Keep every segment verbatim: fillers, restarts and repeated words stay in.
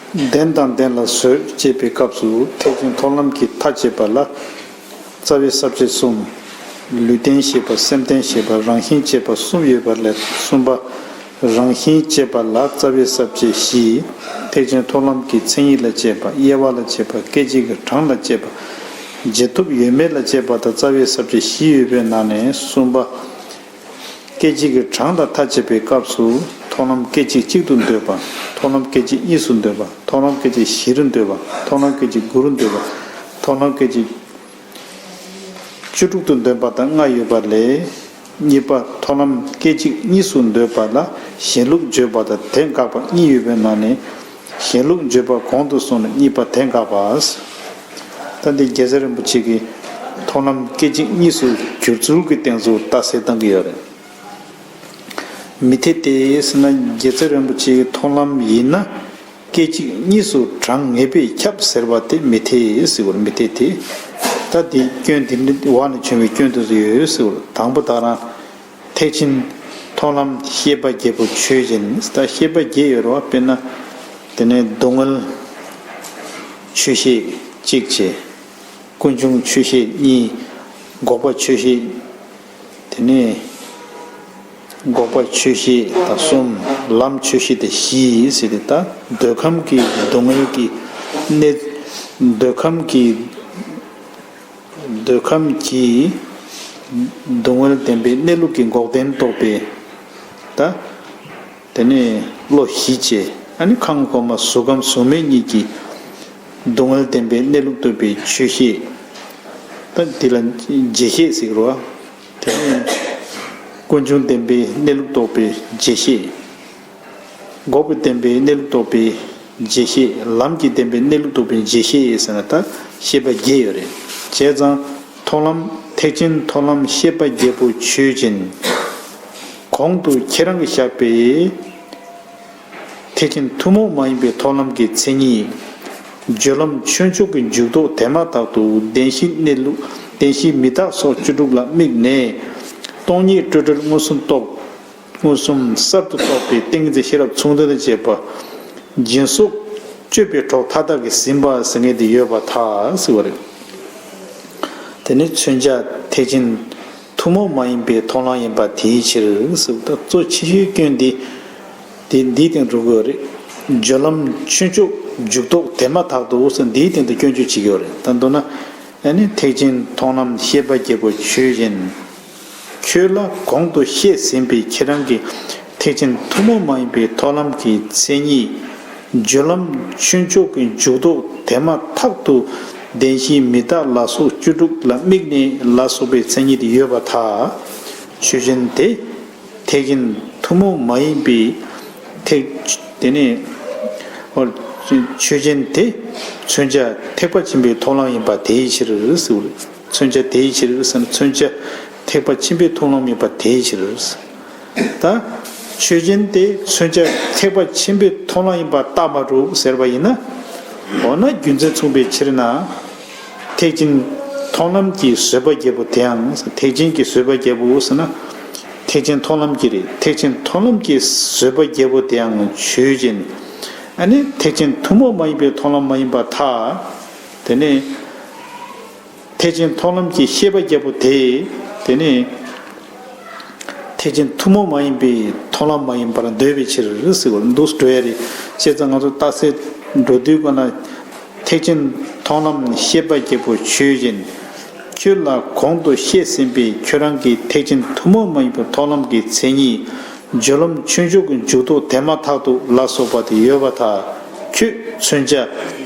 ལྡན་དང་ལྡན་ལ་བཟོད་ཅེས་པའི་སྐབས་སུ་ཐེག་ཆེན་མཐོང་ལམ་གྱི་མཐའ་ཅེས་པ་ལ་རྩ་བའི་ས་བཅད་གསུམ། ལུས་རྟེན་ཞེས་པ། སེམས་རྟེན་ཞེས་པ། རང་བཞིན་ཅེས་པ་གསུམ་ཡོད་པ་ལས་གསུམ་པ། རང་བཞིན་ཅེས་པ་ལ་རྩ་བའི་ས་བཅད་བཞི། ཐེག་ཆེན་མཐོང་ལམ་གྱི་མཚན་ཉིད་ལ་དཔྱད་པ། དབྱེ་བ་ལ་དཔྱད་པ། སྐད་ཅིག་གི་གྲངས་ལ་དཔྱད་པ། རྗེས་ཐོབ་ཡོད་མེད་ལ་དཔྱད་པ་དང་རྩ་བའི་ས་བཅད་བཞི་ཡོད་པའི་ནང་ནས་གསུམ་པ། སྐད་ཅིག་གི་གྲངས་དང་མཐའ་དཔྱད་པའི་སྐབས་སུ་མཐོང་ལམ་སྐད་ཅིག་གཅིག་ཏུ་འདོད་པ། མཐོང་ལམ་སྐད་ཅིག་གཉིས་སུ་འདོད་པ། མཐོང་ལམ་སྐད་ཅིག་བཞི་རུ་འདོད་པ། མཐོང་ལམ་སྐད་ཅིག་དགུ་རུ་འདོད་པ། མཐོང་ལམ་སྐད་ཅིག་བཅུ་དྲུག་ཏུ་འདོད་པ་དང་ལྔ་ཡོད་པ་ལས། གཉིས་པ། མཐོང་ལམ་སྐད་ཅིག་གཉིས་སུ་འདོད་པ་ལ་གཞན་ལུགས་བརྗོད་པ་དང་དེ་དགག་པ་གཉིས་ཡོད་པའི་ནང་ནས་གཞན་ལུགས་བརྗོད་པ་གོང་དུ་སོང་ནས་གཉིས་པ་དེ་དགག་པ། ད་འདི་རྒྱལ་སྲས་རིན་པོ་ཆེ་གིས་མཐོང་ལམ་སྐད་ཅིག་གཉིས་སུ་བསྒྱུར་ཚུལ་གྱི་སྟེང་དུ་རྟགས་གསལ་བཏང་གི་ཡོད་རེད། མི་འཐད་དེ་ཟེར་ན། རྒྱལ་སྲས་རིན་པོ་ཆེའི་མཐོང་ལམ་ཡིན་ན་སྐད་ཅིག་གཉིས་སུ་གྲངས་ངེས་པས་ཁྱབ་ཟེར་བ་དེ་མི་འཐད་ཟེར་བ་རེད། མི་འཐད་དེ། ད་དེ་སྐྱོན་དེ་འདི་བ་ནས་བྱུང་བའི་སྐྱོན་དེ་ཚོ་ཡོད་ཟེར་བ་རེད། དང་པོ་ད་རང་ཐེག་ཆེན་མཐོང་ལམ་ཤེས་པ་བརྒྱད་པོ་ཆོས་ཅན། ད་ཤེས་པ་བརྒྱད་ཡོད་རེད་བ། དཔེར་ན་དེ་ནས་སྡུག་བསྔལ་ཆོས་ཤེས་གཅིག་བྱས། ཀུན་འབྱུང་ཆོས་ཤེས་གཉིས། འགོག་པ་ཆོས་ཤེས། དེ་ནས་འགོག་པ་ཆོས་ཤེས་དང་གསུམ། ལམ་ཆོས་ཤེས་དེ་བཞི་ཟེར་ཏེ། ད་འདོད་ཁམས་ཀྱི་སྡུག་བསྔལ་གྱི་གནས། འདོད་ཁམས་ཀྱི་འདོད་ཁམས་ཀྱི་སྡུག་བསྔལ་བདེན་པའི་གནས་ལུགས་ཀྱི་འགོག་བདེན་རྟོགས་པའི་ད། དེ་ནས་བློ་བཞི་བྱས། ཨ་ནི་ཁམས་གོང་མ་གཟུགས་ཁམས་གཟུགས་མེད་གཉིས་ཀྱི་སྡུག་བསྔལ་བདེན་པའི་གནས་ལུགས་རྟོགས་པའི་ཆོས་ཤེས། ད་འདི་ལ་རྗེས་ཤེས་ཟེར་གི་རེད་བ། དེ་ནས་ཀུན་འབྱུང་བདེན་པའི་གནས་ལུགས་རྟོགས་པའི་རྗེས་ཤེས། འགོག་པའི་བདེན་པའི་གནས་ལུགས་རྟོགས་པའི་རྗེས་ཤེས། ལམ་གྱི་བདེན་པའི་གནས་ལུགས་རྟོགས་པའི་རྗེས་ཤེས་ཟེར་ན། ད་ཤེས་པ་བརྒྱད་ཡོད་རེད། བྱས་ཙང་མཐོང་ལམ། ཐེག་ཆེན་མཐོང་ལམ་ཤེས་པ་བརྒྱད་པོ་ཆོས་ཅན། གོང་དུ་ཁྱེད་རང་གིས་བཞག་པའི་ཐེག་ཆེན་ཐུན་མོང་མ་ཡིན་པའི་མཐོང་ལམ་གྱི་མཚན་ཉིད། སྦྱོར་ལམ་ཆོས་མཆོག་གི་འཇུག་ལྡོག་དེ་མ་ཐག་ཏུ་བདེན་བཞིའི་གནས་ལུགས། བདེན་བཞིའི་མི་རྟག་སོགས་བཅུ་དྲུག་ལ་དམིགས་ནས། སྟོང་ཉིད་སྤྲོས་བྲལ་མངོན་སུམ་རྟོགས། མངོན་སུམ་གསར་དུ་རྟོགས་པའི་ཏིང་ངེ་འཛིན་ཤེས་རབ་མཚུངས་ལྡན་དང་བཅས་པ། སྦྱིན་སོགས་སྤྱོད་པའི་གྲོགས་མཐའ་དག་གིས་ཟིན་པ་ཟེར་མཁན་དེ་ཡོད་པར་ཐལ་ཟེར་བ་རེད། དེ་ནི་མཚོན་བྱ་ཐེག་ཆེན་ཐུན་མོང་མ་ཡིན་པའི་མཐོང་ལམ་ཡིན་པ་དེའི་ཕྱིར་ཟེར་བ། ད་གཙོ་ཆེ་ཤོས་སྐྱོན་འདི་དེ་འདིའི་སྟེང་འགྲོ་གི་ཡོད་རེད། སྦྱོར་ལམ་ཆོས་མཆོག་འཇུག་ལྡོག་དེ་མ་ཐག་ཏུ་ཟེར་འདིའི་སྟེང་དུ་སྐྱོན་བརྗོད་བྱེད་ཀྱི་ཡོད་རེད། ད་མདོར་ན་ཨ་ནི་ཐེག་ཆེན་མཐོང་ལམ་ཤེས་པ་བརྒྱད་པོ་ཆོས་ཅན། ཁྱོད་ལ་གོང་དུ་བཤད་ཟིན་པའི་ཁྱེད་རང་གི་ཐེག་ཆེན་ཐུན་མོང་མ་ཡིན་པའི་མཐོང་ལམ་གྱི་མཚན་ཉིད། སྦྱོར་ལམ་ཆོས་མཆོག་གི་འཇུག་ལྡོག་དེ་མ་ཐག་ཏུ་བདེན་བཞིའི་མི་རྟག་ལ་སོགས་བཅུ་དྲུག་ལ་དམིགས་ནས་ལ་སོགས་པའི་མཚན་ཉིད་དེ་ཡོད་པར་ཐལ། ཆོས་ཅན་དེ། ཐེག་ཆེན་ཐུན་མོང་མ་ཡིན་པའི་ཐེག་དེ་ནས་ཆོས་ཅན་དེ་མཚོན་བྱ་ཐེག་པ་ཆེན་པོའི་མཐོང་ལམ་ཡིན་པ་དེའི་ཕྱིར་ཟེར། མཚོན་བྱ་དེའི་ཕྱིར་ཟེར་ན། མཚོན་བྱ་ཐེག་པ་ཆེན་པོའི་མཐོང་ལམ་ཡིན་པ་དེའི་ཕྱིར། ད་ཆོས་ཅན་དེ་མཚོན་བྱ་ཐེག་པ་ཆེན་པོའི་མཐོང་ལམ་ཡིན་པ་རྟགས་མ་གྲུབ་ཟེར་བ་ཡིན་ན། འོ་ན་རྒྱུ་མཚན་མཚུངས་པའི་ཕྱིར་ན། ཐེག་ཆེན་མཐོང་ལམ་གྱི་བཟོད་པ་བརྒྱད་པོ་དེའང་། ཐེག་ཆེན་གྱི་བཟོད་པ་བརྒྱད་པོ་ཟེར་ན། ཐེག་ཆེན་མཐོང་ལམ་གྱི་རེད། ཐེག་ཆེན་མཐོང་ལམ་གྱི་བཟོད་པ་བརྒྱད་པོ་དེའང་ཆོས་ཅན། ཨ་ནི་ཐེག་ཆེན་ཐུན་མོང་མ་ཡིན་པའི་མཐོང་ལམ་མ་ཡིན་པར་ཐལ། དེ་ནས་ཐེག་ཆེན་མཐོང་ལམ་གྱི་ཤེས་པ་བརྒྱད་པོ་དེ། དེ་ནས་ཐེག་ཆེན་ཐུན་མོང་མ་ཡིན་པའི་མཐོང་ལམ་མ་ཡིན་པར་འདོད་པའི་ཕྱིར་ཟེར་བ་འདུག་འགྲོ་ཡ་རེད། བྱས་ཙང་ང་ཚོ་རྟགས་གསལ་འགྲོ་དུས་ག་ན། ཐེག་ཆེན་མཐོང་ལམ་ཤེས་པ་བརྒྱད་པོ་ཆོས་ཅན། ཁྱོད་ལ་གོང་དུ་བཤད་ཟིན་པའི་ཁྱོད་རང་གི་ཐེག་ཆེན་ཐུན་མོང་མ་ཡིན་པའི་མཐོང་ལམ་གྱི་མཚན་ཉིད། སྦྱོར་ལམ་ཆོས་མཆོག་གི་འཇུག་ལྡོག་དེ་མ་ཐག་ཏུ་ལ་སོགས་པ་དེ་ཡོད་པར་ཐལ། ཁྱོད་མཚོན་བྱ་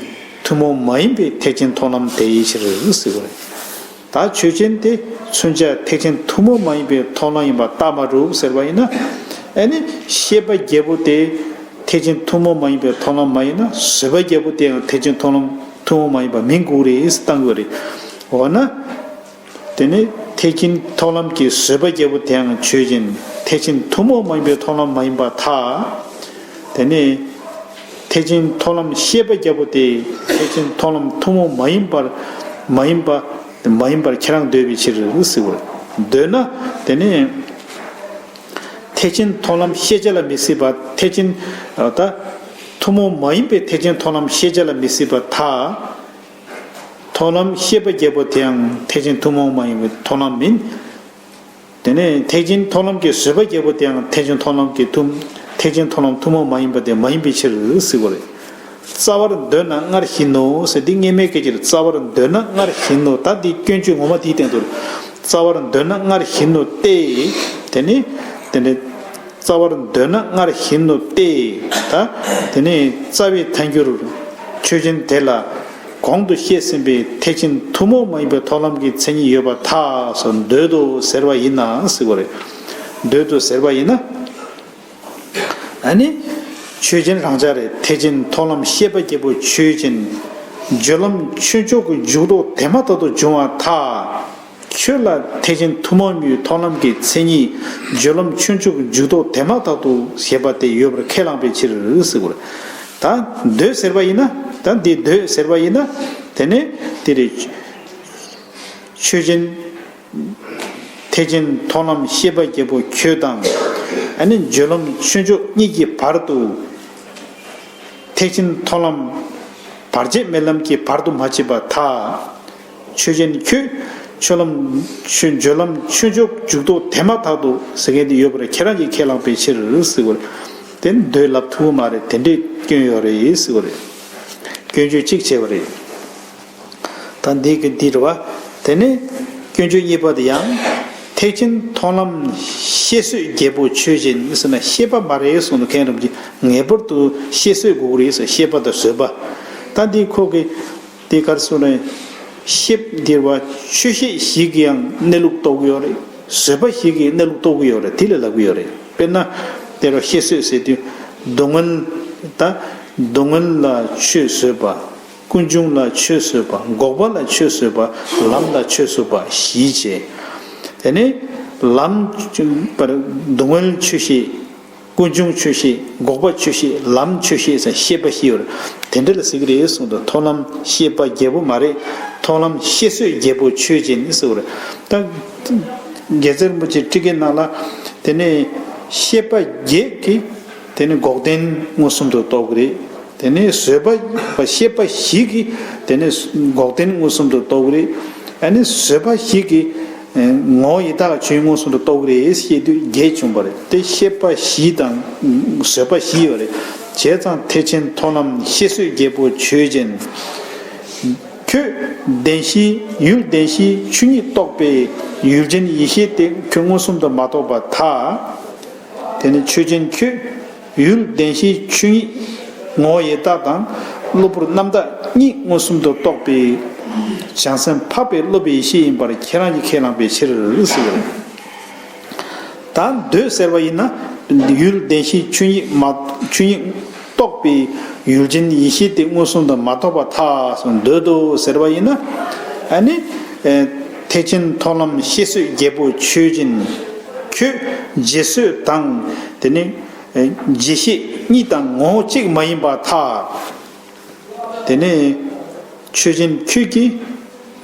ཐུན་མོང་མ་ཡིན་པའི་ཐེག་ཆེན་མཐོང་ལམ་དེའི་ཕྱིར་ཟེར་བ་རེད། ད་ཆོས་ཅན་དེ་མཚོན་བྱ་ཐེག་ཆེན་ཐུན་མོང་མ་ཡིན་པའི་མཐོང་ལམ་ཡིན་པ་རྟགས་མ་གྲུབ་ཟེར་བ་ཡིན་ན། ཨ་ནི་ཤེས་པ་བརྒྱད་པོ་དེ་ཐེག་ཆེན་ཐུན་མོང་མ་ཡིན་པའི་མཐོང་ལམ་མ་ཡིན་ན། བཟོད་པ་བརྒྱད་པོ་དེའང་ཐེག་ཆེན་མཐོང་ལམ་ཐུན་མོང་མ་ཡིན་པ་མིན་དགོས་རེད་ཟེར་བཏང་དགོས་རེད། འོ་ན། དེ་ནས་ཐེག་ཆེན་མཐོང་ལམ་གྱི་བཟོད་པ་བརྒྱད་པོ་དེའང་ཆོས་ཅན། ཐེག་ཆེན་ཐུན་མོང་མ་ཡིན་པའི་མཐོང་ལམ་མ་ཡིན་པར་ཐལ། དེ་ནས་ཐེག་ཆེན་མཐོང་ལམ་ཤེས་པ་བརྒྱད་པོ་དེ་ཐེག་ཆེན་མཐོང་ལམ་ཐུན་མོང་མ་ཡིན་པར། མ་ཡིན་པ། མ་ཡིན་པར་ཁྱེད་རང་འདོད་པའི་ཕྱིར་ཟེར་བ། འདོད་ན་དེ་ནས་ཐེག་ཆེན་མཐོང་ལམ་ཤེས་བྱ་ལ་མི་སྲིད་པ། ཐེག་ཆེན་ད་ ཐུན་མོང་མ་ཡིན་པའི་ཐེག་ཆེན་མཐོང་ལམ་ཤེས་བྱ་ལ་མི་སྲིད་པར་ཐལ། མཐོང་ལམ་ཤེས་པ་བརྒྱད་པོ་དེའང་ཐེག་ཆེན་ཐུན་མོང་མ་ཡིན་པའི་མཐོང་ལམ་མིན། དེ་ནས་ཐེག་ཆེན་མཐོང་ལམ་གྱི་བཟོད་པ་བརྒྱད་པོ་དེའང་ཐེག་ཆེན་མཐོང་ལམ་གྱི་ཐུན། ཐེག་ཆེན་མཐོང་ལམ་ཐུན་མོང་མ་ཡིན་པ་དེ་མ་ཡིན་པའི་ཕྱིར་ཟེར་བ་རེད། རྩ་བར་འདོད་ན་སྔར་བཞིན་ནོ་ཟེར་འདི་སྔ་མའི་སྐད་ཆ་རེད། རྩ་བར་འདོད་ན་སྔར་བཞིན་ནོ། ད་འདི་སྐྱོན་བརྗོད་ངོ་མ་དེའི་སྟེང་དུ་རེད། རྩ་བར་འདོད་ན་སྔར་བཞིན་ནོ་སྟེ། དེ་ནི་དེ་ནི་རྩ་བར་འདོད་ན་སྔར་བཞིན་ནོ་སྟེ། ད་དེ་ནི་རྩ་བའི་ཐལ་འགྱུར་ཆོས་ཅན་དེ་ལ་གོང་དུ་བཤད་ཟིན་པའི་ཐེག་ཆེན་ཐུན་མོང་མ་ཡིན་པའི་མཐོང་ལམ་གྱི་མཚན་ཉིད་ཡོད་པར་ཐལ་སོ། འདོད་དོ་ཟེར་བ་ཡིན་ན་ཟེར་བ་རེད། འདོད་དོ་ཟེར་བ་ཡིན་ན། ཨ་ནི། ཆོས་ཅན་རང་འཇགས་རེད། ཐེག་ཆེན་མཐོང་ལམ་ཤེས་པ་བརྒྱད་པོ་ཆོས་ཅན། སྦྱོར་ལམ་ཆོས་མཆོག་གི་འཇུག་ལྡོག་དེ་མ་ཐག་ཏུ་འབྱུང་བར་ཐལ། ཁྱོད་ལ་ཐེག་ཆེན་ཐུན་མོང་མའི་མཐོང་ལམ་གྱི་མཚན་ཉིད་སྦྱོར་ལམ་ཆོས་མཆོག་གི་འཇུག་ལྡོག་དེ་མ་ཐག་ཏུ་ཞེས་པ་དེ་ཡོད་པར་ཁས་བླངས་པའི་ཕྱིར་ཟེར་བར། ད་འདོད་ཟེར་བ་ཡིན་ན། ད་འདི་འདོད་ཟེར་བ་ཡིན་ན། དེ་ནས་དེ་རེད། ཆོས་ཅན། ཐེག་ཆེན་མཐོང་ལམ་ཤེས་པ་བརྒྱད་པོ་ཁྱོད་དང་། ཨ་ནི་སྦྱོར་ལམ་ཆོས་མཆོག་གཉིས་ཀྱི་བར་དུ། ཐེག་ཆེན་མཐོང་ལམ་བར་ཆད་མེད་ལམ་གྱི་བར་དུ་མ་ཕྱིན་པར་ཐལ། ཆོས་ཅན་ཁྱོད། ཆོས་ལམ་ཆོས་སྦྱོར་ལམ་ཆོས་མཆོག་འཇུག་ལྡོག་དེ་མ་ཐག་ཏུ་ཟེར་མཁན་དེ་ཡོད་པར་ཁྱེད་རང་གིས་ཁས་བླངས་པའི་ཕྱིར་ཟེར་བར། དེ་འདོད་ལབ་ཐུབ་ཀྱི་མ་རེད། དེ་འདྲའི་སྐྱོན་ཡོད་རེད་ཟེར་བ་རེད། སྐྱོན་བརྗོད་གཅིག་བྱས་པ་རེད། ད་འདི་གི་འདི་རེད་བ། དེ་ནས་སྐྱོན་བརྗོད་གཉིས་པ་དེ་ཡང་། ཐེག་ཆེན་མཐོང་ལམ་ཤེས་བཟོད་བརྒྱད་པོ་ཆོས་ཅན་ཟེར་ན་ཤེས་པ་མ་རེད་གསུངས་འདུག་མཁན་རིན་པོ་ཆེ། ངེས་པར་དུ་ཤེས་བཟོད་དགོས་ཀྱི་རེད་ཟེར། ཤེས་པ་དང་བཟོད་པ། ད་འདི་ཁོ་གི་འདི་ག་རེ་གསུངས་རེད། ཤེས་འདི་རེད་བ། ཆོས་ཤེས་བཞི་གི་ཡང་གནས་ལུགས་རྟོགས་ཀྱི་ཡོད་རེད། བཟོད་པ་བཞི་གི་གནས་ལུགས་རྟོགས་ཀྱི་ཡོད་རེད། དེ་ལ་ལབ་ཀྱི་ཡོད་རེད། དཔེར་ན། དེ་རུ་ཤེས་བཟོད་ཟེར་དུས། སྡུག་བསྔལ། ད། སྡུག་བསྔལ་ལ་ཆོས་བཟོད་པ། ཀུན་འབྱུང་ལ་ཆོས་བཟོད་པ། འགོག་པ་ལ་ཆོས་བཟོད་པ། ལམ་ལ་ཆོས་བཟོད་པ་བཞི་བྱས། དེ་ནས་ལམ་པར་སྡུག་བསྔལ་ཆོས་ཤེས། ཀུན་འབྱུང་ཆོས་ཤེས། འགོག་པ་ཆོས་ཤེས། ལམ་ཆོས་ཤེས་ཟེར་ཤེས་པ་བཞི་ཡོད་རེད། དེ་འདྲ་ལ་ཟེར་གྱི་རེད་གསུངས་འདུག་མཐོང་ལམ་ཤེས་པ་བརྒྱད་པོ་མ་རེད། མཐོང་ལམ་ཤེས་བཟོད་བརྒྱད་པོ་ཆོས་ཅན་ཟེར་བ་རེད། ད། རྒྱལ་སྲས་རིན་པོ་ཆེ་ཊཱི་ཀའི་ནང་ལ། དེ་ནས་ཤེས་པ་བརྒྱད་ཀྱིས། དེ་ནི་འགོག་བདེན་མངོན་སུམ་དུ་རྟོགས་ཀྱི་རེད། དེ་ནི་བཟོད་པ་ཤེས་པ་བཞི་གིས། དེ་ནི་འགོག་བདེན་མངོན་སུམ་དུ་རྟོགས་ཀྱི་རེད། ཨ་ནི་བཟོད་པ་བཞི་གིས་ངོ་བོ་ཡི་དྭགས་ཆོས་མངོན་སུམ་དུ་རྟོགས་ཀྱི་རེད་ཞེས་དུས་བརྒྱད་བྱུང་བ་རེད། དེ་ཤེས་པ་བཞི་དང་བཟོད་པ་བཞི་ཡོད་རེད། བྱས་ཙང་ཐེག་ཆེན་མཐོང་ལམ་ཤེས་བཟོད་བརྒྱད་པོ་ཆོས་ཅན། ཁྱོད་བདེན་བཞིའི་ཡུལ་བདེན་བཞིའི་ཆོས་ཉིད་རྟོགས་པའི་ཡུལ་ཅན་ཡེ་ཤེས་དེ་ཁྱོད་མངོན་སུམ་དུ་མ་རྟོགས་པར་ཐལ། དེ་ནི་ཆོས་ཅན་ཁྱོད་ཡུལ་བདེན་བཞིའི་ཆོས་ཉིད་ངོ་བོ་ཡི་དྭགས་དང་གློ་བུར་རྣམ་དག་གཉིས་མངོན་སུམ་དུ་རྟོགས་པའི་བྱང་སེམས་འཕགས་པའི་སློབ་པའི་ཡེ་ཤེས་ཡིན་པར་ཁྱེད་རང་གིས་ཁས་བླངས་པའི་ཕྱིར་ཟེར། ད་འདོད་ཟེར་བ་ཡིན་ན། ཡུལ་བདེན་བཞིའི་ཆོས་ཉིད་མ་ཆོས་ཉིད་རྟོགས་པའི་ཡུལ་ཅན་ཡེ་ཤེས་དེ་མངོན་སུམ་དུ་མ་རྟོགས་པར་ཐལ་སོང་། འདོད་དོ་ཟེར་བ་ཡིན་ན། ཨ་ནི། ཐེག་ཆེན་མཐོང་ལམ་ཤེས་བཟོད་བརྒྱད་པོ་ཆོས་ཅན། ཁྱོད་རྗེས་བཟོད་དང་དེ་ནི་རྗེས་ཤེས་གཉིས་དང་ངོ་བོ་གཅིག་མ་ཡིན་པར་ཐལ། དེ་ནས་ཆོས་ཅན་ཁྱོད་ཀྱིས་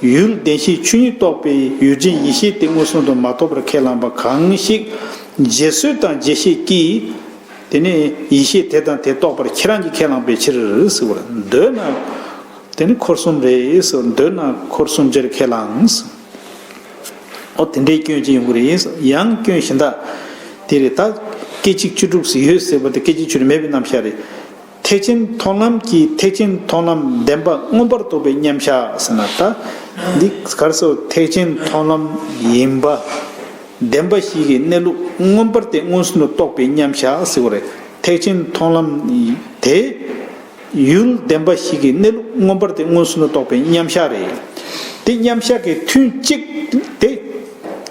ཡུལ་བདེན་བཞིའི་ཆོས་ཉིད་རྟོགས་པའི་ཡུལ་ཅན་ཡེ་ཤེས་དེ་མངོན་སུམ་དུ་མ་རྟོགས་པར་ཁས་བླངས་པ་གང་ཞིག་རྗེས་བཟོད་དང་རྗེས་ཤེས་ཀྱིས་དེ་ནས་ཡེ་ཤེས་དེ་དང་དེ་རྟོགས་པར་ཁྱེད་རང་གིས་ཁས་བླངས་པའི་ཕྱིར་ཟེར་བར། འདོད་ན་དེ་ནི་འཁོར་གསུམ་རེད་ཟེར། འདོད་ན་འཁོར་གསུམ་ཆར་ཁས་བླངས། ཨོ་དེ་འདྲའི་སྐྱོན་ཅིག་ཡོང་གི་རེད། ཡང་སྐྱོན་གཞན་དག་དེ་རེད། ད་སྐད་ཅིག་བཅུ་དྲུག་ཟེར་ཡོད་ཟེར་བ་དེ་སྐད་ཅིག་བཅུ་དྲུག་མེད་པའི་རྣམ་གཞག་རེད། ཐེག་ཆེན་མཐོང་ལམ་གྱིས་ཐེག་ཆེན་མཐོང་ལམ་བདེན་པ་མངོན་པར་རྟོགས་པའི་མཉམ་གཞག་ཟེར་ན། ད་འདི་ག་རེ་ཟེར། ཐེག་ཆེན་མཐོང་ལམ་ཡིན་པ་བདེན་པ་བཞི་གི་གནས་ལུགས་མངོན་པར་དེ་མངོན་སུམ་དུ་རྟོགས་པའི་མཉམ་གཞག་ཟེར་བ་རེད། ཐེག་ཆེན་མཐོང་ལམ་དེ་ཡུལ་བདེན་པ་བཞི་གི་གནས་ལུགས་མངོན་པར་དེ་མངོན་སུམ་དུ་རྟོགས་པའི་མཉམ་གཞག་རེད། དེ་མཉམ་གཞག་གི་ཐུན་གཅིག་དེ།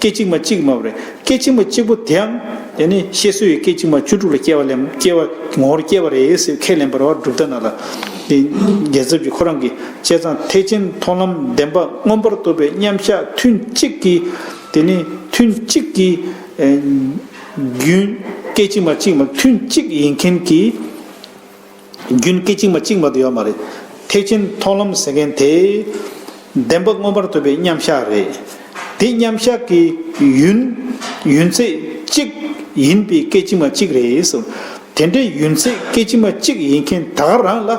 སྐད་ཅིག་མ་གཅིག་མ་རེད། སྐད་ཅིག་མ་གཅིག་པོ་དེའང་དེ་ནི་ཤེས་བཟོད་ཡི་སྐད་ཅིག་མ་བཅུ་དྲུག་ལ་སྐྱེ་བ་ལེན། སྐྱེ་བ་ངོ་བོར་སྐྱེ་བ་རེད་ཟེར་ཁས་ལེན་པ་རེད་བ། གྲུབ་མཐའ་ནང་ལ་དེ་རྒྱལ་ཚབ་ཀྱིས་ཁོ་རང་གིས། བྱས་ཙང་ཐེག་ཆེན་མཐོང་ལམ་བདེན་པ་མངོན་པར་རྟོགས་པའི་མཉམ་གཞག་ཐུན་གཅིག་གི། དེ་ནི་ཐུན་གཅིག་གི་རྒྱུན་སྐད་ཅིག་མ་གཅིག་མ་ཐུན་གཅིག་ཡིན་མཁན་གྱི། རྒྱུན་སྐད་ཅིག་མ་གཅིག་མ་གཏོགས་ཡོད་མ་རེད། ཐེག་ཆེན་མཐོང་ལམ་ཟེར་མཁན་དེ་བདེན་པ་མངོན་པར་རྟོགས་པའི་མཉམ་གཞག་རེད། དེ་མཉམ་གཞག་གི་ཡུན་ཡུན་ཚད་གཅིག་ཡིན་པའི་སྐད་ཅིག་མ་གཅིག་རེད་གསུངས། དེ་འདྲའི་ཡུན་ཚད་སྐད་ཅིག་མ་གཅིག་ཡིན་མཁན་ད་ག་རང་ལ།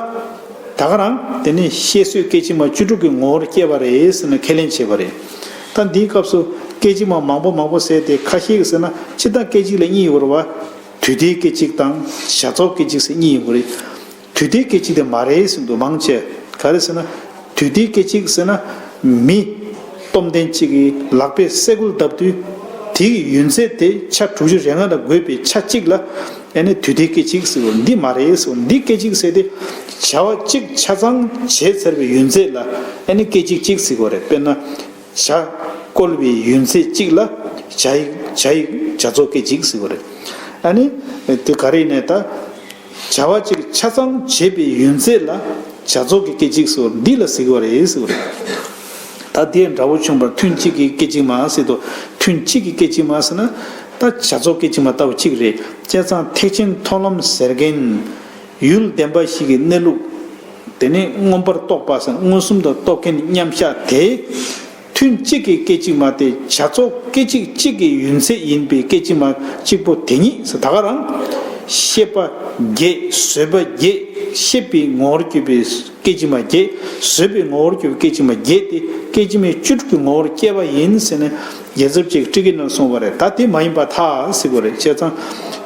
ད་ག་རང་དེ་ནས་ཤེས་བཟོད་སྐད་ཅིག་མ་བཅུ་དྲུག་གི་ངོ་བོར་སྐྱེས་པ་རེད་ཟེར་ནས་ཁས་ལེན་བྱས་པ་རེད། ད་འདིའི་སྐབས་སུ་སྐད་ཅིག་མ་མང་པོ་མང་པོ་ཟེར་ཏེ་ཁ་ཤས་ཀྱིས་ཟེར་ན་སྤྱིར་བཏང་སྐད་ཅིག་ལ་གཉིས་ཡོད་རེད་བ། དུས་མཐའི་སྐད་ཅིག་དང་བྱ་རྫོགས་སྐད་ཅིག་ཟེར་གཉིས་ཡོད་རེད། དུས་མཐའི་སྐད་ཅིག་དེ་མ་རེད་ཟེར་འདུག་མང་ཆེ། ག་རེ་ཟེར་ན། དུས་མཐའི་སྐད་ཅིག་ཟེར་ན། མི། སྟོབས་ལྡན་གཅིག་གིས་ལག་པས་སེ་གོལ་བརྡབ་དུས། དེ་ཡི་ཡུན་ཚད་དེ་ཆ་དྲུག་ཅུ་རེ་ལྔ་ལ་བགོས་པའི་ཆ་གཅིག་ལ། ཨ་ནི་དུས་མཐའི་སྐད་ཅིག་ཟེར་བ་འདི་མ་རེད་ཟེར་བ་འདི་སྐད་ཅིག་ཟེར་ཏེ། བྱ་བ་གཅིག་ཆ་ཚང་བྱས་ཚར་བའི་ཡུན་ཚད་ལ་ཨ་ནི་སྐད་ཅིག་གཅིག་ཟེར་དགོས་རེད། དཔེར་ན། བྱ་བཀོལ་བའི་ཡུན་ཚད་གཅིག་ལ་བྱ་ཡི་བྱ་ཡི་བྱ་རྫོགས་སྐད་ཅིག་ཟེར་བ་རེད། ཨ་ནི། དེ་ག་རེ་ཡིན་ནའི་ད། བྱ་བ་གཅིག་ཆ་ཚང་བྱེད་པའི་ཡུན་ཚད་ལ་བྱ་རྫོགས་ཀྱི་སྐད་ཅིག་ཟེར་བ་འདི་ལ་ཟེར་གྱི་བ་རེད་ཟེར་བ་རེད། ད་དེ་འདྲ་བོ་བྱུང་བར་ཐུན་གཅིག་གི་སྐད་ཅིག་མ་ཟེར་དུས་ཐུན་གཅིག་གི་སྐད་ཅིག་མ་ཟེར་ན། ད་བྱ་རྫོགས་སྐད་ཅིག་མ་ལྟ་བུ་གཅིག་རེད། བྱས་ཙང་ཐེག་ཆེན་མཐོང་ལམ་ཟེར་མཁན། ཡུལ་བདེན་པ་བཞི་གི་གནས་ལུགས། དེ་ནི་མངོན་པར་རྟོགས་པ་ཟེར་མངོན་སུམ་དུ་རྟོགས་མཁན་མཉམ་གཞག་དེ། ཐུན་གཅིག་གི་སྐད་ཅིག་མ་སྟེ་བྱ་རྫོགས་སྐད་ཅིག་གཅིག་གི་ཡུན་ཚད་ཡིན་པའི་སྐད་ཅིག་མ་གཅིག་པོ་དེ་ཉིད་ཟེར་ད་ག་རང་། ཤེས་པ་བརྒྱད། བཟོད་པ་བརྒྱད། ཤེས་པའི་ངོ་བོར་གྱུར་པའི་སྐད་ཅིག་མ་བརྒྱད། བཟོད་པའི་ངོ་བོར་གྱུར་པའི་སྐད་ཅིག་མ་བརྒྱད་དེ་སྐད་ཅིག་མའི་བཅུ་དྲུག་གི་ངོ་བོར་སྐྱེས་པ་ཡིན་ཟེར་ནས་རྒྱལ་ཚབ་ཅིག་ཊཱི་ཀའི་ནང་གསུངས་པ་རེད། ད་དེ་མ་ཡིན་པར་ཐལ་ཟེར་དགོས་རེད། བྱས་ཙང་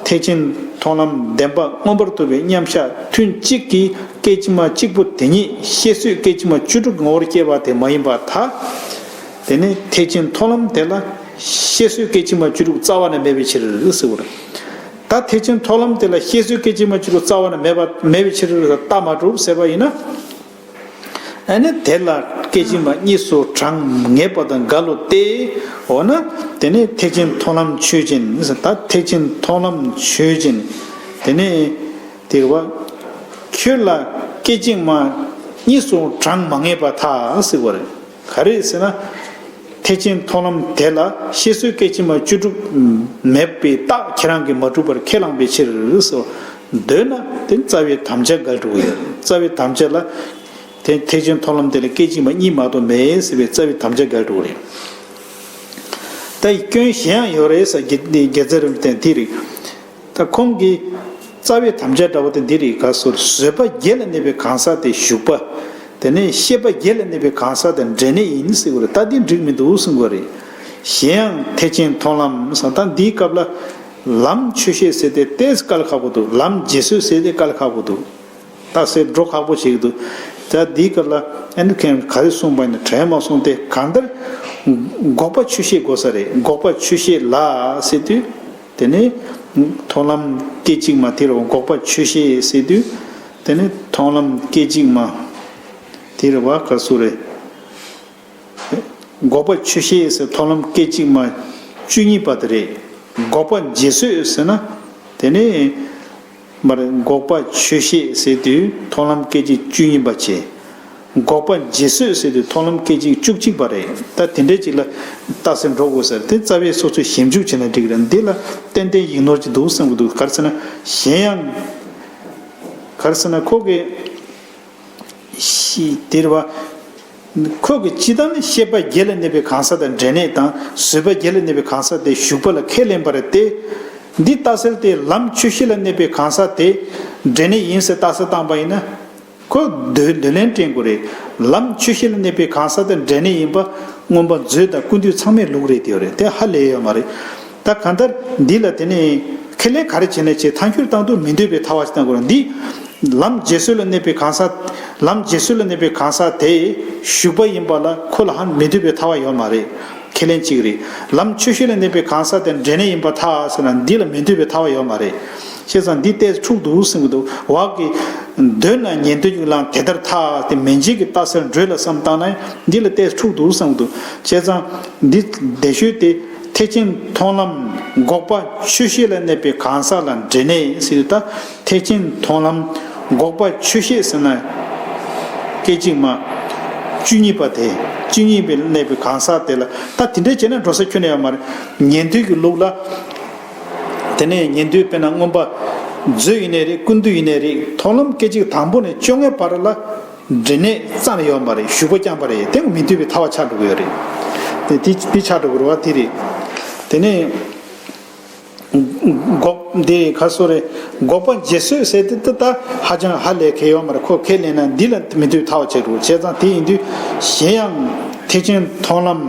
ཐེག་ཆེན་མཐོང་ལམ་བདེན་པ་མངོན་པར་རྟོགས་པའི་མཉམ་གཞག་ཐུན་གཅིག་གི་སྐད་ཅིག་མ་གཅིག་པོ་དེ་ཉིད་ཤེས་བཟོད་སྐད་ཅིག་མ་བཅུ་དྲུག་ངོ་བོར་སྐྱེས་པ་དེ་མ་ཡིན་པར་ཐལ། དེ་ནི་ཐེག་ཆེན་མཐོང་ལམ་དེ་ལ་ཤེས་བཟོད་སྐད་ཅིག་མ་བཅུ་དྲུག་རྩ་བ་ནས་མེད་པའི་ཕྱིར་ཟེར་བ་རེད། ད་ཐེག་ཆེན་མཐོང་ལམ་དེ་ལ་ཤེས་བཟོད་སྐད་ཅིག་མ་བཅུ་དྲུག་རྩ་བ་ནས་མེད་པ་མེད་པའི་ཕྱིར་རྟགས་མ་གྲུབ་ཟེར་བ་ཡིན་ན། ཨ་ནི་དེ་ལ་སྐད་ཅིག་མ་གཉིས་སུ་གྲངས་མ་ངེས་པ་དང་འགལ་ལོ་སྟེ། འོ་ན་དེ་ནི་ཐེག་ཆེན་མཐོང་ལམ་ཆོས་ཅན། ད་ཐེག་ཆེན་མཐོང་ལམ་ཆོས་ཅན། དེ་ནི་དེ་བ། ཁྱོད་ལ་སྐད་ཅིག་མ་གཉིས་སུ་གྲངས་མ་ངེས་པར་ཐལ་ཟེར་བ་རེད། ག་རེ་ཟེར་ན། ཐེག་ཆེན་མཐོང་ལམ་དེ་ལ་ཤེས་བཟོད་སྐད་ཅིག་མ་བཅུ་དྲུག་མེད་པའི་རྟགས་ཁྱེད་རང་གིས་མ་གྲུབ་པར་ཁས་བླངས་པའི་ཕྱིར་ཟེར། འདོད་ན་དེ་རྩ་བའི་དམ་བཅའ་འགལ་འགྲོ་གི་ཡོད། རྩ་བའི་དམ་བཅའ་ལ། དེ་ཐེག་ཆེན་མཐོང་ལམ་དེ་ལ་སྐད་ཅིག་མ་གཉིས་མ་གཏོགས་མེད་ཟེར་བའི་རྩ་བའི་དམ་བཅའ་འགལ་འགྲོ་གི་རེད། ད་ཡི་སྐྱོན་གཞན་ཡང་ཡོད་རེད་ཟེར་རྒྱལ་རྒྱལ་ཚབ་རིན་པོ་ཆེ་དེ་རེད། ད་ཁོང་གིས་རྩ་བའི་དམ་བཅའ་འདྲ་བོ་དེ་འདི་རེད། ག་སོར་བཟོད་པ་བརྒྱད་ལ་གནས་པའི་གང་ཟག་དེ་ཞུགས་པ། དེ་ནས་ཤེས་པ་བརྒྱད་ལ་གནས་པའི་གང་ཟག་དེ་འབྲས་གནས་ཡིན་ཟེར་བ་རེད། ད་འདི་འགྲིག་མི་འདུག་གསུང་གི་རེད། གཞན་ཡང་ཐེག་ཆེན་མཐོང་ལམ་ཟེར། ད་འདིའི་སྐབས་ལ་ལམ་ཆོས་ཤེས་ཟེར་ཏེ་ཏོག་ཙམ་དཀའ་ལས་ཁག་པོ་འདུག་ལམ་རྗེས་བཟོད་ཟེར་ཏེ་དཀའ་ལས་ཁག་པོ་འདུག་རྟགས་གསལ་འགྲོ་ཁག་པོ་ཞིག་འདུག་ད་འདིའི་སྐབས་ལ་ཨ་ནི་མཁན་ག་རེ་གསུངས་པ་ཡིན་ན་དྲན་མ་སོང་སྟེ། གང་ལྟར་འགོག་པ་ཆོས་ཤེས་དགོས་ས་རེད། འགོག་པ་ཆོས་ཤེས་ལ་ཟེར་དུས། དེ་ནས་མཐོང་ལམ་སྐད་ཅིག་མ་དེ་རུ་འགོག་པ་ཆོས་ཤེས་ཟེར་དུས། དེ་ནས་མཐོང་ལམ་སྐད་ཅིག་མ་དེ་རུ་བ་ག་སུ་རེད། འགོག་པ་ཆོས་ཤེས་ཟེར་མཐོང་ལམ་སྐད་ཅིག་མ་བཅུ་གཉིས་པ་དེ་རེད། འགོག་པ་རྗེས་བཟོད་ཟེར་ན། དེ་ནས་མར་འགོག་པ་ཆོས་ཤེས་ཟེར་དུས་མཐོང་ལམ་སྐད་ཅིག་བཅུ་གཉིས་པ་བྱས། འགོག་པ་རྗེས་བཟོད་ཟེར་དུས་མཐོང་ལམ་སྐད་ཅིག་བཅུ་གཅིག་པ་རེད། ད་དེ་འདྲའི་ཅིག་ལ་རྟགས་གསལ་འགྲོ་དགོས་ཟེར་དེ་རྩ་བའི་སོ་སོས་ཞིབ་འཇུག་བྱས་ན་འགྲིག་རེད། འདི་ལ་ཏན་ཏན་ཡིག་ནོར་ཅིག་འདུག་བསམ་གི་འདུག་ག་རེ་ཟེར་ན་གཞན་ཡང་། ག་རེ་ཟེར་ན་ཁོ་གི་ཤི་དེ་རེད་བ། ཁོ་གི་སྤྱི་བཏང་ནི་ཤེས་པ་བརྒྱད་ལ་གནས་པའི་གང་ཟག་དང་འབྲས་གནས་དང་བཟོད་པ་བརྒྱད་ལ་གནས་པའི་གང་ཟག་དེ་ཞུགས་པ་ལ་ཁས་ལེན་པ་རེད་དེ། འདི་རྟགས་གསལ་དེ་ལམ་ཆོས་ཤེས་ལ་གནས་པའི་གང་ཟག་དེ་འབྲས་གནས་ཡིན་ཟེར་རྟགས་གསལ་བཏང་པ་ཡིན་ན། ཁོ་འདོད་འདོད་ལན་སྤྲད་དགོས་རེད། ལམ་ཆོས་ཤེས་ལ་གནས་པའི་གང་ཟག་དེ་འབྲས་གནས་ཡིན་པ་མངོན་པ་མཛོད་དང་ཀུན་བཏུས་ཚང་མས་ལུགས་རེད་དེ་ཡོད་རེད། དེ་ཧ་ལས་ཡོད་མ་རེད། ད་གང་ལྟར་འདི་ལ་དེ་ནས་ཁས་ལེན་ག་རེ་བྱས་ནས་བྱས་ཐལ་འགྱུར་བཏང་དུས་མི་འདོད་པའི་ཐལ་བ་ཞིག་བཏང་དགོས་རེད། འདི་ལམ་རྗེས་བཟོད་ལ་གནས་པའི་གང་ཟག་ལམ་རྗེས་བཟོད་ལ་གནས་པའི་གང་ཟག་དེ་ཞུགས་པ་ཡིན་པ་ལ་ཁོ་ལ་ཧ་མི་འདོད་པའི་ཐལ་བ་ཡོད་མ་རེད། ཁས་ལེན་གཅིག་རེད། ལམ་ཆོས་ཤེས་ལ་གནས་པའི་གང་ཟག་དེ་འབྲས་གནས་ཡིན་པ་ཐལ་ཟེར་ན་འདི་ལ་མི་འདོད་པའི་ཐལ་བ་ཡོད་མ་རེད། བྱས་ཙང་འདི་ཏོག་ཙམ་འཁྲུག་འདུག་གསུང་གི་འདུག་འོག་གི་འདོད་ན་ཉན་ཐོས་ཀྱི་ལམ་དེ་ལྟར་ཐལ་ཏེ་མན་ཆད་ཀྱི་རྟགས་གསལ་འགྲོས་ལ་བསམ་བཏང་ན་འདི་ལ་ཏོག་ཙམ་འཁྲུག་འདུག་གསུང་གི་འདུག་བྱས་ཙང་འདི་བདེ་ཤོས་དེ་ཐེག་ཆེན་མཐོང་ལམ་འགོག་པ་ཆོས་ཤེས་ལ་གནས་པའི་གང་ཟག་ལ་འབྲས་གནས་ཟེར་དུས་ད། ཐེག་ཆེན་མཐོང་ལམ་འགོག་པ་ཆོས་ཤེས་ཟེར་ན། སྐད་ཅིག་མ། བཅུ་གཉིས་པ་དེ། བཅུ་གཉིས་པའི་གནས་པའི་གང་ཟག་དེ་ལ་ད་དེ་འདྲ་བྱས་ན་འགྲོ་ས་ཁྱོན་ནས་ཡོད་མ་རེད། ཉན་ཐོས་ཀྱི་ལུགས་ལ། དེ་ནས་ཉན་ཐོས་དཔེར་ན་མངོན་པ་མཛོད་ཡིན་ནའི་རེད། ཀུན་བཏུས་ཡིན་ནའི་རེད། མཐོང་ལམ་སྐད་ཅིག་དང་པོ་ནས་བཅོ་ལྔའི་བར་ལ་འབྲས་གནས་རྩ་ནས་ཡོད་མ་རེད། ཞུགས་པ་རྐྱང་པ་རེད། དེ་མི་འདོད་པའི་ཐལ་བ་ཆགས་འགྲོ་གི་ཡོད་རེད། དེ་དེ་དེ་ཆགས་འགྲོ་གི་རེད་བ་དེ་རེད། དེ་ནས། འགོག་འདི་ཁ་སོ་རེ། འགོག་པ་འབྱེད་སོད་ཟེར་དེ་ད་ཧ་ཅང་ཧ་ལས་ཁེལ་ཡོད་མ་རེད། ཁོ་ཁས་ལེན་ན་འདི་ལ་མི་འདོད་ཐལ་བ་བྱེད་དགོས། བྱས་ཙང་དེ་ཡིན་དུས་གཞན་ཡང་ཐེག་ཆེན་མཐོང་ལམ་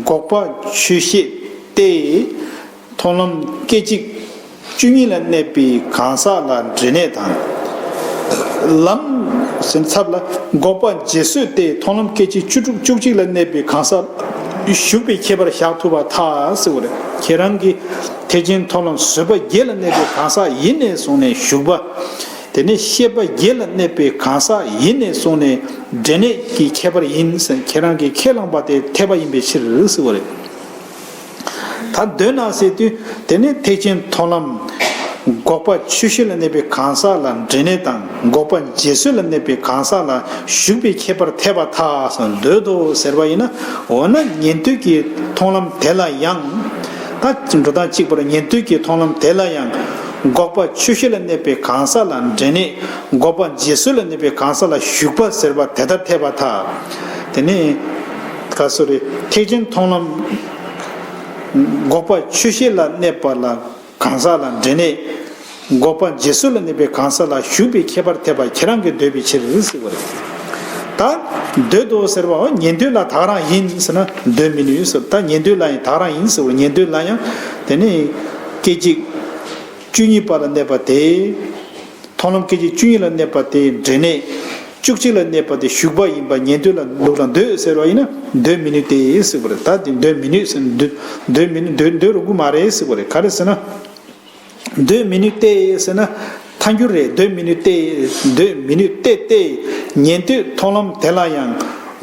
འགོག་པ་ཆོས་བཤད་སྟེ། མཐོང་ལམ་སྐད་ཅིག་བཅུ་གཉིས་ལ་གནས་པའི་གང་ཟག་ལ་འབྲེལ་གནས་དང་། ལམ་ཟེར་ཚབ་ལ་འགོག་པ་འབྱེད་སོད་དེ་མཐོང་ལམ་སྐད་ཅིག་བཅུ་དྲུག་བཅུ་གཅིག་ལ་གནས་པའི་གང་ཟག་ཞུགས་པའི་ཁྱད་པར་བཞག་ཐུབ་པར་ཐལ་ཟེར་བ་རེད། ཁྱེད་རང་གིས་ཐེག་ཆེན་མཐོང་ལམ་བཟོད་པ་བརྒྱད་ལ་གནས་པའི་གང་ཟག་ཡིན་ནས་བཟུང་ནས་ཞུགས་པ། དེ་ནས་ཤེས་པ་བརྒྱད་ལ་གནས་པའི་གང་ཟག་ཡིན་ནས་བཟུང་ནས་འབྲེལ་གནས་ཀྱི་ཁྱད་པར་ཡིན་ཟེར། ཁྱེད་རང་གིས་ཁས་བླངས་པ་དེ་འཐད་པ་ཡིན་པའི་ཕྱིར་ཟེར་བ་རེད། ད་འདོད་ན་ཟེར་དུས་དེ་ནི་ཐེག་ཆེན་མཐོང་ལམ་འགོག་པ་ཆོས་བཤད་ལ་གནས་པའི་གང་ཟག་ལ་འབྲེལ་གནས་དང་འགོག་པ་འབྱེད་སོད་ལ་གནས་པའི་གང་ཟག་ལ་ཞུགས་པའི་ཁྱད་པར་འཐད་པར་ཐལ་ཟེར། འདོད་དོ་ཟེར་བ་ཡིན་ན། འོ་ན་ཉན་ཐོས་ཀྱི་མཐོང་ལམ་དེ་ལ་ཡང་། ད་འགྲོ་སྟངས་གཅིག་པར་ཉན་ཐོས་ཀྱི་མཐོང་ལམ་དེ་ལ་ཡང་འགོག་པ་ཆོས་བཤད་ལ་གནས་པའི་གང་ཟག་ལ་འབྲེལ་གནས། འགོག་པ་འབྱེད་སོད་ལ་གནས་པའི་གང་ཟག་ལ་ཞུགས་པ་ཟེར་བ་དེ་ལྟར་འཐད་པར་ཐལ། དེ་ནི་ག་སོ་རེ། ཐེག་ཆེན་མཐོང་ལམ་འགོག་པ་ཆོས་བཤད་ལ་གནས་པ་ལ་གང་ཟག་ལ་འབྲེལ་གནས། འགོག་པ་འབྱེད་སོད་ལ་གནས་པའི་གང་ཟག་ལ་ཞུགས་པའི་ཁྱད་པར་འཐད་པ་ཁྱེད་རང་གིས་འདོད་པའི་ཕྱིར་ཟེར་བ་རེད། ད་འདོད་དོ་ཟེར་བའོ། ཉན་ཐོས་ལ་དག་རང་ཡིན་ཟེར་ན་འདོད་མི་ནུས་ཟེར། ད་ཉན་ཐོས་ལ་ཡང་དག་རང་ཡིན་ཟེར་བ། ཉན་ཐོས་ལ་ཡང་དེ་ནི་སྐད་ཅིག་བཅུ་གཉིས་པ་ལ་གནས་པ་དེ། མཐོང་ལམ་སྐད་ཅིག་བཅུ་གཉིས་ལ་གནས་པ་དེ་འབྲེལ་གནས། བཅུ་གཅིག་ལ་གནས་པ་དེ་ཞུགས་པ་ཡིན་པ་ཉན་ཐོས་ལ་ལུགས་ལ་འདོད་ཟེར་བ་ཡིན་ན་འདོད་མི་ནུས་ཏེ་ཟེར་བ་རེད། ད་དེ་འདོད་མི་ནུས་ཟེར། འདོད་འདོད་མི་ནུས། འདོད་འདོད་རུང་གི་མ་རེད་ཟེར་བ་རེད། ག་རེ་ཟེར་ན། འདོད་མི་ནུས་ཏེ་ཟེར་ན་ཐལ་འགྱུར་རེད། འདོད་མི་ནུས་ཏེ། འདོད་མི་ནུས་ཏེ་སྟེ། ཉན་ཐོས་མཐོང་ལམ་དེ་ལ་ཡང་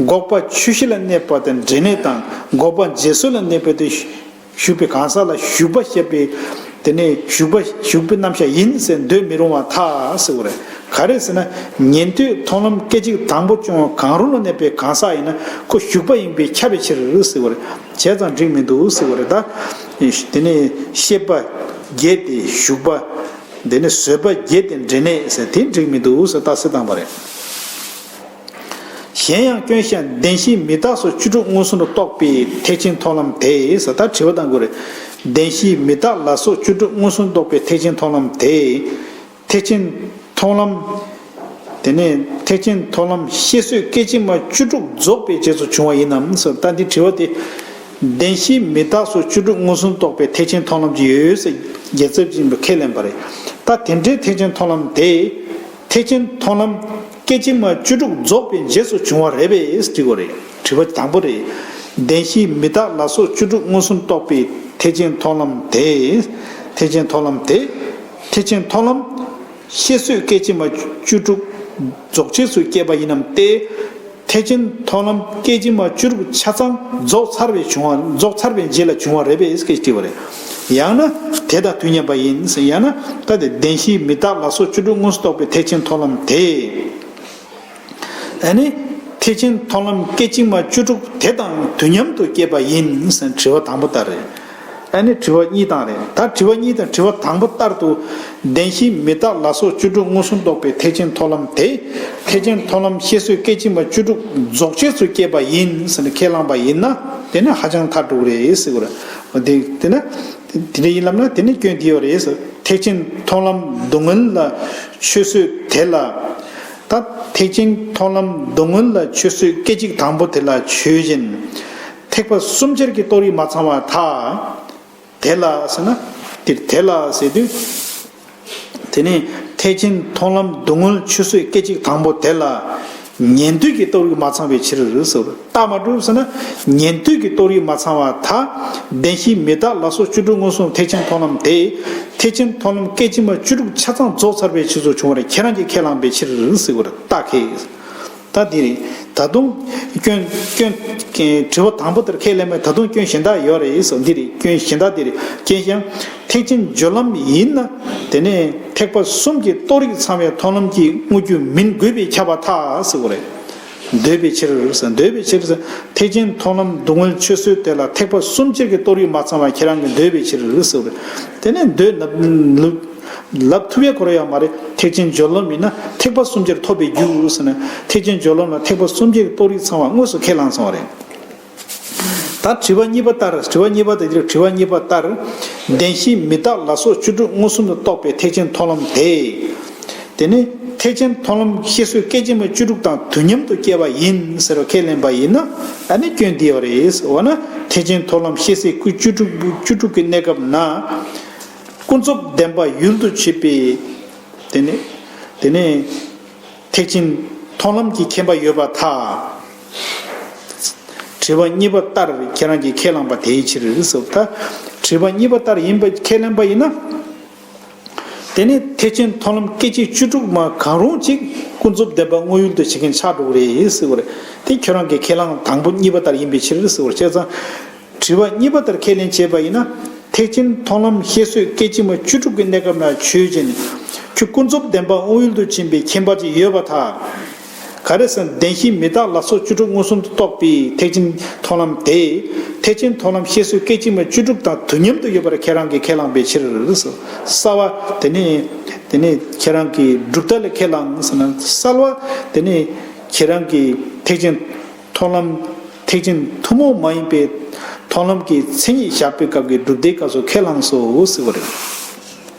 འགོག་པ་ཆོས་བཤད་ལ་གནས་པ་དེ་འབྲེལ་གནས་དང་འགོག་པ་འབྱེད་སོད་ལ་གནས་པ་དེ་ཞུགས་པའི་གང་ཟག་ལ་ཞུགས་པ་བཤད་པའི་དེ་ནས་ཞུགས་པ་ཞུགས་པའི་རྣམ་གཞག་ཡིན་ཟེར་འདོད་མི་རུང་བར་ཐལ་ཟེར་བ་རེད། ག་རེ་ཟེར་ན་ཉན་ཐོས་མཐོང་ལམ་སྐད་ཅིག་དང་པོ་བྱུང་བ་གང་རུང་ལ་གནས་པའི་གང་ཟག་ཡིན་ན་ཁོ་ཞུགས་པ་ཡིན་པས་ཁྱབ་པའི་ཕྱིར་ཟེར་བ་རེད། བྱས་ཙང་འགྲིག་མི་འདུག་ཟེར་བ་རེད། ད་དེ་ནས་ཤེས་པ་བརྒྱད་དེ་ཞུགས་པ། དེ་ནས་བཟོད་པ་བརྒྱད་དེ་འབྲེལ་གནས་ཟེར། དེ་འགྲིག་མི་འདུག་ཟེར་རྟགས་གསལ་བཏང་བ་རེད། གཞན་ཡང་སྐྱོན་བཤད་བདེན་བཞི་མི་རྟག་སོགས་བཅུ་དྲུག་མངོན་སུམ་དུ་རྟོགས་པའི་ཐེག་ཆེན་མཐོང་ལམ་དེ་ཟེར། ད་དྲི་བ་བཏང་དགོས་རེད། བདེན་བཞི་མི་རྟག་ལ་སོགས་བཅུ་དྲུག་མངོན་སུམ་རྟོགས་པའི་ཐེག་ཆེན་མཐོང་ལམ་དེ། ཐེག་ཆེན་མཐོང་ལམ། དེ་ནས་ཐེག་ཆེན་མཐོང་ལམ་ཤེས་བཟོད་སྐད་ཅིག་མ་བཅུ་དྲུག་རྫོགས་པའི་རྗེས་སུ་བྱུང་བ་ཡིན་ནམ་ཟེར། ད་འདི་དྲི་བ་དེ། བདེན་བཞི་མི་རྟག་སོགས་བཅུ་དྲུག་མངོན་སུམ་རྟོགས་པའི་ཐེག་ཆེན་མཐོང་ལམ་ཅིག་ཡོད་ཟེར་རྒྱལ་ཚབ་ཆེན་པོས་ཁས་ལེན་པ་རེད། ད་དེ་འདྲའི་ཐེག་ཆེན་མཐོང་ལམ་དེ། ཐེག་ཆེན་མཐོང་ལམ་སྐད་ཅིག་མ་བཅུ་དྲུག་རྫོགས་པའི་རྗེས་སུ་བྱུང་བ་རེད་པས་དྲི་བ་རེད། དྲི་བ་དང་པོ་རེད། བདེན་བཞི་མི་རྟག་ལ་སོགས་བཅུ་དྲུག་མངོན་སུམ་རྟོགས་པའི་ཐེག་ཆེན་མཐོང་ལམ་དེ། ཐེག་ཆེན་མཐོང་ལམ་དེ། ཐེག་ཆེན་མཐོང་ལམ་ཤེས་བཟོད་སྐད་ཅིག་མ་བཅུ་དྲུག་རྫོགས་རྗེས་སུ་སྐྱེས་པ་ཡིན་ནམ་སྟེ། ཐེག་ཆེན་མཐོང་ལམ་སྐད་ཅིག་མ་བཅུ་དྲུག་ཆ་ཚང་རྫོགས་ཚར་བའི་བྱུང་བ། རྫོགས་ཚར་བའི་རྗེས་ལ་བྱུང་བ་རེད་པས་སྐད་ཅིག་དྲི་བ་རེད། ཡང་ན་དེ་དང་དུས་མཉམ་པ་ཡིན་ཟེར། ཡང་ན་ད་དེ་བདེན་བཞི་མི་རྟག་ལ་སོགས་བཅུ་དྲུག་མངོན་སུམ་རྟོགས་པའི་ཐེག་ཆེན་མཐོང་ལམ་དེ། ཨ་ནི་ཐེག་ཆེན་མཐོང་ལམ་སྐད་ཅིག་མ་བཅུ་དྲུག་དེ་དང་དུས་མཉམ་དུ་སྐྱེས་པ་ཡིན་ཟེར་དྲི་བ་དང་པོ་ལྟར་རེད། ཨ་ནི་དྲི་བ་གཉིས་དང་རེད། ད་དྲི་བ་གཉིས་དང་དྲི་བ་དང་པོ་ལྟར་དུ་བདེན་བཞི་མི་རྟག་ལ་སོགས་བཅུ་དྲུག་མངོན་སུམ་རྟོགས་པའི་ཐེག་ཆེན་མཐོང་ལམ་དེ་ཐེག་ཆེན་མཐོང་ལམ་ཤེས་བཟོད་སྐད་ཅིག་མ་བཅུ་དྲུག་རྫོགས་རྗེས་སུ་སྐྱེས་པ་ཡིན་ཟེར་ནས་ཁས་བླངས་པ་ཡིན་ན་དེ་ནི་ཧ་ཅང་མཐར་འགྲོ་གི་རེད་ཟེར་གི་རེད། དེ་དེ་ན་དེ་འདྲ་ཡིན་ལབ་ན་དེ་ནི་སྐྱོན་འདི་ཡོད་རེད་ཟེར། ཐེག་ཆེན་མཐོང་ལམ་སྡུག་བསྔལ་ལ་ཆོས་བཟོད་དེ་ལ། ད་ཐེག་ཆེན་མཐོང་ལམ་སྡུག་བསྔལ་ལ་ཆོས་བཟོད་སྐད་ཅིག་དང་པོ་དེ་ལ་ཆོས་ཅན། ཐེག་པ་གསུམ་ཆར་གྱི་རྟོགས་རིགས་མ་ཚང་བར་ཐལ། དེ་ལ་ཟེར་ན། དེ་དེ་ལ་ཟེར་དུས། དེ་ནི་ཐེག་ཆེན་མཐོང་ལམ་སྡུག་བསྔལ་ཆོས་བཟོད་སྐད་ཅིག་དང་པོ་དེ་ལ། ཉན་ཐོས་ཀྱི་རྟོགས་རིགས་མ་ཚང་བའི་ཕྱིར་ཟེར། རྟགས་མ་གྲུབ་ཟེར་ན་ཉན་ཐོས་ཀྱི་རྟོགས་རིགས་མ་ཚང་བར་ཐལ། བདེན་བཞི་མི་རྟག་ལ་སོགས་བཅུ་དྲུག་མངོན་སུམ་ཐེག་ཆེན་མཐོང་ལམ་དེ། ཐེག་ཆེན་མཐོང་ལམ་སྐད་ཅིག་མ་བཅུ་དྲུག་ཆ་ཚང་རྫོགས་ཚར་བའི་ཕྱིར་དུ་བྱུང་བ་རེད། ཁྱེད་རང་གིས་ཁས་བླངས་པའི་ཕྱིར་ཟེར་བ་རེད། རྟགས་ཁས། ད་འདི་རེད། ད་དུང་སྐྱོན་སྐྱོན་དྲི་བ་དང་པོ་དེར་ཁས་ལེན་མེད། ད་དུང་སྐྱོན་གཞན་དག་ཡོད་རེད་ཟེར། འདི་རེད། སྐྱོན་གཞན་དག་འདི་རེད། སྐྱོན་གཞན། ཐེག་ཆེན་སྦྱོར་ལམ་ཡིན་ན་དེ་ནས་ཐེག་པ་གསུམ་གྱི་རྟོགས་རིགས་ཚང་བའི་མཐོང་ལམ་གྱིས་བསྔོ་རྒྱུ་མིན་དགོས་པས་ཁྱབ་པར་ཐལ་ཟེར་བ་རེད། འདོད་པའི་ཕྱིར་ཟེར། འདོད་པའི་ཕྱིར་ཟེར། ཐེག་ཆེན་མཐོང་ལམ་སྡུག་བསྔལ་ཆོས་བཟོད་དེ་ལ་ཐེག་པ་གསུམ་ཆར་གྱི་རྟོགས་རིགས་མ་ཚང་བ་ཁྱེད་རང་གིས་འདོད་པའི་ཕྱིར་ཟེར་བ་རེད། དེ་ནས་འདོད་ལབ་ལབ་ཐུབ་ཡ་ཁོ་ར་ཡོད་མ་རེད། ཐེག་ཆེན་སྦྱོར་ལམ་ཡིན་ན་ཐེག་པ་གསུམ་ཆར་ཐོབ་པའི་རྒྱུ་ཟེར་ན། ཐེག་ཆེན་སྦྱོར་ལམ་ལ་ཐེག་པ་གསུམ་ཆར་གྱི་རྟོགས་རིགས་ཚང་བ་དངོས་སུ་ཁས་བླངས་སོང་བ་རེད། ད་དྲི་བ་གཉིས་པ་ལྟར། དྲི་བ་གཉིས་པ་དེ་དྲི་བ་གཉིས་པ་ལྟར། བདེན་བཞི་མི་རྟག་ལ་སོགས་བཅུ་དྲུག་མངོན་སུམ་དུ་རྟོགས་པའི་ཐེག་ཆེན་མཐོང་ལམ་དེ། དེ་ནི་ཐེག་ཆེན་མཐོང་ལམ་བཤད་སྲོལ་སྐད་ཅིག་མ་བཅུ་དྲུག་དང་དུས་མཉམ་དུ་སྐྱེ་བ་ཡིན་ཟེར་བ་ཁས་ལེན་པ་ཡིན་ན། ཨ་ནི་སྐྱོན་འདི་ཡོད་རེད། འོ་ན་ཐེག་ཆེན་མཐོང་ལམ་བཤད་སྲོལ་སྐུ་བཅུ་དྲུག་བཅུ་དྲུག་གི་གནས་སྐབས་ན། ཀུན་རྫོབ་བདེན་པ་ཡུལ་དུ་བྱེད་པའི། དེ་ནི། དེ་ནི། ཐེག་ཆེན་མཐོང་ལམ་གྱི་མཁྱེན་པ་ཡོད་པར་ཐལ། དྲི་བ་གཉིས་པ་ལྟར་ཁྱེད་རང་གིས་ཁས་བླངས་པ་དེའི་ཕྱིར་ཟེར། ད་དྲི་བ་གཉིས་པ་ལྟར་ཡིན་པ་ཁས་ལེན་པ་ཡིན་ན། དེ་ནི་ཐེག་ཆེན་མཐོང་ལམ་སྐད་ཅིག་བཅུ་དྲུག་མ་གང་རུང་གཅིག་ཀུན་རྫོབ་བདེན་པ་དངོས་ཡུལ་དུ་བྱེད་མཁན་ཆགས་འགྲོ་གི་རེད་ཟེར་བ་རེད། དེ་ཁྱོད་རང་གི་ཁས་བླངས་དང་པོ་གཉིས་པ་ལྟར་ཡིན་པའི་ཕྱིར་ཟེར་བ་རེད། བྱས་ཙང་། དྲི་བ་གཉིས་པ་ལྟར་ཁས་ལེན་བྱས་པ་ཡིན་ན། ཐེག་ཆེན་མཐོང་ལམ་བཤད་སྲོལ་སྐད་ཅིག་མ་བཅུ་དྲུག་གི་གནས་སྐབས་ན་ཆོས་ཅན། ཁྱོད་ཀུན་རྫོབ་བདེན་པ་དངོས་ཡུལ་དུ་ཕྱིན་པའི་མཁྱེན་པ་ཅིག་ཡོད་པར་ཐལ། ག་རེ་ཟེར་ན་བདེན་བཞི་མི་རྟག་ལ་སོགས་བཅུ་དྲུག་མངོན་སུམ་དུ་རྟོགས་པའི་ཐེག་ཆེན་མཐོང་ལམ་དེ། ཐེག་ཆེན་མཐོང་ལམ་བཤད་སྲོལ་སྐད་ཅིག་མ་བཅུ་དྲུག་དང་དུས་མཉམ་དུ་ཡོད་པར་ཁྱེད་རང་གིས་ཁས་བླངས་པའི་ཕྱིར། གསལ་བ་དེ་ནི། དེ་ནི་ཁྱེད་རང་གིས་གྲུབ་མཐའ་ལ་ཁས་བླངས་ཟེར་ན། གསལ་བ་དེ་ནི་ཁྱེད་རང་གིས་ཐེག་ཆེན་མཐོང་ལམ། ཐེག་ཆེན་ཐུན་མོང་མ་ཡིན་པའི་མཐོང་ལམ་གྱི་མཚན་ཉིད་བཞག་པའི་སྐབས་ཀྱི་གྲུབ་མཐའི་སྐབས་སུ་ཁས་བླངས་སོ་ཟེར་བ་རེད།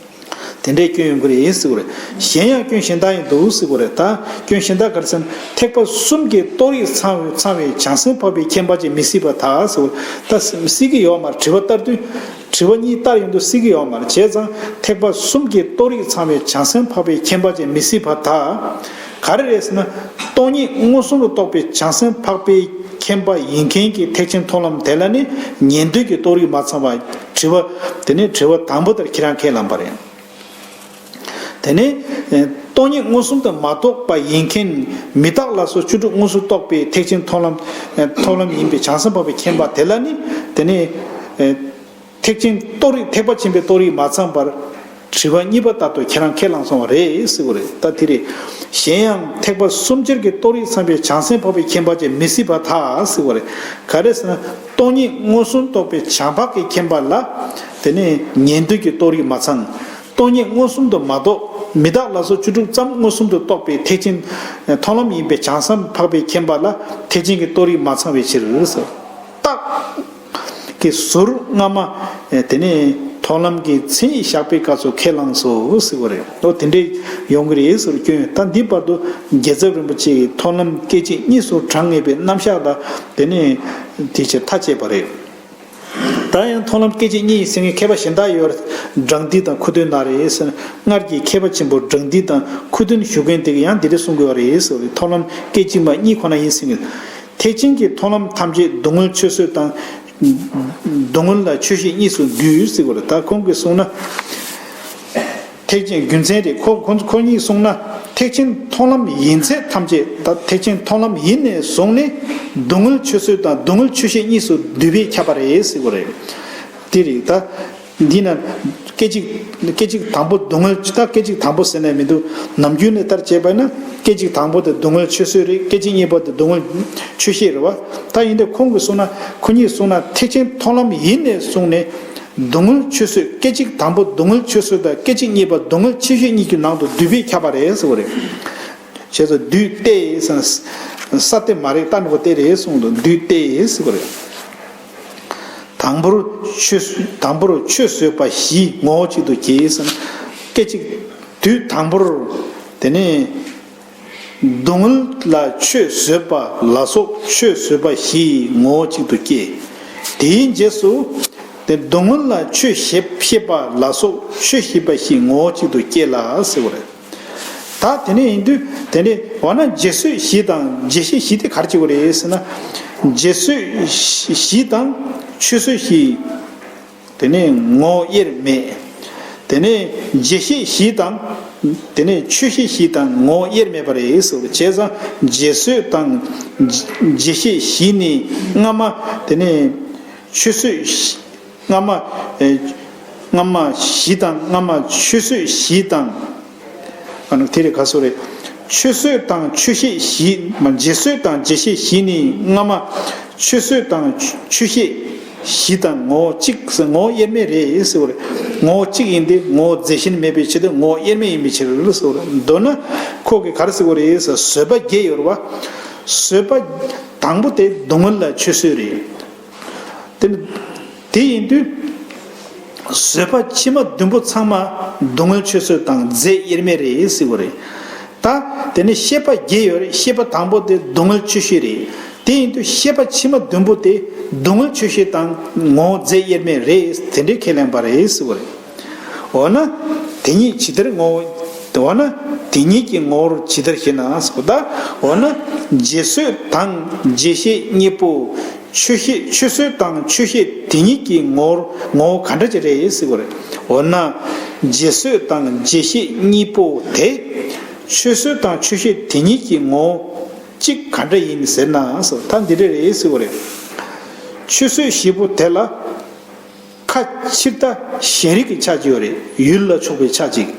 དེ་འདྲའི་སྐྱོན་ཡོང་གི་རེད་ཟེར་བ་རེད། གཞན་ཡང་སྐྱོན་གཞན་དག་ཡང་འདུག་ཟེར་བ་རེད། ད་སྐྱོན་གཞན་དག་ག་རེ་ཟེར་ན། ཐེག་པ་གསུམ་གྱི་རྟོགས་རིགས་ཚང་བའི་ཚང་བའི་བྱང་སེམས་འཕགས་པའི་མཁྱེན་པ་ཅིག་མི་སྲིད་པར་ཐལ་ཟེར་བ་རེད། ད་སྲིད་ཀྱི་ཡོད་མ་རེད། དྲི་བ་ལྟར་དུས། དྲི་བ་གཉིས་ལྟར་ཡིན་དུས་སྲིད་ཀྱི་ཡོད་མ་རེད། བྱས་ཙང་ཐེག་པ་གསུམ་གྱི་རྟོགས་རིགས་ཚང་བའི་བྱང་སེམས་འཕགས་པའི་མཁྱེན་པ་ཅིག་མི་སྲིད་པར་ཐལ། ག་རེ་རེད་ཟེར་ན། སྟོང་ཉིད་མངོན་སུམ་དུ་རྟོགས་པའི་བྱང་སེམས་འཕགས་པའི་མཁྱེན་པ་ཡིན་མཁན་གྱི་ཐེག་ཆེན་མཐོང་ལམ་དེ་ལ་ནི་ཉན་ཐོས་ཀྱི་རྟོགས་རིགས་མ་ཚང་བ། དྲི་བ། དེ་ནི་དྲི་བ་དང་པོ་ལྟར་ཁྱེད་རང་ཁས་བླངས་པ་རེད། དེ་ནི། སྟོང་ཉིད་མངོན་སུམ་དུ་མ་རྟོགས་པ་ཡིན་མཁན། མི་རྟག་ལ་སོགས་བཅུ་དྲུག་མངོན་སུམ་རྟོགས་པའི་ཐེག་ཆེན་མཐོང་ལམ། མཐོང་ལམ་ཡིན་པའི་བྱང་སེམས་འཕགས་པའི་མཁྱེན་པ་དེ་ལ་ནི། དེ་ནི། ཐེག་ཆེན་རྟོགས་རིགས། ཐེག་པ་ཆེན་པོའི་རྟོགས་རིགས་མ་ཚང་བར། དྲི་བ་གཉིས་པ་ལྟར་དུ་ཁྱེད་རང་ཁས་བླངས་སོང་བ་རེད་ཟེར་བ་རེད། ད་དེ་རེད། གཞན་ཡང་ཐེག་པ་གསུམ་ཆར་གྱི་རྟོགས་རིགས་ཚང་བའི་བྱང་སེམས་འཕགས་པའི་མཁྱེན་པ་ཅིག་མི་སྲིད་པར་ཐལ་ཟེར་བ་རེད། ག་རེ་ཟེར་ན། སྟོང་ཉིད་མངོན་སུམ་རྟོགས་པའི་བྱང་འཕགས་ཀྱི་མཁྱེན་པ་ལ། དེ་ནི་ཉན་ཐོས་ཀྱི་རྟོགས་རིགས་མ་ཚང་། སྟོང་ཉིད་མངོན་སུམ་དུ་མ་རྟོགས། མི་རྟག་ལ་སོགས་བཅུ་དྲུག་ཙམ་མངོན་སུམ་དུ་རྟོགས་པའི་ཐེག་ཆེན་མཐོང་ལམ་ཡིན་པའི་བྱང་སེམས་འཕགས་པའི་མཁྱེན་པ་ལ་ཐེག་ཆེན་གྱི་རྟོགས་རིགས་མ་ཚང་བའི་ཕྱིར་ཟེར། རྟགས་ཀྱི་ཟུར་སྔ་མ། དེ་ནས་མཐོང་ལམ་གྱི་མཚན་ཉིད་བཞག་པའི་སྐབས་སུ་ཁས་བླངས་སོ་ཟེར་བ་རེད། འོ་དེ་འདྲས་ཡོང་གི་རེད་ཟེར་སྐྱོན། ད་འདི་བར་དུ་རྒྱལ་ཚབ་རིན་པོ་ཆེ་ཡིས་མཐོང་ལམ་སྐད་ཅིག་གཉིས་སུ་གྲངས་ངེས་པའི་རྣམ་གཞག་ལ། དེ་ནས་དེ་ཕྱིར་མཐའ་བཅད་པ་རེད། ད་ཡང་མཐོང་ལམ་སྐད་ཅིག་གཉིས་ཟེར་མཁན་མཁས་པ་གཞན་དག་ཡོད་རེད། སྦྲང་རྩི་དང་ཁུ་སྟོན་ན་རེད་ཟེར། སྔར་གྱི་མཁས་པ་ཆེན་པོ་སྦྲང་རྩི་དང་ཁུ་སྟོན་ཞུ་མཁན་དེ་གིས་ཡང་འདི་འདྲ་གསུང་གི་ཡོད་རེད་ཟེར་བ་རེད། མཐོང་ལམ་སྐད་ཅིག་མ་གཉིས་ཁོ་ན་ཡིན་ཟེར་གི། ཐེག་ཆེན་གྱི་མཐོང་ལམ་ཐམས་ཅད་སྡུག་བསྔལ་ཆོས་བཟོད་དང་། སྡུག་བསྔལ་ལ་ཆོས་ཤེས་གཉིས་སུ་འདུས་ཟེར་བ་རེད། ད་ཁོང་གིས་གསུངས་ན། ཐེག་ཆེན་རྒྱུ་མཚན་རེད། ཁོ་ཁོ་ཁོ་གཉིས་གསུངས་ན། ཐེག་ཆེན་མཐོང་ལམ་ཡིན་ཚད་ཐམས་ཅད། ད་ཐེག་ཆེན་མཐོང་ལམ་ཡིན་ནས་བཟུང་ནས་སྡུག་བསྔལ་ཆོས་བཟོད་དང་སྡུག་བསྔལ་ཆོས་ཤེས་གཉིས་སུ་འདུས་པས་ཁྱབ་པ་རེད་ཟེར་བ་རེད། དེ་རེད། ད་འདི་ན་སྐད་ཅིག་སྐད་ཅིག་དང་པོ་སྡུག་བསྔལ། ད་སྐད་ཅིག་དང་པོ་ཟེར་ནས་མི་འདུག་ནམ་རྒྱུན་ནས་ལྟར་བྱས་པ་ན་སྐད་ཅིག་དང་པོ་དེ་སྡུག་བསྔལ་ཆོས་བཟོད་རེད། སྐད་ཅིག་གཉིས་པ་དེ་སྡུག་བསྔལ་ཆོས་ཤེས་རེད་བ། ད་ཡིན་དུས་ཁོང་གིས་གསུངས་ན། ཁོ་གཉིས་གསུངས་ན་ཐེག་ཆེན་མཐོང་ལམ་ཡིན་ནས་བཟུང་ནས། སྡུག་བསྔལ་ཆོས་བཟོད། སྐད་ཅིག་དང་པོ་སྡུག་བསྔལ་ཆོས་བཟོད་དང་སྐད་ཅིག་གཉིས་པ་སྡུག་བསྔལ་ཆོས་ཤེས་གཉིས་ཀྱི་ནང་དུ་འདུས་པས་ཁྱབ་པ་རེད་ཟེར་བ་རེད། བྱས་ཙང་འདུས་ཏེ་ཟེར་ན། ས་སྟེ་མ་རེད། རྟ་འགྲེང་བུ་སྟེ་རེད་གསུངས་འདུག་འདུས་ཏེ་ཟེར་བ་རེད། དང་པོར་ཆོས། དང་པོར་ཆོས་བཟོད་པ་བཞི་ངོ་བོ་གཅིག་ཏུ་སྐྱེས་ཟེར་ན། སྐད་ཅིག་དུས་དང་པོར། དེ་ནས། སྡུག་བསྔལ་ལ་ཆོས་བཟོད་པ་ལ་སོགས་ཆོས་བཟོད་པ་བཞི་ངོ་བོ་གཅིག་ཏུ་སྐྱེས། དེའི་རྗེས་སུ། དེ་སྡུག་བསྔལ་ལ་ཆོས་ཤེས་པ་ལ་སོགས་ཆོས་ཤེས་པ་བཞི་ངོ་བོ་གཅིག་ཏུ་སྐྱེས་ལ་ཟེར་བ་རེད། ད་དེ་ནས་ཡིན་དུས་དེ་ནས་འོ་ན་རྗེས་བཟོད་བཞི་དང་རྗེས་ཤེས་བཞི་དེ་ག་རེ་བྱེད་དགོས་རེད་ཟེར་ན། རྗེས་བཟོད་བཞི་དང་ཆོས་བཟོད་བཞི། དེ་ནས་ངོ་བོ་དབྱེར་མེད། དེ་ནས་རྗེས་ཤེས་བཞི་དང་། དེ་ནས་ཆོས་ཤེས་བཞི་དང་ངོ་བོ་དབྱེར་མེད་པ་རེད་ཟེར། བྱས་ཙང་རྗེས་བཟོད་དང་། རྗེས་ཤེས་བཞི་ནི་སྔ་མ། དེ་ནས་ཆོས་བཟོད་བཞི། སྔ་མ། ཨེ། སྔ་མ་བཞི་དང་། སྔ་མ་ཆོས་བཟོད་བཞི་དང་། ཨ་ནི་དེ་རེད། ག་སོ་རེད། ཆོས་བཟོད་དང་ཆོས་ཤེས་བཞི། མ། རྗེས་བཟོད་དང་རྗེས་ཤེས་བཞི་ནི་སྔ་མ་ཆོས་བཟོད་དང་ཆོས་ཤེས་བཞི་དང་ངོ་བོ་གཅིག་ཟེར། ངོ་བོ་དབྱེར་མེད་རེད་ཟེར་བ་རེད། ངོ་བོ་གཅིག་ཡིན་ཏེ་ངོ་བོ་རྫས་གཞན་མེད་པའི་ཕྱིར་ཏེ་ངོ་བོ་དབྱེར་མེད་ཡིན་པའི་ཕྱིར་ཟེར་བ་རེད། མདོར་ན་ཁོ་གིས་ག་རེ་ཟེར་བ་རེད་ཟེར། བཟོད་པ་བརྒྱད་ཡོད་རེད་བ། བཟོད་པ་དང་པོ་དེ་སྡུག་བསྔལ་ལ་ཆོས་བཟོད་རེད། དེ་ཡིན་དུས། བཟོད་པ་ཕྱི་མ་བདུན་པོ་ཚང་མ་སྡུག་བསྔལ་ཆོས་བཟོད་དང་རྫས་དབྱེར་མེད་རེད་ཟེར་བ་རེད། ད་དེ་ནས་ཤེས་པ་བརྒྱད་ཡོད་རེད། ཤེས་པ་དང་པོ་དེ་སྡུག་བསྔལ་ཆོས་ཤེས་རེད། དེ་ཡིན་དུས་ཤེས་པ་ཕྱི་མ་བདུན་པོ་དེ་སྡུག་བསྔལ་ཆོས་ཤེས་དང་ངོ་བོ་རྫས་དབྱེར་མེད་རེད། དེ་འདྲའི་ཁས་ལེན་པ་རེད་ཟེར་བ་རེད། འོ་ན། དེ་ཉིད་ཇི་ལྟར་ངོ་བོ། འོ་ན། དེ་ཉིད་ཀྱི་ངོ་བོར་ཇི་ལྟར་ཞེ་ན་ཟེར་བ་དང་། འོ་ན། རྫས་བཟོད་དང་རྫས་ཤེས་གཉིས་པོ། ཆོས་ཤེས་ཆོས་བཟོད་དང་ཆོས་ཤེས་དེ་ཉིད་ཀྱི་ངོ་བོར་ངོ་བོ་ག་འདྲ་ཅིག་རེད་ཟེར་བ་རེད། འོ་ན། རྫས་བཟོད་དང་རྫས་ཤེས་གཉིས་པོ་དེ། ཆོས་བཟོད་དང་ཆོས་ཤེས་དེ་ཉིད་ཀྱི་ངོ་བོ་གཅིག་ག་འདྲ་ཡིན་ཟེར་ན་ཟེར་བ་ད་འདི་འདྲ་རེད་ཟེར་བ་རེད། ཆོས་བཟོད་བཞི་པོ་དེ་ལ། ཁ་ཕྱིར་ལྟ་ཞེན་རིག་གི་ཆ་གཅིག་ཡོད་རེད། ཡུལ་ལ་ཕྱོགས་པའི་ཆ་གཅིག་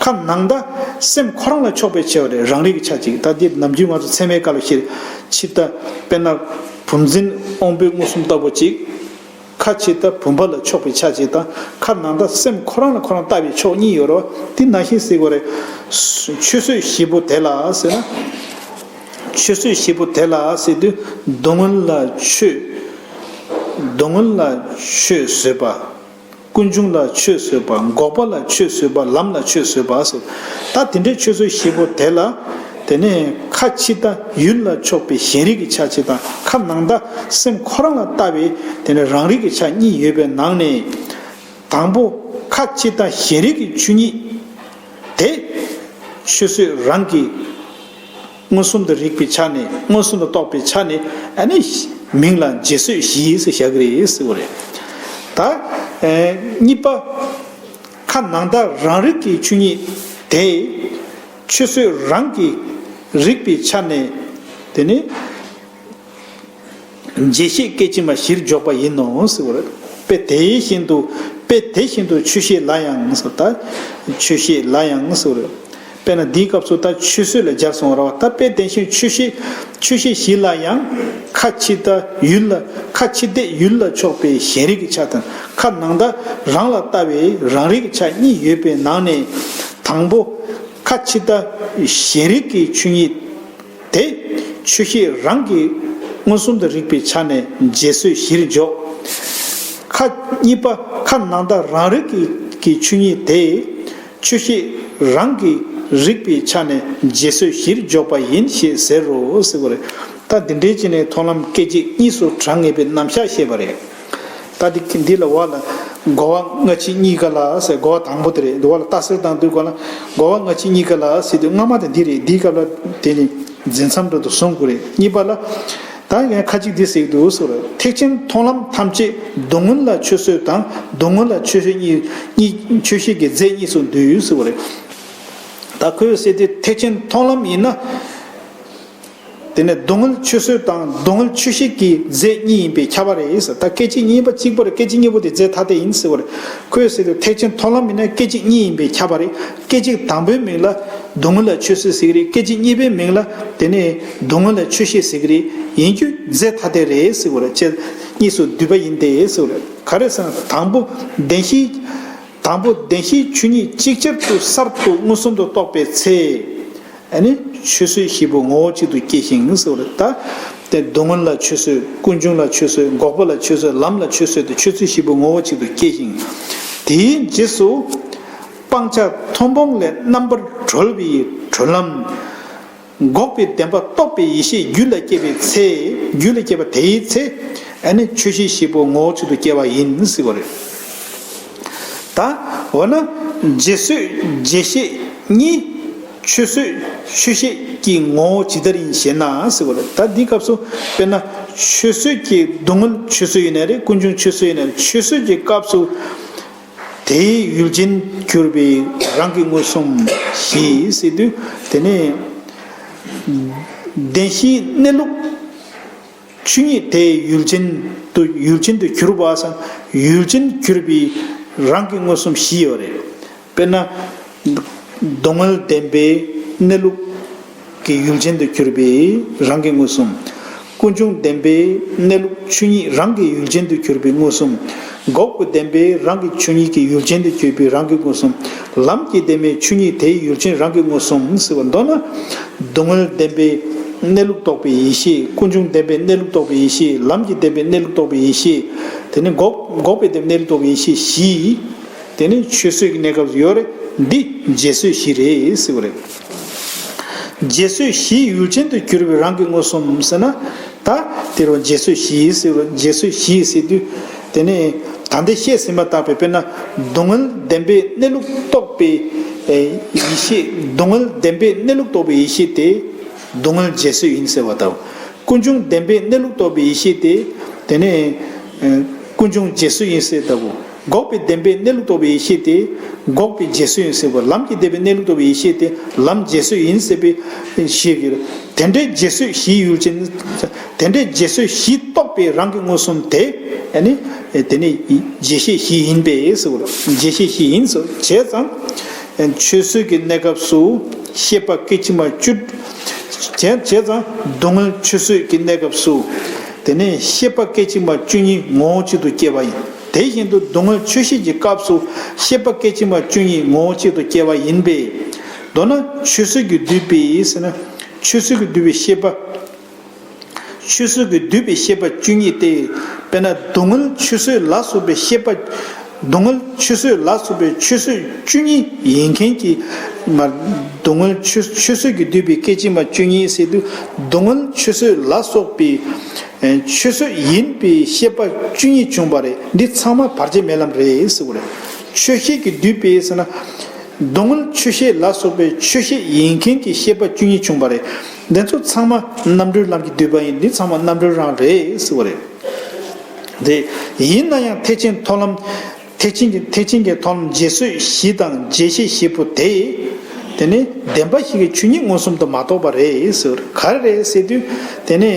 ཁ་ནང་ལྟ་སེམས་ཁོ་རང་ལ་ཕྱོགས་པའི་ཆ་ཡོད་རེད། རང་རིག་གི་ཆ་གཅིག་ད་འདི་ནམ་རྒྱུན་ང་ཚོ་ཚད་མའི་སྐབས་ལ་ཕྱིར་ཕྱིར་ལྟ། དཔེར་ན། བུམ་འཛིན་དབང་པོའི་མངོན་སུམ་ལྟ་བུ་གཅིག་ཁ་ཕྱིར་ལྟ་བུམ་པ་ལ་ཕྱོགས་པའི་ཆ་གཅིག་དང་ཁ་ནང་ལྟ་སེམས་ཁོ་རང་ལ་ཁོ་རང་ལྟ་བའི་ཕྱོགས་གཉིས་ཡོད་རེད། འདི་ནང་བཞིན་ཟེར་དགོས་རེད། ཆོས་བཟོད་བཞི་པོ་དེ་ལ་ཟེར་ན། ཆོས་བཟོད་བཞི་པོ་དེ་ལ་ཟེར་དུས་སྡུག་བསྔལ་ལ་ཆོས། སྡུག་བསྔལ་ལ་ཆོས་བཟོད་པ། ཀུན་འབྱུང་ལ་ཆོས་བཟོད་པ། འགོག་པ་ལ་ཆོས་བཟོད་པ། ལམ་ལ་ཆོས་བཟོད་པ་ཟེར། ད་དེ་འདྲའི་ཆོས་བཟོད་བཞི་པོ་དེ་ལ། དེ་ནས་ཁ་ཕྱིར་ལྟ་ཡུལ་ལ་ཕྱོགས་པའི་ཞེན་རིག་གི་ཆ་གཅིག་དང་ཁ་ནང་ལྟ་སེམས་ཁོ་རང་ལ་ལྟ་བའི་དེ་ནས་རང་རིག་གི་ཆ་གཉིས་ཡོད་པའི་ནང་ནས། དང་པོ་ཁ་ཕྱིར་ལྟ་ཞེན་རིག་གི་ཆོས་ཉིད་དེ། ཆོས་བཟོད་རང་གི་མངོན་སུམ་དུ་རིག་པའི་ཆ་ནས། མངོན་སུམ་དུ་རྟོགས་པའི་ཆ་ནས། ཨ་ནི་མིང་ལ་རྫས་བཟོད་བཞི་ཟེར་བཞག་གི་རེད་ཟེར་བ་རེད། ད་ཨེ་གཉིས་པ། ཁ་ནང་ལྟ་རང་རིག་གི་ཆོས་ཉིད་དེ། ཆོས་བཟོད་རང་གིས་རིག་པའི་ཆ་ནས། དེ་ནི། རྫས་ཤེས་སྐད་ཅིག་མ་བཞིར་འཇོག་པ་ཡིན་ནོ་ཟེར་བ་རེད། དཔེ་དེ་བཞིན་དུ། དཔེ་དེ་བཞིན་དུ་ཆོས་ཤེས་ལ་ཡང་ཟེར། ད་ཆོས་ཤེས་ལ་ཡང་ཟེར་བ་རེད། དཔེར་ན་འདིའི་སྐབས་སུ་ད་ཆོས་བཟོད་ལ་སྦྱར་སོང་བ་རེད་བ། ད་དཔེ་དེ་བཞིན་ཆོས་ཤེས། ཆོས་ཤེས་བཞི་ལ་ཡང་ཁ་ཕྱིར་ལྟ་ཡུལ་ལ། ཁ་ཕྱིར་ལྟས་ཡུལ་ལ་ཕྱོགས་པའི་ཞེན་རིག་གི་ཆ་དང་། ཁ་ནང་ལྟ་རང་ལ་ལྟ་བའི་རང་རིག་གི་ཆ་གཉིས་ཡོད་པའི་ནང་ནས། དང་པོ་ཁ་ཕྱིར་ལྟ་ཞེན་རིག་གི་ཆོས་ཉིད་དེ། ཆོས་ཤེས་རང་གིས་མངོན་སུམ་དུ་རིག་པའི་ཆ་ནས་རྫས་བཟོད་བཞིར་འཇོག་ཁ་གཉིས་པ་ཁ་ནང་ལྟ་རང་རིག་གི་གི་ཆོས་ཉིད་དེ། ཆོས་ཤེས་རང་གིས་རིག་པའི་ཆ་ནས་རྫས་བཟོད་བཞིར་འཇོག་པ་ཡིན་ཞེས་ཟེར་རོ་ཟེར་བ་རེད། ད་འདི་འདྲའི་ཅིག་ནས་མཐོང་ལམ་སྐད་ཅིག་གཉིས་སུ་གྲངས་ངེས་པའི་རྣམ་གཞག་བཤད་པ་རེད། ད་འདི་འདི་ལ་འོག་ལ་རྒོལ་བ་སྔ་ཕྱི་གཉིས་ཀ་ལ་ཟེར། རྒོལ་བ་དང་པོ་དེ་རེད། འདི་འོག་ལ་རྟགས་གསལ་དང་དུས་གོ་ལ་རྒོལ་བ་སྔ་ཕྱི་གཉིས་ཀ་ལ་ཟེར་དུས་སྔ་མ་དེ་འདི་རེད། འདིའི་སྐབས་ལ་དེ་ནི་འཛིན་མཚམས་འགྲོ་དུ་བཟུང་དགོས་རེད། གཉིས་པ་ལ། ད་ཡང་ཁ་ཅིག་འདི་ཟེར་གྱི་འདུག་ཟེར་བ་རེད། ཐེག་ཆེན་མཐོང་ལམ་ཐམས་ཅད་སྡུག་བསྔལ་ལ་ཆོས་བཟོད་དང་སྡུག་བསྔལ་ལ་ཆོས་བཟོད་གཉིས་གཉིས་ཆོས་བཤད་ཀྱི་རྫས་གཉིས་སུ་འདུས་ཟེར་བ་རེད། ད་ཁོས་ཟེར་དུས་ཐེག་ཆེན་མཐོང་ལམ་ཡིན་ན། དེ་ནས་སྡུག་བསྔལ་ཆོས་བཟོད་དང་སྡུག་བསྔལ་ཆོས་བཤད་ཀྱི་རྫས་གཉིས་ཡིན་པས་ཁྱབ་པ་རེད་ཟེར། ད་སྐད་ཅིག་གཉིས་པ་གཅིག་པ་རེད། སྐད་ཅིག་གཉིས་པོ་དེ་རྫས་ཐ་དད་ཡིན་ཟེར་བ་རེད། ཁོས་ཟེར་དུས་ཐེག་ཆེན་མཐོང་ལམ་ཡིན་ན་སྐད་ཅིག་གཉིས་ཡིན་པས་ཁྱབ་པ་རེད། སྐད་ཅིག་དང་པོའི་མིང་ལ་སྡུག་བསྔལ་ལ་ཆོས་བཟོད་ཟེར་གྱི་རེད། སྐད་ཅིག་གཉིས་པའི་མིང་ལ་དེ་ནས་སྡུག་བསྔལ་ལ་ཆོས་བཤད་ཟེར་གྱི་རེད། ཡིན་རྒྱུ་རྫས་ཐ་དད་རེད་ཟེར་བ་རེད། ཅེས་གཉིས་སུ་འདུས་པ་ཡིན་ཏེ་ཟེར་བ་རེད། ག་རེ་ཟེར་ན་དང་པོ་བདེན་བཞིའི། དང་པོ་བདེན་བཞིའི་ཆོས་ཉིད་ཅིག་ཅར་དུ་གསར་དུ་མངོན་སུམ་དུ་རྟོགས་པའི་ཚེ། ཨ་ནི་ཆོས་བཟོད་བཞི་པོ་ངོ་བོ་གཅིག་ཏུ་སྐྱེ་ཞིང་ཟེར་བ་རེད། ད་དེ་སྡུག་བསྔལ་ལ་ཆོས་བཟོད། ཀུན་འབྱུང་ལ་ཆོས་བཟོད། འགོག་པ་ལ་ཆོས་བཟོད། ལམ་ལ་ཆོས་བཟོད་དེ་ཆོས་བཟོད་བཞི་པོ་ངོ་བོ་གཅིག་ཏུ་སྐྱེ་ཞིང་། དེའི་རྗེས་སུ་སྤང་བྱ་མཐོང་སྤང་ལས་རྣམ་པར་གྲོལ་བའི་གྲོལ་ལམ། འགོག་པའི་བདེན་པ་རྟོགས་པའི་ཡེ་ཤེས་རྒྱུད་ལ་སྐྱེས་པའི་ཚེ། རྒྱུད་ལ་སྐྱེས་པ་དེའི་ཚེ། ཨ་ནི་ཆོས་བཟོད་བཞི་པོ་ངོ་བོ་གཅིག་ཏུ་སྐྱེ་བ་ཡིན་ཟེར་བ་རེད། ད་འོ་ན་རྫས་བཟོད་རྫས་ཤེས་གཉིས། ཆོས་བཟོད་ཆོས་ཤེས་ཀྱི་ངོ་བོ་ཇི་ལྟར་ཡིན་ཞེ་ན་ཟེར་བ་རེད། ད་འདིའི་སྐབས་སུ་དཔེར་ན་ཆོས་བཟོད་ཀྱི་སྡུག་བསྔལ་ཆོས་བཟོད་ཡིན་ན་རེད། ཀུན་འབྱུང་ཆོས་བཟོད་ཡིན་ན་རེད། ཆོས་བཟོད་ཀྱི་སྐབས་སུ། དེའི་ཡུལ་ཅན་གྱུར་པའི་རང་གི་མངོན་སུམ་ཞེས་ཟེར་དུས། དེ་ནས་བདེན་བཞིའི་གནས་ལུགས་ཆོས་ཉིད་དེའི་ཡུལ་ཅན་དུ་ཡུལ་ཅན་དུ་གྱུར་པ་སང་ཡུལ་ཅན་གྱུར་པའི་རང་གི་མངོན་སུམ་བཞི་ཡོད་རེད། དཔེར་ན། སྡུག་བསྔལ་བདེན་པའི་གནས་ལུགས་ཀྱི་ཡུལ་ཅན་དུ་གྱུར་པའི་རང་གི་མངོན་སུམ། ཀུན་འབྱུང་བདེན་པའི་གནས་ལུགས་ཆོས་ཉིད་རང་གི་ཡུལ་ཅན་དུ་གྱུར་པའི་མངོན་སུམ། འགོག་པ་བདེན་པའི་རང་གི་ཆོས་ཉིད་ཀྱི་ཡུལ་ཅན་དུ་གྱུར་པའི་རང་གི་མངོན་སུམ། ལམ་གྱི་བདེན་པའི་ཆོས་ཉིད་དེའི་ཡུལ་ཅན་རང་གི་མངོན་སུམ་ཟེར་བ། མདོར་ན། སྡུག་བསྔལ་བདེན་པའི་ གནས་ལུགས་རྟོགས་པའི་ཡེ་ཤེས། ཀུན་འབྱུང་བདེན་པའི་གནས་ལུགས་རྟོགས་པའི་ཡེ་ཤེས། ལམ་གྱི་བདེན་པའི་གནས་ལུགས་རྟོགས་པའི་ཡེ་ཤེས། དེ་ནས་འགོག་འགོག་པའི་བདེན་པའི་གནས་ལུགས་རྟོགས་པའི་ཡེ་ཤེས་བཞི། དེ་ནས་ཆོས་བཟོད་ཀྱི་གནས་སྐབས་སུ་ཡོད་རེད། འདི་རྗེས་བཟོད་བཞི་རེད་ཟེར་བ་རེད། རྗེས་བཟོད་བཞིའི་ཡུལ་ཅན་དུ་གྱུར་པའི་རང་གི་མངོན་སུམ་ཟེར་ན། ད་དེ་རུ་རྗེས་བཟོད་བཞི་ཟེར་བ། རྗེས་བཟོད་བཞི་ཟེར་དུས། དེ་ནས་ད་ལྟ་བཤད་ཟིན་པ་ལྟར་པའི། དཔེར་ན་སྡུག་བསྔལ་བདེན་པའི་གནས་ལུགས་རྟོགས་པའི་ཨེ་ཡེ་ཤེས། སྡུག་བསྔལ་བདེན་པའི་གནས་ལུགས་རྟོགས་པའི་ཡེ་ཤེས་དེ་སྡུག་བསྔལ་རྗེས་བཟོད་ཡིན་ཟེར་བ་ལྟ་བུ། ཀུན་འབྱུང་བདེན་པའི་གནས་ལུགས་རྟོགས་པའི་ཡེ་ཤེས་དེ། དེ་ནས་ཨེ་ཀུན་འབྱུང་རྗེས་བཟོད་ཡིན་ཟེར་ལྟ་བུ། འགོག་པའི་བདེན་པའི་གནས་ལུགས་རྟོགས་པའི་ཡེ་ཤེས་དེ་འགོག་པའི་རྗེས་བཟོད་ཡིན་ཟེར་བ། ལམ་གྱི་བདེན་པའི་གནས་ལུགས་རྟོགས་པའི་ཡེ་ཤེས་དེ་ལམ་རྗེས་བཟོད་ཡིན་ཟེར་བའི་ཞེས་ཡོད། དེ་འདྲའི་རྗེས་བཟོད་བཞིའི་ཡུལ་ཅན། དེ་འདྲའི་རྗེས་བཟོད་བཞི་རྟོགས་པའི་རང་གི་མངོན་སུམ་དེ། ཨ་ནི་དེ་ནི་རྗེས་ཤེས་བཞི་ཡིན་པས་ཟེར་བ། རྗེས་ཤེས་བཞི་ཡིན་ཟེར། བྱས་ཙང་ཆོས་བཟོད་ཀྱི་གནས་སྐབས་སུ་ཤེས་པ་སྐད་ཅིག་མ་བཅུ། བྱས་བྱས་ཙང་སྡུག་བསྔལ་ཆོས་བཟོད་ཀྱི་གནས་སྐབས་སུ། དེ་ནས་ཤེས་པ་སྐད་ཅིག་མ་བཅུ་གཉིས་ངོ་བོ་གཅིག་ཏུ་སྐྱེ་བ་ཡིན། དེ་བཞིན་དུ་སྡུག་བསྔལ་ཆོས་ཤེས་ཀྱི་སྐབས་སུ་ཤེས་པ་སྐད་ཅིག་མ་བཅུ་གཉིས་ངོ་བོ་གཅིག་ཏུ་སྐྱེ་བ་ཡིན་པས། མདོར་ན་ཆོས་བཟོད་ཀྱིས་བསྡུས་པའི་ཟེར་ན། ཆོས་བཟོད་ཀྱིས་བསྡུས་པའི་ཤེས་པ། ཆོས་བཟོད་ཀྱིས་བསྡུས་པའི་ཤེས་པ་བཅུ་གཉིས་ཏེ། དཔེར་ན་སྡུག་བསྔལ་ཆོས་བཟོད་ལ་སོགས་པའི་ཤེས་པ། སྡུག་བསྔལ་ཆོས་བཟོད་ལ་སོགས་པའི་ཆོས་བཟོད་བཅུ་གཉིས་ཡིན་མཁན་གྱི་མ། སྡུག་བསྔལ་ཆོས་ཆོས་བཟོད་ཀྱིས་བསྡུས་པའི་སྐད་ཅིག་མ་བཅུ་གཉིས་ཟེར་དུས། སྡུག་བསྔལ་ཆོས་བཟོད་ལ་སོགས་པའི་ཆོས་བཟོད་ཡིན་པའི་ཤེས་པ་བཅུ་གཉིས་བྱུང་བ་རེད། འདི་ཚང་མ་བར་ཆད་མེད་ལམ་རེད་ཟེར་བ་རེད། ཆོས་ཤེས་ཀྱིས་བསྡུས་པའི་ཟེར་ན། སྡུག་བསྔལ་ཆོས་ཤེས་ལ་སོགས་པའི་ཆོས་ཤེས་ཡིན་མཁན་གྱི་ཤེས་པ་བཅུ་གཉིས་བྱུང་བ་རེད། འདི་ཚོ་ཚང་མ་རྣམ་གྲོལ་ལམ་གྱིས་བསྡུས་པ་ཡིན། འདི་ཚང་མ་རྣམ་གྲོལ་རང་རེད་ཟེར་བ་རེད། དེ་ཡིན་ན་ཡང་ཐེག་ཆེན་མཐོང་ལམ། ཐེག་ཆེན་གྱི་ཐེག་ཆེན་གྱི་མཐོང་ལམ་རྗེས་བཟོད་བཞི་དང་རྗེས་ཤེས་བཞི་པོ་དེ། དེ་ནི་བདེན་པ་བཞི་གི་ཆོས་ཉིད་མངོན་སུམ་དུ་མ་རྟོགས་པ་རེད་ཟེར་བ་རེད། ག་རེ་རེད་ཟེར་དུས། དེ་ནི་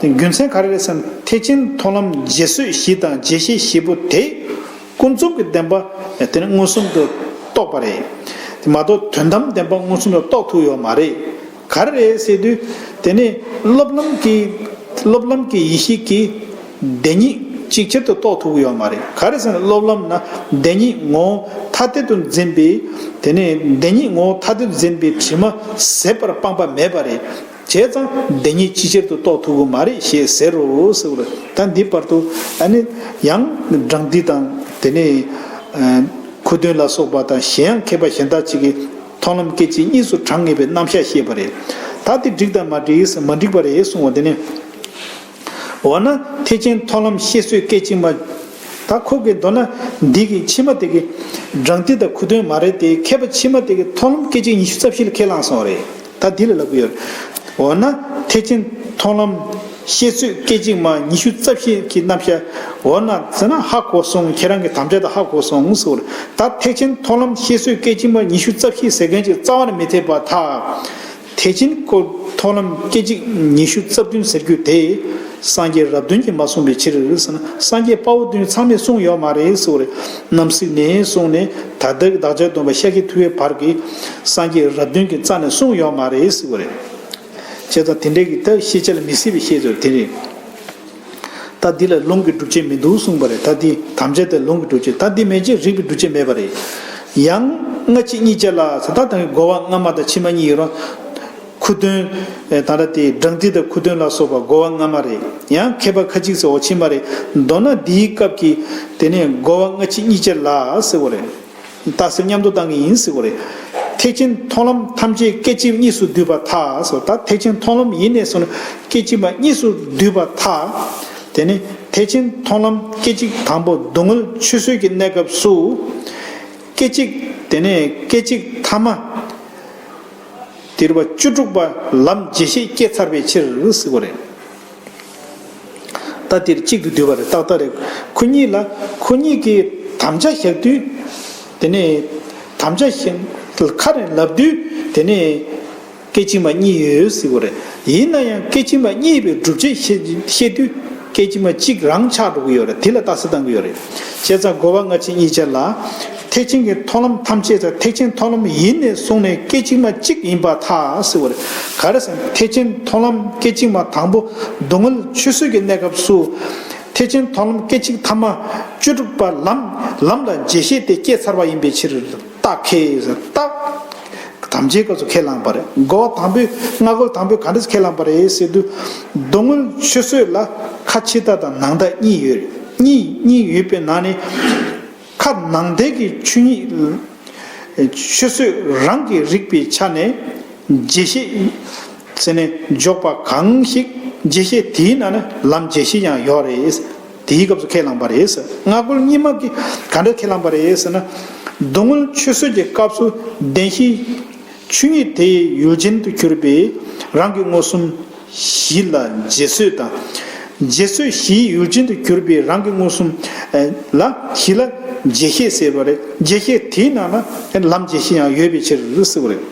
རྒྱུ་མཚན་ག་རེ་རེད་ཟེར་ན། ཐེག་ཆེན་མཐོང་ལམ་རྗེས་བཟོད་བཞི་དང་རྗེས་ཤེས་བཞི་པོ་དེ། ཀུན་རྫོབ་ཀྱི་བདེན་པ་དེ་ནི་མངོན་སུམ་དུ་རྟོགས་པ་རེད། དེ་མ་གཏོགས་དོན་དམ་བདེན་པ་མངོན་སུམ་དུ་རྟོགས་ཐུབ་ཡོད་མ་རེད། ག་རེ་རེད་ཟེར་དུས། དེ་ནི་སློབ་ལམ་གྱི་སློབ་ལམ་གྱི་ཡེ་ཤེས་ཀྱིས་བདེན་གཉིས་ཅིག་ཅར་དུ་རྟོགས་ཐུབ་ཀྱི་ཡོད་མ་རེད། ག་རེ་ཟེར་ན། སློབ་ལམ་ན་བདེན་གཉིས་ངོ་བོ་ཐ་དད་དུ་འཛིན་པའི། དེ་ནི་བདེན་གཉིས་ངོ་བོ་ཐ་དད་དུ་འཛིན་པའི་དྲི་མ་ཟད་པར་སྤངས་པ་མེད་པ་རེད། བྱས་ཙང་བདེན་གཉིས་ཅིག་ཅར་དུ་རྟོགས་ཐུབ་ཀྱི་མ་རེད་ཞེས་ཟེར་རོ་ཟེར་བ་རེད། ད་འདི་བར་དུ་ཨ་ནི་ཡང་སྦྲང་རྩི་དང་། དེ་ནས་ཨ་ཁུ་སྟོན་ལ་སོགས་པ་དང་། གཞན་ཡང་མཁས་པ་གཞན་དག་ཅིག་གིས་མཐོང་ལམ་སྐད་ཅིག་གཉིས་སུ་གྲངས་ངེས་པའི་རྣམ་གཞག་བཤད་པ་རེད། ད་དེ་འགྲིག་དང་མ་འགྲིག་ཟེར། མ་འགྲིག་པ་རེད་གསུངས་པ། དེ་ནས། འོ་ན་ཐེག་ཆེན་མཐོང་ལམ་ཤེས་བཟོད་སྐད་ཅིག་མ། ད་ཁོ་གིས་མདོར་ན་འདི་གི་ཕྱི་མ་དེ་གི་སྦྲང་རྩི་དང་ཁུ་སྟོན་མ་རེད་དེ། མཁས་པ་ཕྱི་མ་དེ་གི་མཐོང་ལམ་སྐད་ཅིག་ཉི་ཤུ་རྩ་བཞི་ལ་ཁས་བླངས་སོང་བ་རེད། ད་འདི་ལ་ལབ་ཀྱི་ཡོད་རེད། འོ་ན་ཐེག་ཆེན་མཐོང་ལམ་ཤེས་བཟོད་སྐད་ཅིག་མ་ཉི་ཤུ་རྩ་བཞི་གི་རྣམ་གཞག་འོ་ན་ཟེར་ན་ཧ་གོ་སོང་། ཁྱེད་རང་གི་དམ་བཅའ་དང་ཧ་གོ་སོང་ཟེར་བ་རེད། ད་ཐེག་ཆེན་མཐོང་ལམ་ཤེས་བཟོད་སྐད་ཅིག་མ་ཉི་ཤུ་རྩ་བཞི་ཟེར་མཁན་ཅིག་རྩ་བ་ནས་མི་འཐད་པར་ཐལ། ཐེག་ཆེན་ཁོ་མཐོང་ལམ་སྐད་ཅིག་ཉི་ཤུ་རྩ་བདུན་ཟེར་རྒྱུ་དེ། སངས་རྒྱས་རབས་བདུན་གྱིས་མ་གསུངས་པའི་ཕྱིར་ཟེར་ན། སངས་རྒྱས་དཔའ་བོ་བདུན་ཚང་མས་གསུངས་ཡོད་མ་རེད་ཟེར་བ་རེད། རྣམ་སྲས་ནས་བཟུང་ནས་ད་ལྟའི་བདག་ཅག་སྟོན་པ་ཤཱཀྱ་ཐུབ་པའི་བར་གྱི་སངས་རྒྱས་རབས་བདུན་གྱིས་རྩ་ནས་གསུངས་ཡོད་མ་རེད་ཟེར་བ་རེད། བྱས་ཙང་དེ་འདྲའི་གི་ད་ཤེས་བྱ་ལ་མི་སྲིད་པའི་བཤད་ཚུལ་དེ་རེད། ད་འདི་ལ་ལུང་གི་སྒྲུབ་བྱེད་མི་འདུག་གསུངས་པ་རེད། ད་འདི་དམ་བཅའ་དེ་ལུང་གི་སྒྲུབ་བྱེད། ད་འདི་མེད་ཅེས་རིགས་པའི་སྒྲུབ་བྱེད་མེད་པ་རེད། ཡང་སྔ་ཕྱི་གཉིས་ཆར་ལ་ཟེར། ད་དང་རྒོལ་བ་སྔ་མ་དང་ཕྱི་མ་གཉིས་ཡོད་རུང་། ཁུ་སྟོན། ད་ལྟ་དེ་སྦྲང་རྩི་དང་ཁུ་སྟོན་ལ་སོགས་པ་རྒོལ་བ་སྔ་མ་རེད། ཡང་མཁས་པ་ཁ་ཅིག་ཟེར་བ་ཕྱི་མ་རེད། མདོར་ན་འདིའི་སྐབས་ཀྱི་དེ་ནས་རྒོལ་བ་སྔ་ཕྱི་གཉིས་ཆར་ལ་ཟེར་བ་རེད། རྟགས་གསལ་མཉམ་དུ་བཏང་གི་ཡིན་ཟེར་བ་རེད། ཐེག་ཆེན་མཐོང་ལམ་ཐམས་ཅད་སྐད་ཅིག་གཉིས་སུ་འདུས་པར་ཐལ་ཟེར། ད་ཐེག་ཆེན་མཐོང་ལམ་ཡིན་ནས་བཟུང་ནས་སྐད་ཅིག་མ་གཉིས་སུ་འདུས་པར་ཐལ། དེ་ནས་ཐེག་ཆེན་མཐོང་ལམ་སྐད་ཅིག་དང་པོ་སྡུག་བསྔལ་ཆོས་བཟོད་ཀྱི་གནས་སྐབས་སུ། སྐད་ཅིག་དེ་ནས་སྐད་ཅིག་ཐ་མ། དེ་རུ་བ་བཅུ་དྲུག་པ་ལམ་རྗེས་ཤེས་སྐྱེས་ཚར་བའི་ཕྱིར་ཟེར་བ་རེད། ད་དེར་གཅིག་ཏུ་བསྡུས་པ་རེད། ཏག་ཏག་རེད། ཁོ་གཉིས་ལ་ཁོ་གཉིས་ཀྱིས་དམ་བཅའ་བཞག་དུས། དེ་ནས་དམ་བཅའ་བཞག་ཁ་ནས་ལབ་དུས། དེ་ནས་སྐད་ཅིག་མ་གཉིས་ཡོད་ཟེར་བ་རེད། ཡིན་ན་ཡང་སྐད་ཅིག་མ་གཉིས་པའི་སྒྲུབ་བྱེད་བཤད་བཤད་དུས་སྐད་ཅིག་མ་གཅིག་རང་ཆགས་འགྲོ་གི་ཡོད་རེད། དེ་ལ་རྟགས་གསལ་བཏང་གི་ཡོད་རེད། བྱས་ཙང་རྒོལ་བ་སྔ་ཕྱི་གཉིས་ཆར་ལ། ཐེག་ཆེན་གྱི་མཐོང་ལམ་ཐམས་ཅད་དང་ཐེག་ཆེན་མཐོང་ལམ་ཡིན་ནས་བཟུང་ནས་སྐད་ཅིག་མ་གཅིག་ཡིན་པར་ཐལ་ཟེར་བ་རེད། ག་རེ་ཟེར་ན། ཐེག་ཆེན་མཐོང་ལམ་སྐད་ཅིག་མ་དང་པོ་སྡུག་བསྔལ་ཆོས་བཟོད་ཀྱི་གནས་སྐབས་སུ། ཐེག་ཆེན་མཐོང་ལམ་སྐད་ཅིག་ཐ་མ་བཅུ་དྲུག་པ་ལམ་ལམ་ལ་རྗེས་ཤེས་དེ་སྐྱེས་ཚར་བ་ཡིན་པའི་ཕྱིར། རྟགས་ཁས་རྟགས། དམ་བཅའི་སྐབས་སུ་ཁས་བླངས་པ་རེད། གོ་བ་དང་པོའི་སྔ་རྒོལ་དང་པོས་ག་འདྲས་ཁས་བླངས་པ་རེད་ཟེར་དུས། སྡུག་བསྔལ་ཆུད་ཟོས་ལ་ཁ་ཕྱི་ལྟ་དང་ནང་ལྟ་གཉིས་ཡོད་རེད། གཉིས་གཉིས་ཡོད་པའི་ནང་ནས། ཁ་ནང་ལྟའི་གི་ཆོས་ཉིད་ཆུད་ཟོས་རང་གི་རིག་པའི་ཆ་ནས་རྗེས་ཤེས་ཟེར་ནས་འཇོག་པ་གང་ཞིག་རྗེས་ཤེས་དེའི་ནང་ན་ལམ་རྗེས་ཤེས་ཀྱང་ཡོད་རེད། དེའི་སྐབས་སུ་ཁས་བླངས་པ་རེད། སྔ་རྒོལ་གཉིས་མ་གི་ག་འདྲ་ཁས་བླངས་པ་རེད་ཟེར་ན། སྡུག་བསྔལ་ཆུད་ཟོས་ཀྱི་སྐབས་སུ་བདེན་བཞིའི་ཆོས་ཉིད་དེའི་ཡུལ་ཅན་དུ་གྱུར་པའི་རང་གི་མངོན་སུམ་གཞི་ལ་རྗེས་བཟོད་དང་། རྗེས་བཟོད་གཞིའི་ཡུལ་ཅན་དུ་གྱུར་པའི་རང་གི་མངོན་སུམ་ལ་གཞི་ལ་རྗེས་ཤེས་ཟེར་བ་རེད། རྗེས་ཤེས་དེའི་ནང་ན་ལམ་རྗེས་ཤེས་ཡང་ཡོད་པའི་ཕྱིར་ཟེར་བ་རེད།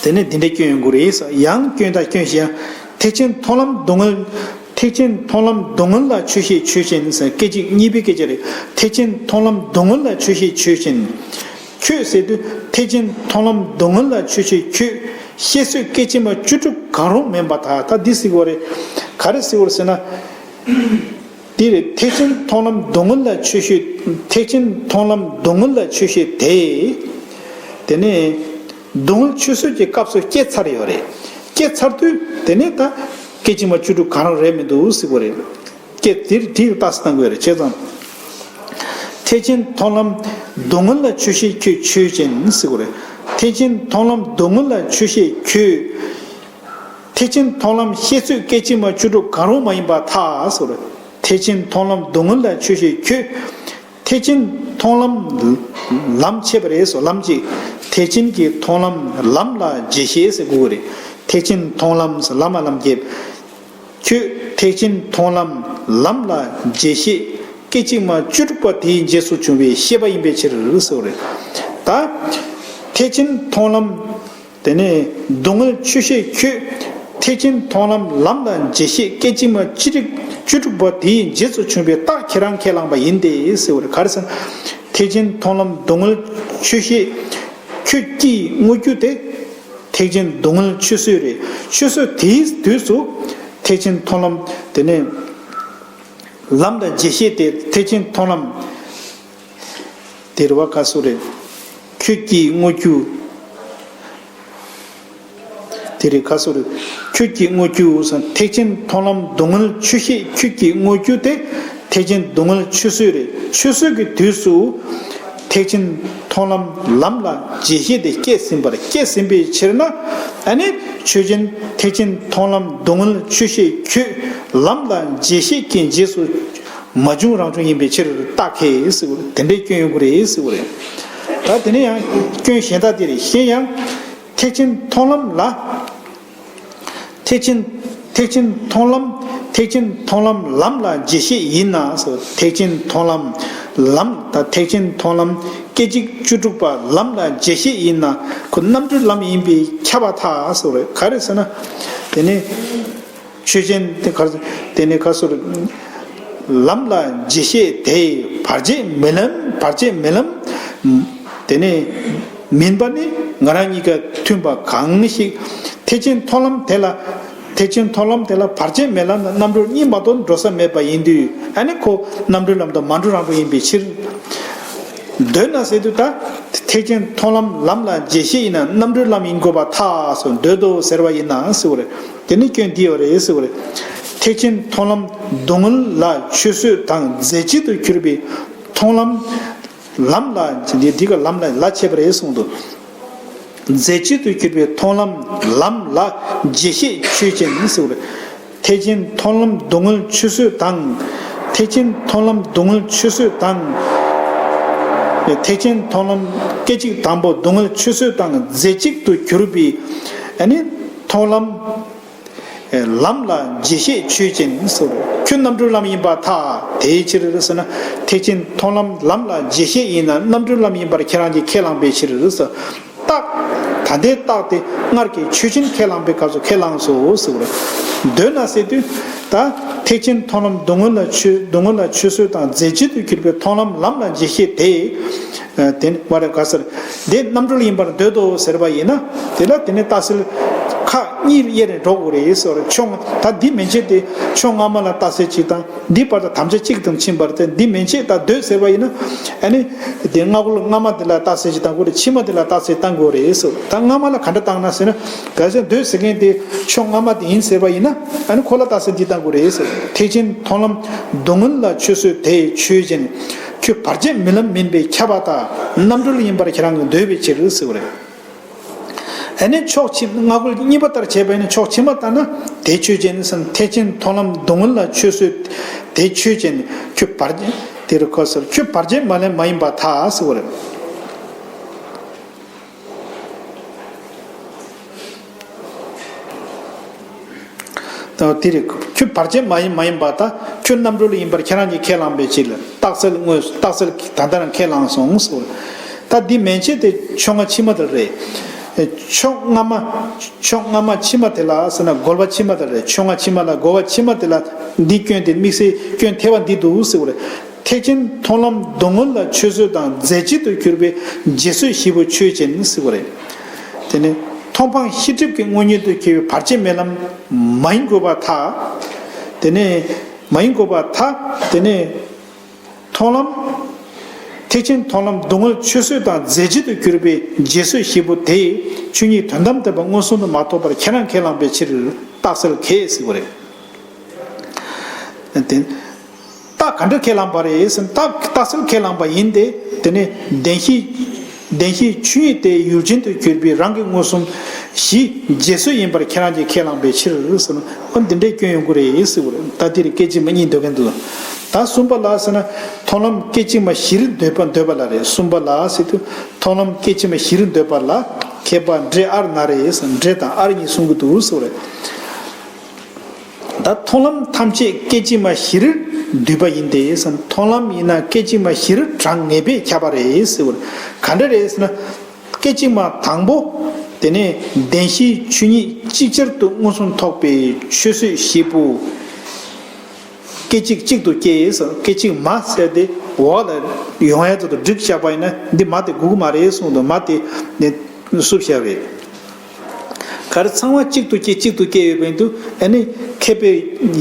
དེ་ནས་འདི་འདྲའི་སྐྱོན་ཡོང་གི་རེད། ཡང་སྐྱོན་དང་སྐྱོན་བཞི་ཡང་། ཐེག་ཆེན་མཐོང་ལམ་སྡུག་བསྔལ། ཐེག་ཆེན་མཐོང་ལམ་སྡུག་བསྔལ་ལ་ཆོས་ཤེས་ཆོས་ཅན་ཟེར། སྐད་ཅིག་གཉིས་པའི་སྐད་ཆ་རེད། ཐེག་ཆེན་མཐོང་ལམ་སྡུག་བསྔལ་ལ་ཆོས་ཤེས་ཆོས་ཅན། ཁྱོད་ཟེར་དུས་ཐེག་ཆེན་མཐོང་ལམ་སྡུག་བསྔལ་ལ་ཆོས་ཤེས་ཁྱོད། ཤེས་བཟོད་སྐད་ཅིག་མ་བཅུ་དྲུག་གང་རུང་མིན་པར་ཐལ། ད་འདི་ཟེར་གྱི་ཡོད་རེད། ག་རེ་ཟེར་གྱི་ཡོད་རེད་ཟེར་ན། འདི་རེད། ཐེག་ཆེན་མཐོང་ལམ་སྡུག་བསྔལ་ལ་ཆོས་ཤེས། ཐེག་ཆེན་མཐོང་ལམ་སྡུག་བསྔལ་ལ་ཆོས་ཤེས་དེ། དེ་ནས་སྡུག་བསྔལ་ཆུད་ཟོས་ཀྱི་སྐབས་སུ་སྐྱེས་ཚར་ཡོད་རེད། སྐྱེས་ཚར་དུས་དེ་ནས་ད་སྐད་ཅིག་མ་བཅུ་དྲུག་གང་རུང་རེད་མི་འདུག་ཟེར་གྱི་ཡོད་རེད། སྐད་དེར་དེའི་རྟགས་སུ་བཏང་དགོས་རེད། བྱས་ཙང་། ཐེག་ཆེན་མཐོང་ལམ་སྡུག་བསྔལ་ལ་ཆོས་ཤེས་ཁྱོད་ཆོས་ཅན་ཟེར་གྱི་ཡོད་རེད། ཐེག་ཆེན་མཐོང་ལམ་སྡུག་བསྔལ་ལ་ཆོས་ཤེས་ཁྱོད། ཐེག་ཆེན་མཐོང་ལམ་ཤེས་བཟོད་སྐད་ཅིག་མ་བཅུ་དྲུག་གང་རུང་མ་ཡིན་པར་ཐལ་ཟེར། ཐེག་ཆེན་མཐོང་ལམ་སྡུག་བསྔལ་ལ་ཆོས་ཤེས་ཁྱོད། ཐེག་ཆེན་མཐོང་ལམ་ལམ་ཕྱེ་བ་རེད་སོ། ལམ་གཅིག་ཐེག་ཆེན་གྱི་མཐོང་ལམ་ལམ་ལ་རྗེས་ཤེས་ཟེར་དགོས་ཀྱི་རེད། ཐེག་ཆེན་མཐོང་ལམ་ཟེར་ལམ་མ་ལམ་རྒྱས། ཁྱོད་ཐེག་ཆེན་མཐོང་ལམ་ལམ་ལ་རྗེས་ཤེས་སྐད་ཅིག་མ་བཅུ་དྲུག་པ་དེའི་རྗེས་སུ་བྱུང་བའི་ཤེས་པ་ཡིན་པའི་ཕྱིར་ཟེར་བ་རེད། ད་ཐེག་ཆེན་མཐོང་ལམ། དེ་ནས་སྡུག་བསྔལ་ཆུད་ཤེས་ཁྱོད། ཐེག་ཆེན་མཐོང་ལམ་ལམ་ལ་རྗེས་ཤེས་སྐད་ཅིག་མ་བཅུ་དྲུག་བཅུ་དྲུག་པ་དེའི་རྗེས་སུ་བྱུང་བའི་རྟགས་ཁྱེད་རང་ཁས་བླངས་པ་ཡིན་ཏེ་ཟེར་བ་རེད། ག་རེ་ཟེར་ན། ཐེག་ཆེན་མཐོང་ལམ་སྡུག་བསྔལ་ཆུད་ཤེས་ཁྱོད་ཀྱིས་བསྔོ་རྒྱུ་དེ། ཐེག་ཆེན་སྡུག་བསྔལ་ཆུད་ཟོས་རེད། ཆུད་ཟོས་དེའི་དུས་སུ་ཐེག་ཆེན་མཐོང་ལམ་དེ་ནས་ལམ་དང་རྗེས་ཤེས་དེ་ཐེག་ཆེན་མཐོང་ལམ། དེ་རེད་བ། ག་ཟེར་རེད། ཁྱོད་ཀྱིས་བསྔོ་རྒྱུ། དེ་རེད། ག་ཟེར་རེད། ཁྱོད་ཀྱིས་བསྔོ་རྒྱུ་ཟེར། ཐེག་ཆེན་མཐོང་ལམ་སྡུག་བསྔལ་ཆུད་ཤེས་ཁྱོད་ཀྱིས་བསྔོ་རྒྱུ་དེ། ཐེག་ཆེན་སྡུག་བསྔལ་ཆུད་ཟོས་རེད། ཆུད་ཟོས་ཀྱི་དུས་སུ་ཐེག་ཆེན་མཐོང་ལམ་ལམ་ལ་རྗེས་ཤེས་དེ་སྐྱེས་ཟིན་པར། སྐྱེས་ཟིན་པའི་ཕྱིར་ན། ཨ་ནི་ཆོས་ཅན་ཐེག་ཆེན་མཐོང་ལམ་སྡུག་བསྔལ་ཆུད་ཤེས་ཁྱོད། ལམ་ལ་རྗེས་ཤེས་ཀྱི་རྗེས་སུ་མ་བྱུང་རང་བྱུང་ཡིན་པའི་ཕྱིར་རྟགས་ཁས་ཟེར་བ་རེད། དེ་འདྲའི་སྐྱོན་ཡོང་གི་རེད་ཟེར་བ་རེད། ད་དེ་ནས་ཡང་སྐྱོན་གཞན་དག་དེ་རེད། གཞན་ཡང་ཐེག་ཆེན་མཐོང་ལམ་ལ། ཐེག་ཆེན་ཐེག་ཆེན་མཐོང་ལམ། ཐེག་ཆེན་མཐོང་ལམ་ལམ་ལ་རྗེས་ཤེས་ཡིན་ན་ཟེར། ཐེག་ཆེན་མཐོང་ལམ་ལམ་ད་ཐེག་ཆེན་མཐོང་ལམ་སྐད་ཅིག་བཅུ་དྲུག་པ་ལམ་ལ་རྗེས་ཤེས་ཡིན་ན་ཁོ་རྣམ་གྲོལ་ལམ་ཡིན་པས་ཁྱབ་པར་ཐལ་ཟེར་བ་རེད། ག་རེ་ཟེར་ན། དེ་ནས་ཆོས་ཅན་དེ་ག་དེ་ནས་ག་ཟེར། ལམ་ལ་རྗེས་ཤེས་དེ་བར་ཆད་མེད་ལམ། བར་ཆད་མེད་ལམ། དེ་ནས་མིན་པ་ནི་ང་རང་གཉིས་ཀ་མཐུན་པ་གང་ཞིག་ཐེག་ཆེན་མཐོང་ལམ་དེ་ལ། ཐེག་ཆེན་མཐོང་ལམ་དེ་ལ་བར་ཆད་མེད་ལམ་དང་རྣམ་གྲོལ་གཉིས་མ་གཏོགས་འགྲོ་ས་མེད་པ་ཡིན་དུས། ཨ་ནི་ཁོ་རྣམ་གྲོལ་ལམ་དང་མ་འགྲོལ་རང་གྲོལ་ཡིན་པའི་ཕྱིར། འདོད་ན་ཟེར་དུས་ད་ཐེག་ཆེན་མཐོང་ལམ་ལམ་ལ་རྗེས་ཤེས་ཡིན་ན་རྣམ་གྲོལ་ལམ་ཡིན་དགོས་པར་ཐལ་ཟེར། འདོད་དོ་ཟེར་བ་ཡིན་ན་ཟེར་བ་རེད། དེ་ནི་སྐྱོན་འདི་ཡོད་རེད་ཟེར་བ་རེད། ཐེག་ཆེན་མཐོང་ལམ་སྡུག་བསྔལ་ལ་ཆུད་ཟོས་དང་རྫས་གཅིག་ཏུ་གྱུར་པའི་མཐོང་ལམ། ལམ་ལ་འདི་འདི་ག་ལམ་ལ་ལ་ཕྱེ་བ་རེད་གསུངས་འདུག་རྫས་གཅིག་ཏུ་གྱུར་པའི་མཐོང་ལམ་ལམ་ལ་རྗེས་ཤེས་ཆོས་ཅན་ཟེར་བ་རེད། ཐེག་ཆེན་མཐོང་ལམ་སྡུག་བསྔལ་ཆུད་ཟོས་དང་། ཐེག་ཆེན་མཐོང་ལམ་སྡུག་བསྔལ་ཆུད་ཟོས་དང་། ཐེག་ཆེན་མཐོང་ལམ་སྐད་ཅིག་དང་པོ་སྡུག་བསྔལ་ཆུད་ཟོས་དང་རྫས་གཅིག་ཏུ་གྱུར་པའི་ཨ་ནི་མཐོང་ལམ། ལམ་ལ་རྗེས་ཤེས་ཆོས་ཅན་ཟེར། ཁྱོད་རྣམ་གྲོལ་ལམ་ཡིན་པར་ཐལ། དེའི་ཕྱིར་ཟེར་ན། ཐེག་ཆེན་མཐོང་ལམ་ལམ་ལ་རྗེས་ཤེས་ཡིན་ན་རྣམ་གྲོལ་ལམ་ཡིན་པར་ཁྱེད་རང་གིས་ཁས་བླངས་པའི་ཕྱིར་ཟེར། རྟགས། ད་ལྟའི་རྟགས་དེ་སྔར་གྱི་ཆོས་ཅན་ཁས་བླངས་པའི་སྐབས་སུ་ཁས་བླངས་སོ་ཟེར་བ་རེད། འདོད་ན་ཟེར་དུས། ད་ཐེག་ཆེན་མཐོང་ལམ་སྡུག་བསྔལ་ལ་ཆུད་སྡུག་བསྔལ་ལ་ཆུད་ཟོས་དང་རྫས་གཅིག་ཏུ་གྱུར་པའི་མཐོང་ལམ་ལམ་ལ་རྗེས་ཤེས་དེ། དེ་ནི་མ་རེད་ག་ཟེར། དེ་རྣམ་གྲོལ་ཡིན་པར་འདོད་དོ་ཟེར་བ་ཡིན་ན། དེ་ལ་དེ་ནི་རྟགས་གསལ། ཁག་གཉིས་དབྱེ་ནས་འགྲོ་དགོས་རེད་ཟེར་བ་རེད། ཕྱོགས་ད་འདི་མན་ཆད་དེ་ཕྱོགས་སྔ་མ་ལ་རྟགས་གསལ་གཅིག་དང་འདི་བར་དུ་དམ་བཅའ་གཅིག་དང་ཕྱིན་པར་ཐལ། འདི་མན་ཆད་ད་འདོད་ཟེར་བ་ཡིན་ན་ཨ་ནི་དེ་སྔ་རྒོལ་སྔ་མ་དེ་ལ་རྟགས་གསལ་གཅིག་བཏང་དགོས་རེད། ཕྱི་མ་དེ་ལ་རྟགས་གསལ་བཏང་དགོས་རེད་ཟེར། ད་སྔ་མ་ལ་ག་འདྲ་བཏང་ན་ཟེར་ན། གལ་སྲིད་འདོད་ཟེར་མཁན་དེ་ཕྱོགས་སྔ་མ་དེ་ཡིན་ཟེར་བ་ཡིན་ན་ཨ་ནི་ཁོ་ལ་རྟགས་གསལ་འདི་བཏང་དགོས་རེད་ཟེར། ཐེག་ཆེན་མཐོང་ལམ་སྡུག་བསྔལ་ལ་ཆོས་བཟོད་དེ་ཆོས་ཅན། ཁྱོད་བར་ཆད་རྨི་ལམ་མིན་པས་ཁྱབ་པ་དག་རྣམ་གྲོལ་ཡིན་པར་ཁྱེད་རང་གིས་འདོད་པའི་ཕྱིར་ཟེར་བ་རེད། ཨ་ནི་ཕྱོགས་ཕྱི་སྔ་རྒོལ་གཉིས་པ་ལྟར་བྱས་པ་ཡིན་ན་ཕྱོགས་ཕྱི་མ་ལྟར་ན་དེ་ཆོས་ཅན་ཟེར། ཐེག་ཆེན་མཐོང་ལམ་སྡུག་བསྔལ་ལ་ཆོས་བཟོད་དེ་ཆོས་ཅན། ཁྱོད་བར་དེ་རུ་ཁོ་ཟེར། ཁྱོད་བར་ཆད་མ་ལན་མ་ཡིན་པར་ཐལ་ཟེར་བ་རེད། ད་དེ་རེད། ཁྱོད་བར་ཆད་མ་ཡིན་མ་ཡིན་པར་ཐལ། ཁྱོད་རྣམ་གྲོལ་ཡིན་པར་ཁྱེད་རང་གིས་ཁས་བླངས་པའི་ཕྱིར་ལ་རྟགས་གསལ་དངོས་རྟགས་གསལ་ད་ལྟ་རང་ཁས་བླངས་སོང་ཟེར། ད་འདི་མན་ཆད་དེ་ཕྱོགས་སྔ་ཕྱི་མ་དེ་རེད། ཕྱོགས་སྔ་མ་ཕྱོགས་སྔ་མ་ཕྱི་མ་དེ་ལ་ཟེར་ན་རྒོལ་བ་ཕྱི་མ་དེ་རེད། ཕྱོགས་སྔ་ཕྱི་མ་ལ་རྒོལ་བ་ཕྱི་མ་དེ་ལ་འདི་སྐྱོན་དེ་དམིགས་བསལ་སྐྱོན་ཐེབས་པ་འདི་འདུག་ཟེར་བ་རེད། ཐེག་ཆེན་མཐོང་ལམ་སྡུག་བསྔལ་ལ་ཆོས་བཟོད་དང་རྫས་གཅིག་ཏུ་གྱུར་པའི་རྗེས་བཟོད་བཞི་པོ་ཆོས་ཅན་ཟེར་བ་རེད། དེ་ནས་མཐོང་སྤང་ཤེས་སྒྲིབ་ཀྱི་དངོས་ཉིད་དུ་སྐྱེ་བའི་བར་ཆད་རྨི་ལམ་མ་ཡིན་དགོས་པར་ཐལ། དེ་ནས་མ་ཡིན་དགོས་པར་ཐལ། དེ་ནས་མཐོང་ལམ། ཐེག་ཆེན་མཐོང་ལམ་སྡུག་བསྔལ་ཆོས་བཟོད་དང་རྫས་གཅིག་ཏུ་གྱུར་པའི་རྗེས་བཟོད་བཞི་པོ་དེས་ཆོས་ཉིད་དོན་དམ་བདེན་པ་མངོན་སུམ་དུ་མ་རྟོགས་པར་ཁྱེད་རང་ཁས་བླངས་པའི་ཕྱིར་རྟགས་གསལ་ཁས་ཟེར་བ་རེད། དེ། རྟགས་ག་འདྲ་ཁས་བླངས་པ་རེད་ཟེར་ན། རྟགས་རྟགས་གསལ་ཁས་བླངས་པ་ཡིན་ཏེ། དེ་ནས་བདེན་བཞིའི་བདེན་བཞིའི་ཆོས་ཉིད་དེ་ཡུལ་ཅན་དུ་གྱུར་པའི་རང་གི་མངོན་སུམ་བཞི་རྗེས་བཟོད་ཡིན་པར་ཁྱེད་རང་གིས་ཁས་བླངས་པའི་ཕྱིར་ཟེར་ན། འོ་འདི་འདྲའི་སྐྱོན་ཡོང་གི་རེད་ཟེར་བ་རེད། ད་འདིར་སྐད་ཅིག་མ་གཉིས་འདོད་མཁན་འདུག་ད་གསུམ་པ་ལ་ཟེར་ན། མཐོང་ལམ་སྐད་ཅིག་མ་བཞིར་འདོད་པ་འདོད་པ་ལ་རེད། གསུམ་པ་ལ་ཟེར་དུས་མཐོང་ལམ་སྐད་ཅིག་མ་བཞིར་འདོད་པ་ལ་མཁས་པ་འགྲེ་ཨར་ན་རེ་ཟེར། འགྲེ་དང་ཨར་གཉིས་གསུང་གི་འདུག་ཟེར་བ་རེད། ད་མཐོང་ལམ་ཐམས་ཅད་སྐད་ཅིག་མ་བཞིར་འདུས་པ་ཡིན་ཏེ་ཟེར། མཐོང་ལམ་ཡིན་ན་སྐད་ཅིག་མ་བཞིར་གྲངས་ངེས་པས་ཁྱབ་པ་རེད་ཟེར་བ་རེད། ག་འདྲ་རེད་ཟེར་ན། སྐད་ཅིག་མ་དང་པོ། དེ་ནས་བདེན་བཞིའི་ཆོས་ཉིད་ཅིག་ཅར་དུ་མངོན་སུམ་རྟོགས་པའི་ཆོས་བཟོད་བཞི་པོ། སྐད་ཅིག་གཅིག་ཏུ་སྐྱེས་ཟེར། སྐད་ཅིག་མ་ཟེར་ཏེ་འོག་ལ་ཡོང་ཡ་དེ་དང་བསྒྲིགས་བཞག་པ་ཡིན་ན་འདི་མ་དེ་དགོས་ཀྱི་མ་རེད་གསུངས་འདུག་མ་དེ་ནི་བསུབས་བཞག་པས། ག་རེ་ཚང་མ་གཅིག་ཏུ་སྐྱེས་གཅིག་ཏུ་སྐྱེས་ཡོད་པ་ཡིན་དུས། ཨ་ནི་མཁས་པའི་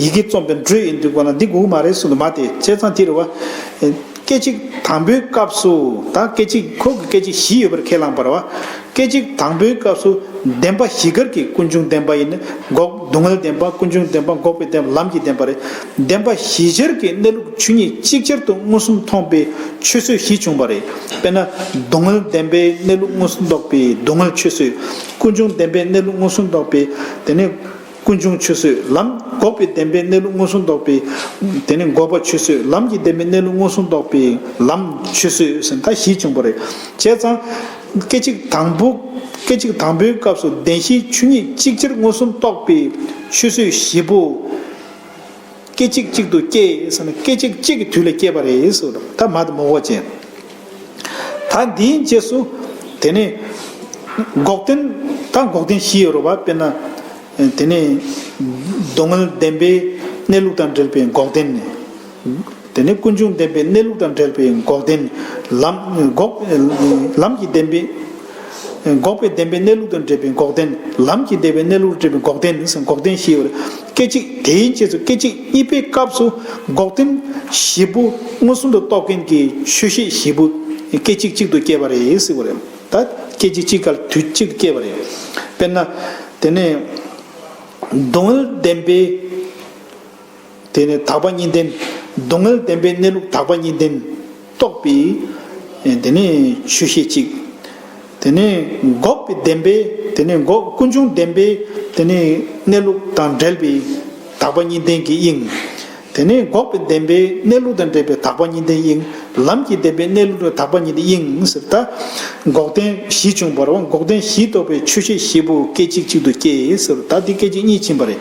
ཡི་གེ་རྩོམ་པའི་འགྲོས་ཡིན་དུས་གོ་ན་འདི་དགོས་མ་རེད་གསུངས་འདུག་མ་དེ་བྱས་ཙང་དེ་རེད་བ། སྐད་ཅིག་དང་པོའི་སྐབས་སུ། ད་སྐད་ཅིག་ཁོ་གི་སྐད་ཅིག་བཞི་ཡོད་པར་ཁས་བླངས་པ་རེད་བ། སྐད་ཅིག་དང་པོའི་སྐབས་སུ་བདེན་པ་བཞི་ཀར་གྱི་ཀུན་འབྱུང་བདེན་པ་ཡིན་ན་འགོག་སྡུག་བསྔལ་བདེན་པ། ཀུན་འབྱུང་བདེན་པ། འགོག་པའི་བདེན་པ། ལམ་གྱི་བདེན་པ་རེད། བདེན་པ་བཞི་ཆར་གྱི་གནས་ལུགས་ཆོས་ཉིད་ཅིག་ཅར་དུ་མངོན་སུམ་མཐོང་པའི་ཆོས་བཟོད་བཞི་བྱུང་བ་རེད། དཔེར་ན། སྡུག་བསྔལ་བདེན་པའི་གནས་ལུགས་མངོན་སུམ་རྟོགས་པའི་སྡུག་བསྔལ་ཆོས་བཟོད། ཀུན་འབྱུང་བདེན་པའི་གནས་ལུགས་མངོན་སུམ་རྟོགས་པའི། དེ་ནས་ཀུན་འབྱུང་ཆོས་བཟོད། ལམ། འགོག་པའི་བདེན་པའི་གནས་ལུགས་མངོན་སུམ་རྟོགས་པའི། དེ་ནས་འགོག་པ་ཆོས་བཟོད། ལམ་གྱི་བདེན་པའི་གནས་ལུགས་མངོན་སུམ་རྟོགས་པའི་ལམ་ཆོས་བཟོད་ཟེར་ད་བཞི་བྱུང་བ་རེད། བྱས་ཙང་། སྐད་ཅིག་དང་པོ། སྐད་ཅིག་དང་པོའི་སྐབས་སུ་བདེན་བཞིའི་ཆོས་ཉིད་ཅིག་ཅར་མངོན་སུམ་རྟོགས་པའི་ཆོས་བཟོད་བཞི་པོ། སྐད་ཅིག་གཅིག་ཏུ་སྐྱེས་ཟེར་ན་སྐད་ཅིག་གཅིག་གི་དུས་ལ་སྐྱེས་པ་རེད་ཟེར། ད་མ་དེ་མ་གོ་ཅན། ད་འདིའི་རྗེས་སུ། དེ་ནས། འགོག་བདེན། ད་འགོག་བདེན་བཞི་ཡོད་རེད་བ། དཔེར་ན། དེ་ནས། སྡུག་བསྔལ་བདེན་པའི་གནས་ལུགས་དང་འབྲེལ་བའི་འགོག་བདེན། དེ་ནས་ཀུན་འབྱུང་བདེན་པའི་གནས་ལུགས་དང་འབྲེལ་བའི་འགོག་བདེན། ལམ། འགོག་ལམ་གྱི་བདེན་པའི། འགོག་པའི་བདེན་པའི་གནས་ལུགས་དང་འབྲེལ་བའི་འགོག་བདེན། ལམ་གྱི་བདེན་པའི་གནས་ལུགས་འབྲེལ་བའི་འགོག་བདེན་ཟེར། འགོག་བདེན་བཞི་ཡོད་རེད། སྐད་ཅིག་དེའི་རྗེས་སུ་སྐད་ཅིག་གཉིས་པའི་སྐབས་སུ་འགོག་བདེན་བཞི་པོ་མངོན་སུམ་དུ་རྟོགས་མཁན་གྱི་ཆོས་བཤད་བཞི་པོ་སྐད་ཅིག་གཅིག་ཏུ་སྐྱེས་པ་རེད་ཟེར་བ་རེད། ད་སྐད་ཅིག་གཅིག་ག་ལ་དུས་གཅིག་ཏུ་སྐྱེས་པ་རེད། དཔེར་ན། དེ་ནས་སྡུག་བསྔལ་བདེན་པའི། དེ་ནས་དག་པ་གཉིས་ལྡན། སྡུག་བསྔལ་བདེན་པའི་གནས་ལུགས་དག་པ་གཉིས་ལྡན་རྟོགས་པའི། དེ་ནས་ཆོས་བཤད་གཅིག་དེ་ནས་འགོག་པའི་བདེན་པའི། དེ་ནས་འགོག་ཀུན་འབྱུང་བདེན་པའི། དེ་ནས་གནས་ལུགས་དང་འབྲེལ་བའི་དག་པ་གཉིས་ལྡན་གྱི་དབྱིངས། དེ་ནས་འགོག་པའི་བདེན་པའི་གནས་ལུགས་དང་འབྲེལ་བའི་དག་པ་གཉིས་ལྡན་དབྱིངས། ལམ་གྱི་བདེན་པའི་གནས་ལུགས་དང་དག་པ་གཉིས་ལྡན་དབྱིངས་ཟེར། ད་འགོག་བདེན་བཞི་བྱུང་བ་རེད་བ། འགོག་བདེན་བཞི་རྟོགས་པའི་ཆོས་བཤད་བཞི་པོ་སྐད་ཅིག་གཅིག་ཏུ་སྐྱེས་ཟེར། ད་འདི་སྐད་ཅིག་གཉིས་ཕྱིན་པ་རེད།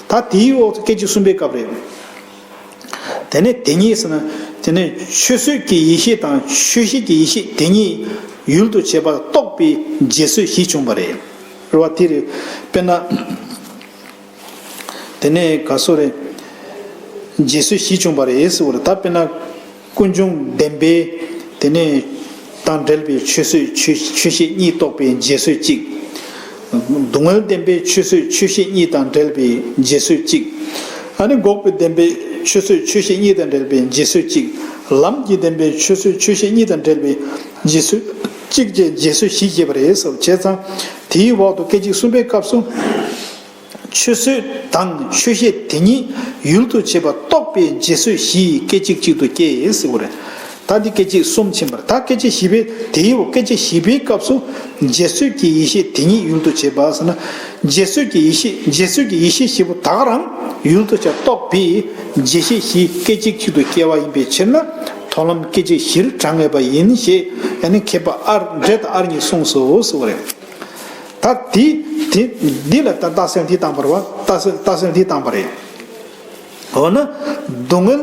ད་དེའི་འོག་ཏུ་སྐད་ཅིག་གསུམ་པའི་སྐབས་རེད། དེ་ནས་དེ་ཉིད་ཟེར་ན། དེ་ནས་ཆོས་བཟོད་ཀྱི་ཡེ་ཤེས་དང་ཆོས་བཤད་ཀྱི་ཡེ་ཤེས་དེ་ཉིད་ཡུལ་དུ་བྱེད་པ་རྟོགས་པའི་རྗེས་བཟོད་བཞི་བྱུང་བ་རེད། རེད་བ། དེ་རེད། དཔེར་ན། དེ་ནས་ག་སོ་རེད། རྗེས་བཟོད་བཞི་བྱུང་བ་རེད་ཟེར་བ་རེད། ད་དཔེར་ན། ཀུན་འབྱུང་བདེན་པའི། དེ་ནས་དང་འབྲེལ་བའི་ཆོས་བཟོད་ཆོས་ཆོས་བཤད་གཉིས་རྟོགས་པའི་རྗེས་བཟོད་གཅིག་སྡུག་བསྔལ་བདེན་པའི་ཆུད་ཟོས་ཆོས་བཤད་གཉིས་དང་འབྲེལ་བའི་རྗེས་བཟོད་གཅིག། ཨ་ནི་འགོག་པའི་བདེན་པའི་ཆུད་ཟོས་ཆོས་བཤད་གཉིས་དང་འབྲེལ་བའི་རྗེས་བཟོད་གཅིག། ལམ་གྱི་བདེན་པའི་ཆུད་ཟོས་ཆོས་བཤད་གཉིས་དང་འབྲེལ་བའི་རྗེས་བཟོད་གཅིག་བཅས་རྗེས་བཟོད་བཞི་བཤད་པ་རེད་ཟེར། བྱས་ཙང་དེའི་འོག་ཏུ་སྐད་ཅིག་གསུམ་པའི་སྐབས་སུ། ཆུད་ཟོས་དང་ཆོས་བཤད་དེ་ཉིད་ཡུལ་དུ་བྱེད་པ་རྟོགས་པའི་རྗེས་བཟོད་བཞི་ཡིས་སྐད་ཅིག་གཅིག་ཏུ་སྐྱེ་ཟེར་བ་རེད། ད་འདི་སྐད་ཅིག་གསུམ་ཕྱིན་པར། ད་སྐད་ཅིག་བཞི་པའི་དེའི་འོག་སྐད་ཅིག་བཞི་པའི་སྐབས་སུ་རྗེས་བཟོད་ཀྱི་ཡེ་ཤེས་དེ་ཉིད་ཡུལ་དུ་བྱེད་པ་ཟེར་ན། རྗེས་བཟོད་ཀྱི་ཡེ་ཤེས་རྗེས་བཟོད་ཀྱི་ཡེ་ཤེས་བཞི་པོ་ད་ག་རང་ཡུལ་དུ་བྱ་རྟོགས་པའི་རྗེས་ཤེས་བཞི་སྐད་ཅིག་གཅིག་ཏུ་སྐྱེ་བ་ཡིན་པའི་ཕྱིར་ན། མཐོང་ལམ་སྐད་ཅིག་བཞིར་གྲངས་ངེས་པ་ཡིན་ཞེས་ཡང་ན་མཁས་པ་ཨར་འགྲེལ་དང་ཨར་གཉིས་གསུངས་སོ་ཟེར་བ་རེད། ད་དེ་དེ་འདི་ལ་ད་རྟགས་གསལ་འདི་བཏང་བ་རེད་བ། རྟགས་གསལ་རྟགས་གསལ་འདི་བཏང་བ་རེད། འོ་ན་སྡུག་བསྔལ་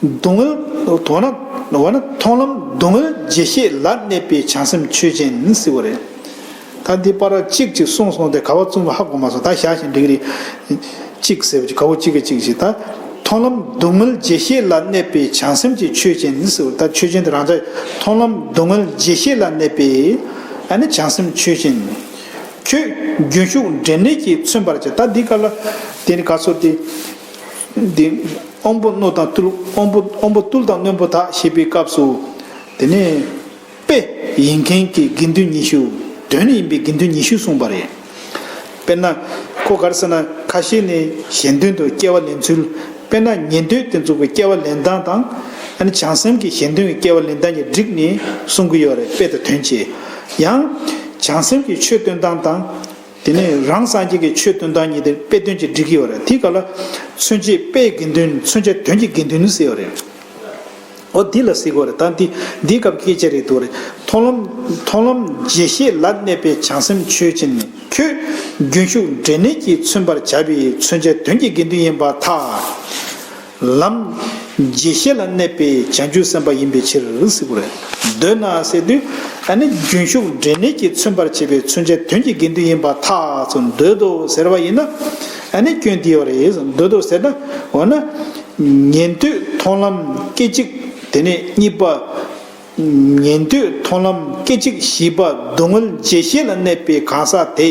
སྡུག་བསྔལ་འོ་ན་འོ་ན་མཐོང་ལམ་སྡུག་བསྔལ་རྗེས་ཤེས་ལ་གནས་པའི་བྱང་སེམས་ཆོས་ཅན་ཟེར་བ་རེད། ད་འདི་པར་གཅིག་ཅིག་གསུངས་སོང་སྟེ་ག་བ་གསུངས་པ་ཧ་གོ་མ་སོང་། ད་བཞག་བཞིན་འགྲིག་རེད། གཅིག་ཟེར་བ་ཅིག་ག་བོ་གཅིག་གི་གཅིག་ཅིག་ད། མཐོང་ལམ་སྡུག་བསྔལ་རྗེས་ཤེས་ལ་གནས་པའི་བྱང་སེམས་ཀྱི་ཆོས་ཅན་ཟེར་བ། ད་ཆོས་ཅན་དེ་རང་ཅག་མཐོང་ལམ་སྡུག་བསྔལ་རྗེས་ཤེས་ལ་གནས་པའི་ཨ་ནི་བྱང་སེམས་ཆོས་ཅན། ཁྱོད་རྒྱུན་ཞུགས་འབྲས་གནས་ཀྱིས་མཚོན་པར་བྱ། ད་འདི་ག་ལ་དེ་ནི་ག་ཚོད་དེ། འདི་དབང་པོ་རྣོ་དང་རྟུལ། དབང་པོ་དབང་པོ་རྟུལ་དང་རྣོན་པོ་དག་ཞེས་པའི་སྐབས་སུ། དེ་ནས་དཔེ་ཡིན་མཁན་གྱི་དགེ་འདུན་ཉི་ཤུ། དོན་ཡིན་པའི་དགེ་འདུན་ཉི་ཤུ་གསུངས་པ་རེད། དཔེར་ན། ཁོ་ག་རེ་ཟེར་ན་ཁ་ཤས་ནི་གཞན་དོན་དུ་སྐྱེ་བ་ལེན་ཚུལ། དཔེར་ན་ཉན་ཐོས་དེ་ཚོ་གི་སྐྱེ་བ་ལེན་སྟངས་དང་། ཨ་ནི་བྱང་སེམས་ཀྱི་གཞན་དོན་གྱི་སྐྱེ་བ་ལེན་སྟངས་ཀྱི་བསྒྲིགས་ནས་གསུང་གི་ཡོད་རེད། དཔེ་དང་དོན་བཅས། ཡང་། བྱང་སེམས་ཀྱི་ཆོས་སྟོན་སྟངས་དང་། དེ་ནས་རང་སངས་རྒྱས་ཀྱི་ཆོས་སྟོན་སྟངས་གཉིས་དེ་དཔེ་དོན་གྱིས་སྒྲིག་གི་ཡོད་རེད། དེའི་སྐབས་ལ་མཚོན་བྱེད་དཔེའི་དགེ་འདུན། མཚོན་བྱ་དོན་གྱི་དགེ་འདུན་ཟེར་ཡོད་རེད། འོ་འདི་ལ་ཟེར་དགོས་རེད། ད་འདི་འདིའི་སྐབས་སྐད་ཆ་རེད་འདུག་རེད། མཐོང་ལམ་མཐོང་ལམ་རྗེས་ཤེས་ལ་གནས་པའི་བྱང་སེམས་ཆོས་ཅན། ཁྱོད་རྒྱུན་ཞུགས་འབྲས་གནས་ཀྱིས་མཚོན་པར་བྱ་བའི་མཚོན་བྱ་དོན་གྱི་དགེ་འདུན་ཡིན་པར་ཐལ། ལམ་རྗེས་ཤེས་ལ་གནས་པའི་བྱང་ཆུབ་སེམས་དཔའ་ཡིན་པའི་ཕྱིར་ཟེར་དགོས་རེད། འདོད་ན་ཟེར་དུས་ཨ་ནི་རྒྱུན་ཞུགས་འབྲས་གནས་ཀྱིས་མཚོན་པར་བྱེད་པའི་མཚོན་བྱ་དོན་གྱི་དགེ་འདུན་ཡིན་པར་ཐལ་ཟེར། འདོད་དོ་ཟེར་བ་ཡིན་ན་ཨ་ནི་སྐྱོན་འདི་ཡོད་རེད། འདོད་དོ་ཟེར་ན་འོ་ན་ཉན་ཐོས་མཐོང་ལམ་སྐད་ཅིག་དེ་ནས་གཉིས་པ། ཉན་ཐོས་མཐོང་ལམ་སྐད་ཅིག་བཞི་པ་སྡུག་བསྔལ་རྗེས་ཤེས་ལ་གནས་པའི་གང་ཟག་དེ།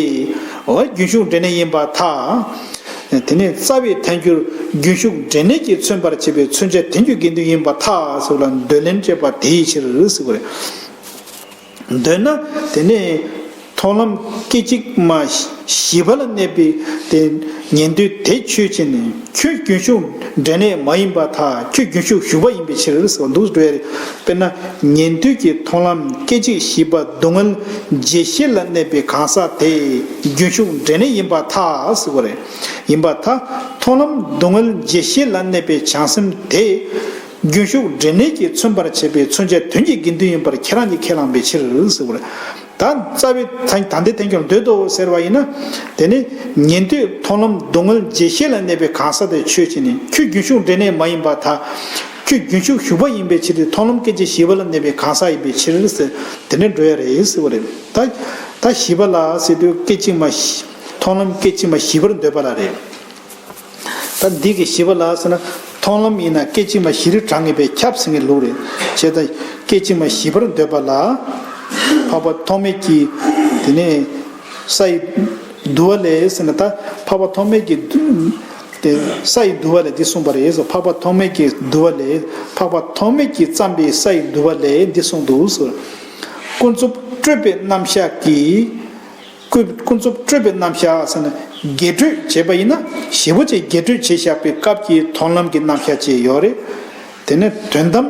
འོ་རྒྱུན་ཞུགས་འབྲས་གནས་ཡིན་པར་ཐལ། དེ་ནས་རྩ་བའི་ཐལ་འགྱུར་རྒྱུན་ཞུགས་འབྲས་གནས་ཀྱིས་མཚོན་པར་བྱེད་པའི་མཚོན་བྱ་དོན་གྱི་དགེ་འདུན་ཡིན་པར་ཐལ་ཟེར་བ་ལ་འདོད་ལན་སྤྲད་པ་དེའི་ཕྱིར་ཟེར་བ་རེད། འདོད་ན་དེ་ནས་མཐོང་ལམ་སྐད་ཅིག་མ་བཞི་པ་ལ་གནས་པའི་དེ་ཉན་ཐོས་དེ་ཆོས་ཅན། ཁྱོད་རྒྱུན་ཞུགས་འབྲས་གནས་མ་ཡིན་པར་ཐལ། ཁྱོད་རྒྱུན་ཞུགས་ཞུགས་པ་ཡིན་པའི་ཕྱིར་ཟེར་བ་འདུག་འགྲོ་ཡ་རེད། དཔེར་ན་ཉན་ཐོས་ཀྱི་མཐོང་ལམ་སྐད་ཅིག་བཞི་པ་སྡུག་བསྔལ་རྗེས་ཤེས་ལ་གནས་པའི་གང་ཟག་དེ་རྒྱུན་ཞུགས་འབྲས་གནས་ཡིན་པར་ཐལ་ཟེར་བ་རེད། ཡིན་པར་ཐལ། མཐོང་ལམ་སྡུག་བསྔལ་རྗེས་ཤེས་ལ་གནས་པའི་བྱང་སེམས་དེ་རྒྱུན་ཞུགས་འབྲས་གནས་ཀྱིས་མཚོན་པར་བྱེད་པའི་མཚོན་བྱ་དོན་གྱི་དགེ་འདུན་ཡིན་པར་ཁྱེད་རང་གིས་ཁས་བླངས་པའི་ཕྱིར་ཟེར་བ་རེད། ད་རྩ་བའི་ད་ད་ལྟའི་ཐལ་འགྱུར་འདོད་དོ་ཟེར་བ་ཡིན་ན། དེ་ནི་ཉན་ཐོས་མཐོང་ལམ་སྡུག་བསྔལ་རྗེས་ཤེས་ལ་གནས་པའི་གང་ཟག་དེ་ཆོས་ཅན། ཁྱོད་རྒྱུན་ཞུགས་འབྲས་གནས་མ་ཡིན་པར་ཐལ། ཁྱོད་རྒྱུན་ཞུགས་ཞུགས་པ་ཡིན་པའི་ཕྱིར་ཏེ། མཐོང་ལམ་སྐད་ཅིག་བཞི་པ་ལ་གནས་པའི་གང་ཟག་ཡིན་པའི་ཕྱིར་ཟེར་དེ་ནས་འགྲོ་ཡ་རེད་ཟེར་བ་རེད། ད་ད་བཞི་པ་ལ་ཟེར་དུས་སྐད་ཅིག་མ་བཞི། མཐོང་ལམ་སྐད་ཅིག་མ་བཞི་པར་འདོད་པ་ལ་རེད། ད་འདི་གི་བཞི་པ་ལ་ཟེར་ན། མཐོང་ལམ་ཡིན་ན་སྐད་ཅིག་མ་བཞིར་གྲངས་ངེས་པས་ཁྱབ་ཟེར་མཁན་ལུགས་རེད། བྱས་ཙང་སྐད་ཅིག་མ་བཞི་པར་འདོད་པ་ལ། འཕགས་པ་ཐོགས་མེད་ཀྱིས་དེ་ནས་ས་ཡི་དུ་བ་ལས་ཟེར་ན། ད་འཕགས་པ་ཐོགས་མེད་ཀྱིས་དེ་ས་ཡི་དུ་བ་ལས་འདི་གསུངས་པ་རེད་ཟེར། འཕགས་པ་ཐོགས་མེད་ཀྱི་དུ་བ་ལས། འཕགས་པ་ཐོགས་མེད་ཀྱིས་བརྩམས་པའི་ས་ཡི་དུ་བ་ལས་འདི་གསུངས་འདུག་ཟེར། ཀུན་རྫོབ་སྤྲོས་པའི་རྣམ་གཞག་གིས། ཀུན་ཀུན་རྫོབ་སྤྲོས་པའི་རྣམ་གཞག་ཟེར་ན། རྒྱས་སྤྲོས་བྱས་པ་ཡིན་ན་ཞེ་པོ་ཅིག་རྒྱས་སྤྲོས་བྱས་བཞག་པའི་སྐབས་ཀྱི་མཐོང་ལམ་གྱི་རྣམ་གཞག་ཅིག་ཡོད་རེད། དེ་ནས་དོན་དམ་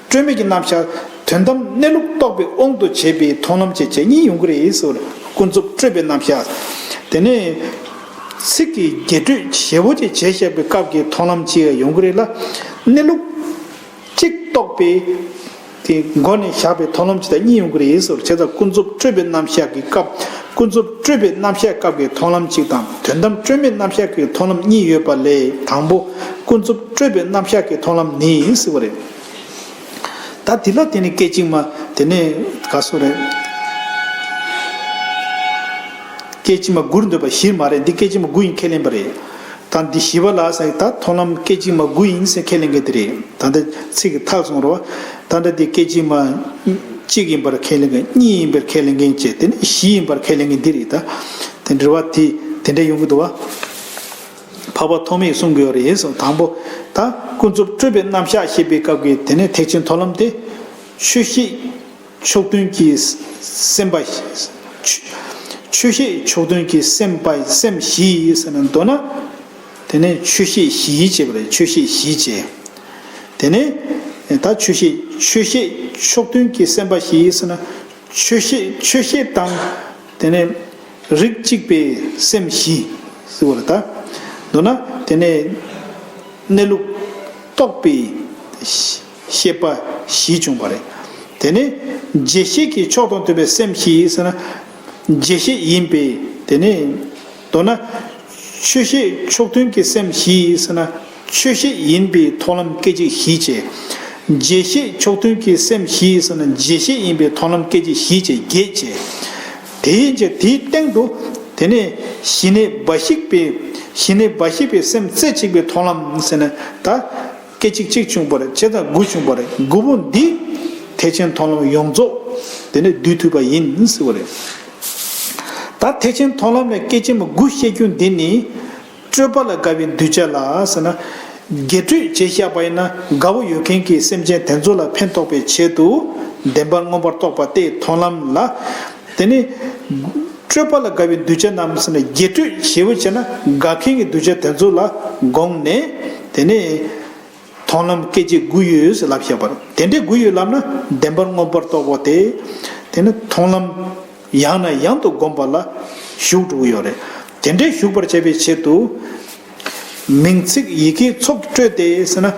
སྤྲོས་མེད་ཀྱི་རྣམ་གཞག། དོན་དམ་གནས་ལུགས་རྟོགས་པའི་དབང་དུ་བྱས་པའི་མཐོང་ལམ་བཅས་བཅས་གཉིས་ཡོང་གི་རེད་ཟེར་བ་རེད། ཀུན་རྫོབ་སྤྲོས་པའི་རྣམ་གཞག། དེ་ནས་ཚིག་གི་རྒྱས་སྤྲོས་ཞེ་པོ་ཅིག་བྱས་བཞག་པའི་སྐབས་ཀྱི་མཐོང་ལམ་ཅིག་ཡོང་གི་རེད་ལ། གནས་ལུགས་གཅིག་རྟོགས་པའི་དེ་མགོ་ནས་བཞག་པའི་མཐོང་ལམ་ཅིག་དང་གཉིས་ཡོང་གི་རེད་ཟེར། བྱས་ཙང་ཀུན་རྫོབ་སྤྲོས་པའི་རྣམ་གཞག་གི་སྐབས། ཀུན་རྫོབ་སྤྲོས་པའི་རྣམ་གཞག་སྐབས་ཀྱི་མཐོང་ལམ་གཅིག་དང་། དོན་དམ་སྤྲོས་མེད་རྣམ་གཞག་གི་མཐོང་ལམ་གཉིས་ཡོད་པ་ལས། དང་པོ་ཀུན་རྫོབ་སྤྲོས་པའི་རྣམ་གཞག་གི་མཐོང་ལམ་ནི་ཟེར་བ་རེད། ད་འདི་ལ་དེ་ནི་སྐད་ཅིག་མ་དེ་ནས་ག་སོ་རེད། སྐད་ཅིག་མ་དགུར་འདོད་པ་བཞིར་མ་རེད། འདི་སྐད་ཅིག་མ་དགུ་ཡིན་ཁས་ལེན་པ་རེད། ད་འདི་བཞི་པ་ལ་ཟེར། ད་མཐོང་ལམ་སྐད་ཅིག་མ་དགུ་ཡིན་ཟེར་ཁས་ལེན་མཁན་དེ་རེད། ད་ལྟ་ཚིག་གི་མཐའ་སོང་རོ། ད་ལྟ་འདི་སྐད་ཅིག་མ་ གཅིག་ཡིན་པར་ཁས་ལེན་མཁན། གཉིས་ཡིན་པར་ཁས་ལེན་མཁན་བཅས། དེ་ནས་བཞི་ཡིན་པར་ཁས་ལེན་མཁན་འདི་རེད་ད། དེ་འགྲེལ་བ་དེ་དེ་འདྲ་ཡོང་གི་འདུག་བ། འཕགས་པ་ཐོགས་མེད་གསུང་གི་ཡོད་རེད་གསུངས། དང་པོ། ད་ཀུན་རྫོབ་སྤྲོས་པའི་རྣམ་གཞག་བཤད་པའི་སྐབས་ཀྱི་དེ་ནས་ཐེག་ཆེན་མཐོང་ལམ་དེ། ཆོས་ཤེས་ཕྱོགས་མཐུན་གྱི་སེམས་པ། ཆོས་ཤེས་ཕྱོགས་མཐུན་གྱི་སེམས་པ། སེམས་བཞི་ཟེར་ན། མདོར་ན་དེ་ནས་ཆོས་ཤེས་བཞི་བྱས་པ་རེད། ཆོས་ཤེས་བཞི་བྱས། དེ་ནས་ད་ཆོས་ཤེས་ཆོས་ཤེས་ཕྱོགས་མཐུན་གྱི་སེམས་པ་བཞི་ཟེར་ན། ཆོས་ཤེས་ཆོས་ཤེས་དང་། དེ་ནས་རིགས་གཅིག་པའི་སེམས་བཞི་ཟེར་བ་རེད་ད། མདོར་ན་དེ་ནས་གནས་ལུགས་རྟོགས་པའི་ཤེས་པ་བཞི་བྱུང་བ་རེད། དེ་ནས་རྗེས་ཤེས་ཀྱི་ཕྱོགས་དང་མཐུན་པའི་སེམས་བཞི་ཟེར་ན། རྗེས་ཤེས་ཡིན་པའི་དེ་ནས། མདོར་ན་ཆོས་ཤེས་ཕྱོགས་མཐུན་གྱི་སེམས་བཞི་ཟེར་ན། ཆོས་ཤེས་ཡིན་པའི་མཐོང་ལམ་སྐད་ཅིག་བཞི་བྱས། རྗེས་ཤེས་ཕྱོགས་མཐུན་གྱི་སེམས་བཞི་ཟེར་ན། རྗེས་ཤེས་ཡིན་པའི་མཐོང་ལམ་སྐད་ཅིག་བཞི་བྱས། བརྒྱད་བྱས། དེའི་རྗེས་དེའི་སྟེང་དུ་དེ་ནས་ཞི་གནས་འབའ་ཞིག་པའི་ཞི་གནས་འབའ་ཞིག་པའི་སེམས་རྩེ་གཅིག་པའི་མཐོང་ལམ་ཟེར་ན། ད་སྐད་ཅིག་གཅིག་བྱུང་བ་རེད། བྱས་ཙང་དགུ་བྱུང་བ་རེད། དགུ་པོ་འདི་ཐེག་ཆེན་མཐོང་ལམ་ཡོངས་རྫོགས་དེ་ནས་བསྡུས་ཐུབ་པ་ཡིན་ཟེར་བ་རེད། ད་ཐེག་ཆེན་མཐོང་ལམ་ལས་སྐད་ཅིག་མ་དགུ་བཤད་རྒྱུ་འདི་ནི། སྤྲོས་པ་ལ་དགའ་བའི་གདུལ་བྱ་ལ་ཟེར་ན། རྒྱས་སྤྲོས་བྱས་བཞག་པ་ཡིན་ན། དགའ་བོ་ཡོད་མཁན་གྱི་སེམས་ཅན་དེ་ཚོ་ལ་ཕན་ཐོགས་པའི་ཆེད་དུ་བདེན་པར་མངོན་པར་རྟོགས་པ་སྟེ་མཐོང་ལམ་ལ། དེ་ནི་སྤྲོས་པ་ལ་དགའ་བའི་གདུལ་བྱ་རྣམས་ཟེར་ན། རྒྱས་སྤྲོས་ཞེ་པོ་བྱས་ན་དགའ་མཁན་གྱི་གདུལ་བྱ་དེ་ཚོ་ལ་དགོངས་ནས། དེ་ནི། མཐོང་ལམ་སྐད་ཅིག་དགུ་ཡོད་ཟེར་ལབ་བཞག་པ་རེད། དེ་འདྲའི་དགུ་ཡོད་ལབ་ན་བདེན་པར་མངོན་པར་རྟོགས་པ་དེ། དེ་ནི་མཐོང་ལམ་ཡང་ནས་ཡང་དུ་བསྒོམ་པ་ལ་ཞུགས་འགྲོ་གི་ཡོད་རེད། དེ་འདྲའི་ཞུགས་པར་བྱ་བའི་ཆེད་དུ། མིང་ཚིག་ཡི་གེའི་ཚོགས་ཀྱིས་སྤྲོས་ཏེ་ཟེར་ན།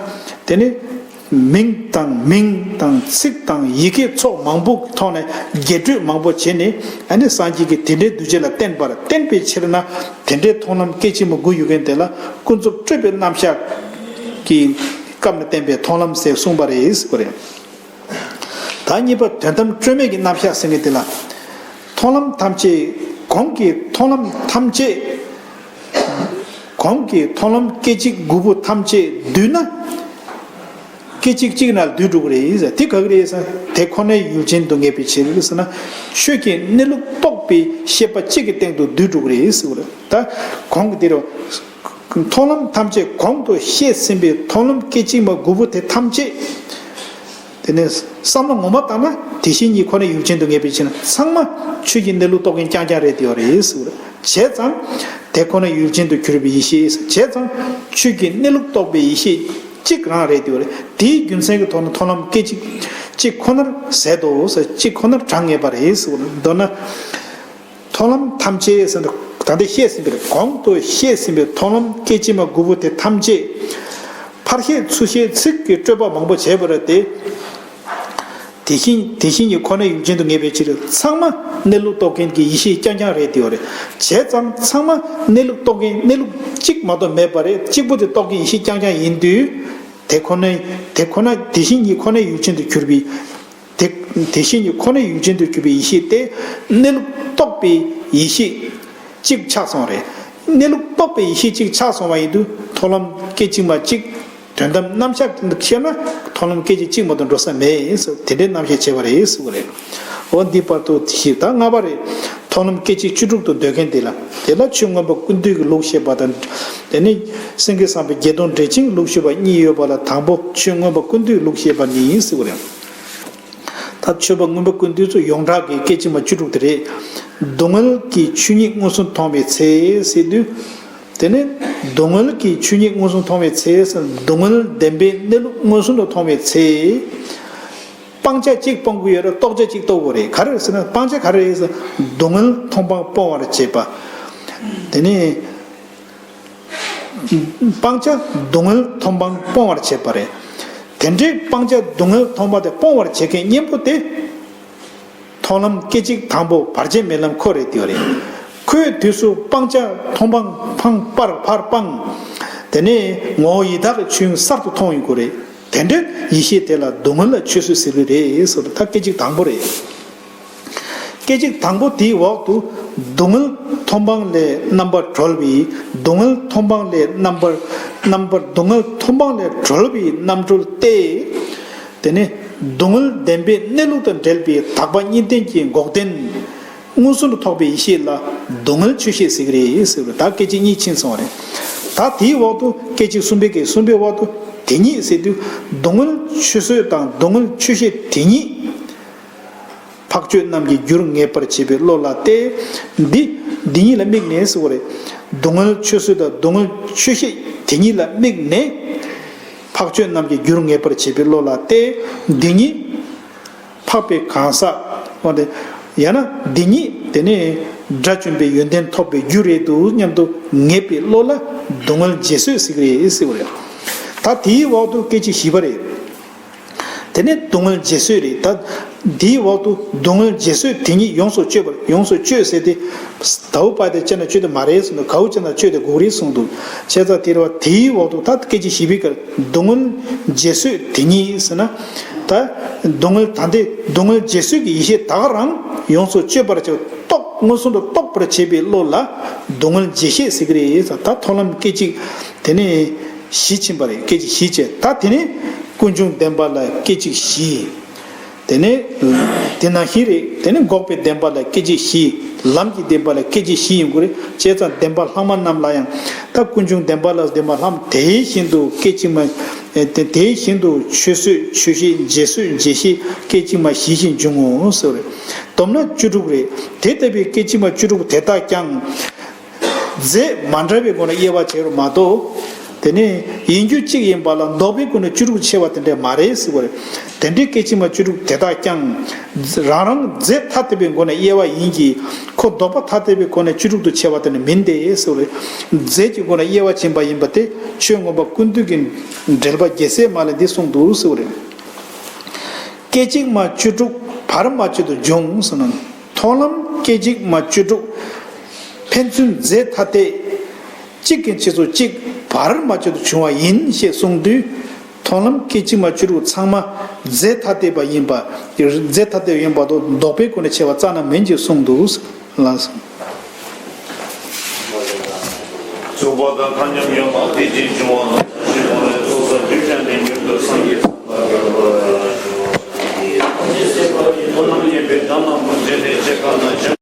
དེ་ནི་མིང་དང་མིང་དང་ཚིག་དང་ཡི་གེའི་ཚོགས་མང་པོ་གི་ཐོག་ནས་རྒྱས་སྤྲོས་མང་པོ་བྱས་ནས། ཨ་ནི་སངས་རྒྱས་ཀྱིས་དེ་འདྲའི་གདུལ་བྱ་ལ་བསྟན་པར་བསྟན་པའི་ཕྱིར་ན། དེ་འདྲའི་མཐོང་ལམ་སྐད་ཅིག་མ་དགུ་ཡོད་མཁན་དེ་ལ་ཀུན་རྫོབ་སྤྲོས་པའི་རྣམ་གཞག་གི་སྐབས་ནས་བསྟན་པའི་མཐོང་ལམ་ཟེར་གསུངས་པ་རེད་ཟེར་བ་རེད། ད་གཉིས་པ་དོན་དམ་སྤྲོས་མེད་ཀྱི་རྣམ་གཞག་ཟེར་མཁན་དེ་ལ། མཐོང་ལམ་ཐམས་ཅད་གོང་གི་མཐོང་ལམ་ཐམས་ཅད། གོང་གི་མཐོང་ལམ་སྐད་ཅིག་དགུ་པོ་ཐམས་ཅད་བསྡུས་ན། སྐད་ཅིག་གཅིག་ན་བསྡུས་འགྲོ་གི་རེད་ཟེར། དེ་ག་གི་རེད་ཟེར། དེ་ཁོ་ནའི་ཡུལ་ཅན་དུ་ངེས་པའི་ཕྱིར་ཟེར་ན། ཆོས་ཀྱི་གནས་ལུགས་རྟོགས་པའི་ཤེས་པ་གཅིག་གི་སྟེང་དུ་བསྡུས་འགྲོ་གི་རེད་ཟེར་བ་རེད། ད་གོང་གི་དེ་རེད། མཐོང་ལམ་ཐམས་ཅད་གོང་དུ་བཤད་ཟིན་པའི་མཐོང་ལམ་སྐད་ཅིག་མ་དགུ་པོ་དེ་ཐམས་ཅད། དེ་ནས་བསམ་བློ་ངོ་མ་བཏང་ན་དེ་བཞིན་ཉིད་ཁོ་ནའི་ཡུལ་ཅན་དུ་ངེས་པའི་ཕྱིར་ན། ཚང་མ་ཆོས་ཀྱི་གནས་ལུགས་རྟོགས་མཁན་རྐྱང་རྐྱང་རེད་དེ་ཡོད་རེད་ཟེར་བ་རེད། བྱས་ཙང་དེ་ཁོ་ནའི་ཡུལ་ཅན་དུ་གྱུར་པའི་ཡེ་ཤེས། བྱས་ཙང་ཆོས་ཀྱི་གནས་ལུགས་རྟོགས་པའི་ཡེ་ཤེས་གཅིག་རང་རེད་དེ་ཡོད་རེད། དེའི་རྒྱུ་མཚན་གྱི་ཐོག་ནས་མཐོང་ལམ་སྐད་ཅིག་གཅིག་ཁོ་ནར་ཟད་དོ་ཟེར། གཅིག་ཁོ་ནར་གྲངས་ངེས་པ་རེད་ཟེར་བ་རེད། མདོར་ན། མཐོང་ལམ་ཐམས་ཅད་ཟེར་ན། ད་ལྟ་བཤད་ཟིན་པའི། གོང་དུ་བཤད་ཟིན་པའི་མཐོང་ལམ་སྐད་ཅིག་མ་དགུ་པོ་དེ་ཐམས་ཅད་ཕར་བཤད་ཚུར་བཤད་ཚིག་གི་སྤྲོས་པ་མང་པོ་བྱས་པ་རེད་དེ། དེ་བཞིན་དེ་བཞིན་ཉིད་ཁོ་ནའི་ཡུལ་ཅན་དུ་ངེས་པའི་ཕྱིར། ཚང་མ་གནས་ལུགས་རྟོགས་མཁན་གྱི་ཡེ་ཤེས་རྐྱང་རྐྱང་རེད་དེ་ཡོད་རེད། བྱས་ཙང་ཚང་མ་གནས་ལུགས་རྟོགས་མཁན། གནས་ལུགས་གཅིག་མ་གཏོགས་མེད་པ་རེད། གཅིག་པོ་དེ་རྟོགས་མཁན་ཡེ་ཤེས་རྐྱང་རྐྱང་ཡིན་དུས། དེ་ཁོ་ནའི། དེ་ཁོ་ན་དེ་བཞིན་ཉིད་ཁོ་ནའི་ཡུལ་ཅན་དུ་གྱུར་པའི། དེ་དེ་བཞིན་ཉིད་ཁོ་ནའི་ཡུལ་ཅན་དུ་གྱུར་པའི་ཡེ་ཤེས་དེ་གནས་ལུགས་རྟོགས་པའི་ཡེ་ཤེས་གཅིག་ཆགས་སོང་རེད། གནས་ལུགས་རྟོགས་པའི་ཡེ་ཤེས་གཅིག་ཆགས་སོང་བ་ཡིན་དུས། མཐོང་ལམ་སྐད་ཅིག་མ་གཅིག་དོན་དམ་རྣམ་གཞག་བཤད་ན་མཐོང་ལམ་སྐད་ཅིག་གཅིག་མ་གཏོགས་འགྲོ་ས་མེད་ཟེར། དེ་འདྲའི་རྣམ་གཞག་བྱས་པ་རེད་ཟེར་བ་རེད། འོ་འདི་བར་དུ་ཞིག་ད་ལྔ་པ་རེད། མཐོང་ལམ་སྐད་ཅིག་བཅུ་དྲུག་ཏུ་འདོད་མཁན་དེ་ལ། དེ་ལ་ཆོས་མངོན་པ་ཀུན་བཏུས་ཀྱི་ལུགས་བཤད་པ་དང་། དེ་ནས་སེང་གེ་བཟང་པོའི་བརྒྱད་སྟོང་འགྲེལ་ཆེན་གྱི་ལུགས་བཤད་པ་གཉིས་ཡོད་པ་ལ། དང་པོ་ཆོས་མངོན་པ་ཀུན་བཏུས་ཀྱི་ལུགས་བཤད་པ་ནི་ཟེར་བ་རེད། ད་ཆོས་པ་མངོན་པ་ཀུན་བཏུས་ཚོ་ཡོངས་གྲགས་ཀྱི་སྐད་ཅིག་མ་བཅུ་དྲུག་དེ་རེད། སྡུག་བསྔལ་གྱི་ཆོས་ཉིད་མངོན་སུམ་མཐོང་བའི་ཚེ་ཟེར་དུས། དེ་ནས་སྡུག་བསྔལ་གྱི་ཆོས་ཉིད་མངོན་སུམ་མཐོང་བའི་ཚེ་ཟེར། སྡུག་བསྔལ་བདེན་པའི་གནས་ལུགས་མངོན་སུམ་དུ་མཐོང་བའི་ཚེ། སྤང་བྱ་གཅིག་སྤོང་གི་ཡོད་རེད། རྟོགས་བྱ་གཅིག་རྟོགས་དགོས་རེད། ག་རེ་རེད་ཟེར་ན། སྤང་བྱ་ག་རེ་རེད་ཟེར་ན། སྡུག་བསྔལ་མཐོང་སྤང་སྤོང་བར་བྱེད་པ། དེ་ནས། སྤང་བྱ་སྡུག་བསྔལ་མཐོང་སྤང་སྤོང་བར་བྱེད་པ་རེད། དེ་འདྲའི་སྤང་བྱ་སྡུག་བསྔལ་མཐོང་སྤང་དེ་སྤོང་བར་བྱེད་མཁན་གཉེན་པོ་དེ། མཐོང་ལམ་སྐད་ཅིག་དང་པོ་བར་ཆད་མེད་ལམ་ཁོ་རེད་དེ་ཡོད་རེད། ཁོའི་དུས་སུ་སྤང་བྱ་མཐོང་སྤང་ཕར་ཕར་སྤངས། དེ་ནས་ངོ་བོ་ཡི་དྭགས་ཀྱི་ཆོས་ཉིད་གསར་དུ་མཐོང་ཡོང་གི་རེད། དེ་འདྲའི་ཡེ་ཤེས་དེ་ལ་སྡུག་བསྔལ་ལ་ཆོས་སུ་ཟེར་གྱི་རེད་ཟེར། ད་སྐད་ཅིག་དང་པོ་རེད། སྐད་ཅིག་དང་པོ་དེའི་འོག་ཏུ་སྡུག་བསྔལ་མཐོང་སྤང་ལས་རྣམ་པར་གྲོལ་བའི། སྡུག་བསྔལ་མཐོང་སྤང་ལས་རྣམ་པར། རྣམ་པར། སྡུག་བསྔལ་མཐོང་སྤང་ལས་གྲོལ་བའི་རྣམ་གྲོལ་ཏེ། དེ་ནས་ སྡུག་བསྔལ་བདེན་པའི་གནས་ལུགས་དང་བྲལ་བའི་དག་པ་གཉིས་ལྡན་གྱི་འགོག་བདེན། མངོན་སུམ་དུ་རྟོགས་པའི་ཡེ་ཤེས་ལ་སྡུག་བསྔལ་ཆོས་ཤེས་ཟེར་གྱི་རེད་ཟེར་བ་རེད། ད་སྐད་ཅིག་གཉིས་ཕྱིན་སོང་བ་རེད། ད་དེའི་འོག་ཏུ་སྐད་ཅིག་གསུམ་པའི་གི་གསུམ་པའི་འོག་ཏུ་དེ་ཉིད་ཟེར་དུས་སྡུག་བསྔལ་ཆོས་བཟོད་དང་སྡུག་བསྔལ་ཆོས་ཤེས་དེ་ཉིད། འཕགས་ཆོས་རྣམས་ཀྱི་རྒྱུར་ངེས་པར་བྱེད་པའི་བློ་ལ་བརྟེན། འདི་འདི་ཉིད་ལ་དམིགས་ནས་ཟེར་བ་རེད། སྡུག་བསྔལ་ཆོས་བཟོད་དང་སྡུག་བསྔལ་ཆོས་ཤེས་དེ་ཉིད་ལ་དམིགས་ནས། འཕགས་ཆོས་རྣམས་ཀྱི་རྒྱུར་ངེས་པར་བྱེད་པའི་བློ་ལ་བརྟེན། འདི་ཉིད་འཕགས་པའི་གང་ཟག་འོ་དེ། ཡང་ན་འདི་ཉིད་དེ་ནི་དགྲ་བཅོམ་པའི་ཡོན་ཏན་ཐོབ་པའི་རྒྱུ་རེད་འདུག་སྙམ་དུ་ངེས་པའི་བློ་ལ་སྡུག་བསྔལ་བརྗེད་བཟོད་ཟེར་གྱི་རེད་ཟེར་བ་རེད། ད་དེའི་འོག་ཏུ་སྐད་ཅིག་བཞི་པ་རེད། དེ་ནས་སྡུག་བསྔལ་བརྗེད་བཟོད་རེད། ད་འདིའི་འོག་ཏུ་སྡུག་བསྔལ་བརྗེད་བཟོད་དེ་ཉིད་ཡོངས་སུ་གཅོད་པར། ཡོངས་སུ་གཅོད་ཟེར་ཏེ། ད་བུ་པ་དེ་ཅན་ན་གཅོད་དེ་མ་རེད་གསུངས་འདུག་གའུ་ཅན་ན་གཅོད་དེ་དགོས་རེད་གསུངས་འདུག་བྱས་ཙང་དེ་རེད་བ། དེའི་འོག་ཏུ་ད་སྐད་ཅིག་བཞི་པའི་ཁར་སྡུག་བསྔལ་བརྗེད་བཟོད་དེ་ཉིད་ཟེར་ན། ད་སྡུག་བསྔལ་ད་ལྟའི་སྡུག་བསྔལ་བརྗེད་བཟོད་ཀྱི་ཡེ་ཤེས་ད་ག་རང་ཡོངས་སུ་གཅོད་པར་བྱེད་རྟོགས། མངོན་སུམ་དུ་རྟོགས་པར་བྱེད་པའི་བློ་ལ་སྡུག་བསྔལ་བརྗེད་ཤེས་ཟེར་གྱི་རེད། ད་མཐོང་ལམ་སྐད་ཅིག་དེ་ནས་བཞི་ཕྱིན་པ་རེད། སྐད་ཅིག་བཞི་བྱས། ད་དེ་ནས་ཀུན་འབྱུང་བདེན་པ་ལ་སྐད་ཅིག་བཞི། དེ་ནས་དེ་ནང་བཞིན་རེད། དེ་ནས་འགོག་པའི་བདེན་པ་ལ་སྐད་ཅིག་བཞི། ལམ་གྱི་བདེན་པ་ལ་སྐད་ཅིག་བཞི་ཡིན་དགོས་རེད། བྱས་ཙང་བདེན་པ་ལྷག་མ་རྣམས་ལ་ཡང་། ད་ཀུན་འབྱུང་བདེན་པ་ལ་བདེན་པ་ལྷག་མ་དེ་བཞིན་དུ་སྐད་ཅིག་མ། དེ་དེ་བཞིན་དུ་ཆོས་བཟོད་ཆོས་ཤེས་བརྗེད་བཟོད་བརྗེད་ཤེས་སྐད་ཅིག་མ་བཞི་བཞིན་འབྱུང་ངོ་ཟེར་བ་རེད། བསྡོམས་ན་བཅུ་དྲུག་རེད། དེ་ལྟ་བུའི་སྐད་ཅིག་མ་བཅུ་དྲུག་དེ་དག་ཀྱང་། རྫས་མ་འདྲ་བའི་སྒོ་ནས་དབྱེ་བ་ཕྱེ་རུ་མ་གཏོགས། དེ་ནི་ཡིན་རྒྱུ་གཅིག་ཡིན་པ་ལ་ལྡོག་པའི་སྒོ་ནས་བཅུ་དྲུག་ཕྱེ་བ་དེ་འདྲ་མ་རེད་ཟེར་བ་རེད། དེ་འདྲའི་སྐད་ཅིག་མ་བཅུ་དྲུག་དེ་དག་ཀྱང་། རང་རང་རྫས་ཐ་དད་པའི་སྒོ་ནས་དབྱེ་བ་ཡིན་གྱི། ཁོ་ལྡོག་པ་ཐ་དད་པའི་སྒོ་ནས་བཅུ་དྲུག་ཏུ་ཕྱེ་བ་དེ་ནི་མིན་ཏེ་ཟེར་བ་རེད། རྫས་ཀྱི་སྒོ་ནས་དབྱེ་བ་ཕྱིན་པ་ཡིན་པ་དེ་ཆོས་མངོན་པ་ཀུན་བཏུས་ཀྱི་འགྲེལ་པ་རྒྱལ་སྲས་མ་ལས་འདི་གསུངས་འདུག་ཟེར་བ་རེད། སྐད་ཅིག་མ་བཅུ་དྲུག་བར་མ་ཆད་དུ་འབྱུང་ཟེར་ན། མཐོང་ལམ་སྐད་ཅིག་མ་བཅུ་དྲུག་ཕན་ཚུན་རྫས་ཐ་དད། གཅིག་གི་ཕྱིས་སུ་གཅིག་བར་མ་ཆད་དུ་འབྱུང་བ་ཡིན་ཞེས་གསུངས་དུས། མཐོང་ལམ་སྐད་ཅིག་མ་བཅུ་དྲུག་ཚང་མ་རྫས་ཐ་དད་པ་ཡིན་པ། རྫས་ཐ་དད་ཡིན་པ་དང་ལྡོག་པའི་སྒོ་ནས་ཕྱེ་བ་རྩ་ན་མིན་ཞེས་གསུངས་འདུག་ལགས་སོ། ཚོགས་པ་དང་ཐ་སྙད་ཡོད་པ་དེ་བཞིན་འབྱུང་བ་ལ་ཕྱིར་གོང་ནས་ཚོགས་བསགས་རྒྱུ་ཅན་ནི་མྱུར་དུ་སངས་རྒྱས་སམ་པར་འགྱུར་རོ། ཐོབ་རྣམས་མཁྱེན་པའི་གདམས་ངག་མུ་མཛད་དེ་ཅེ་ཀ་ན་ཅན།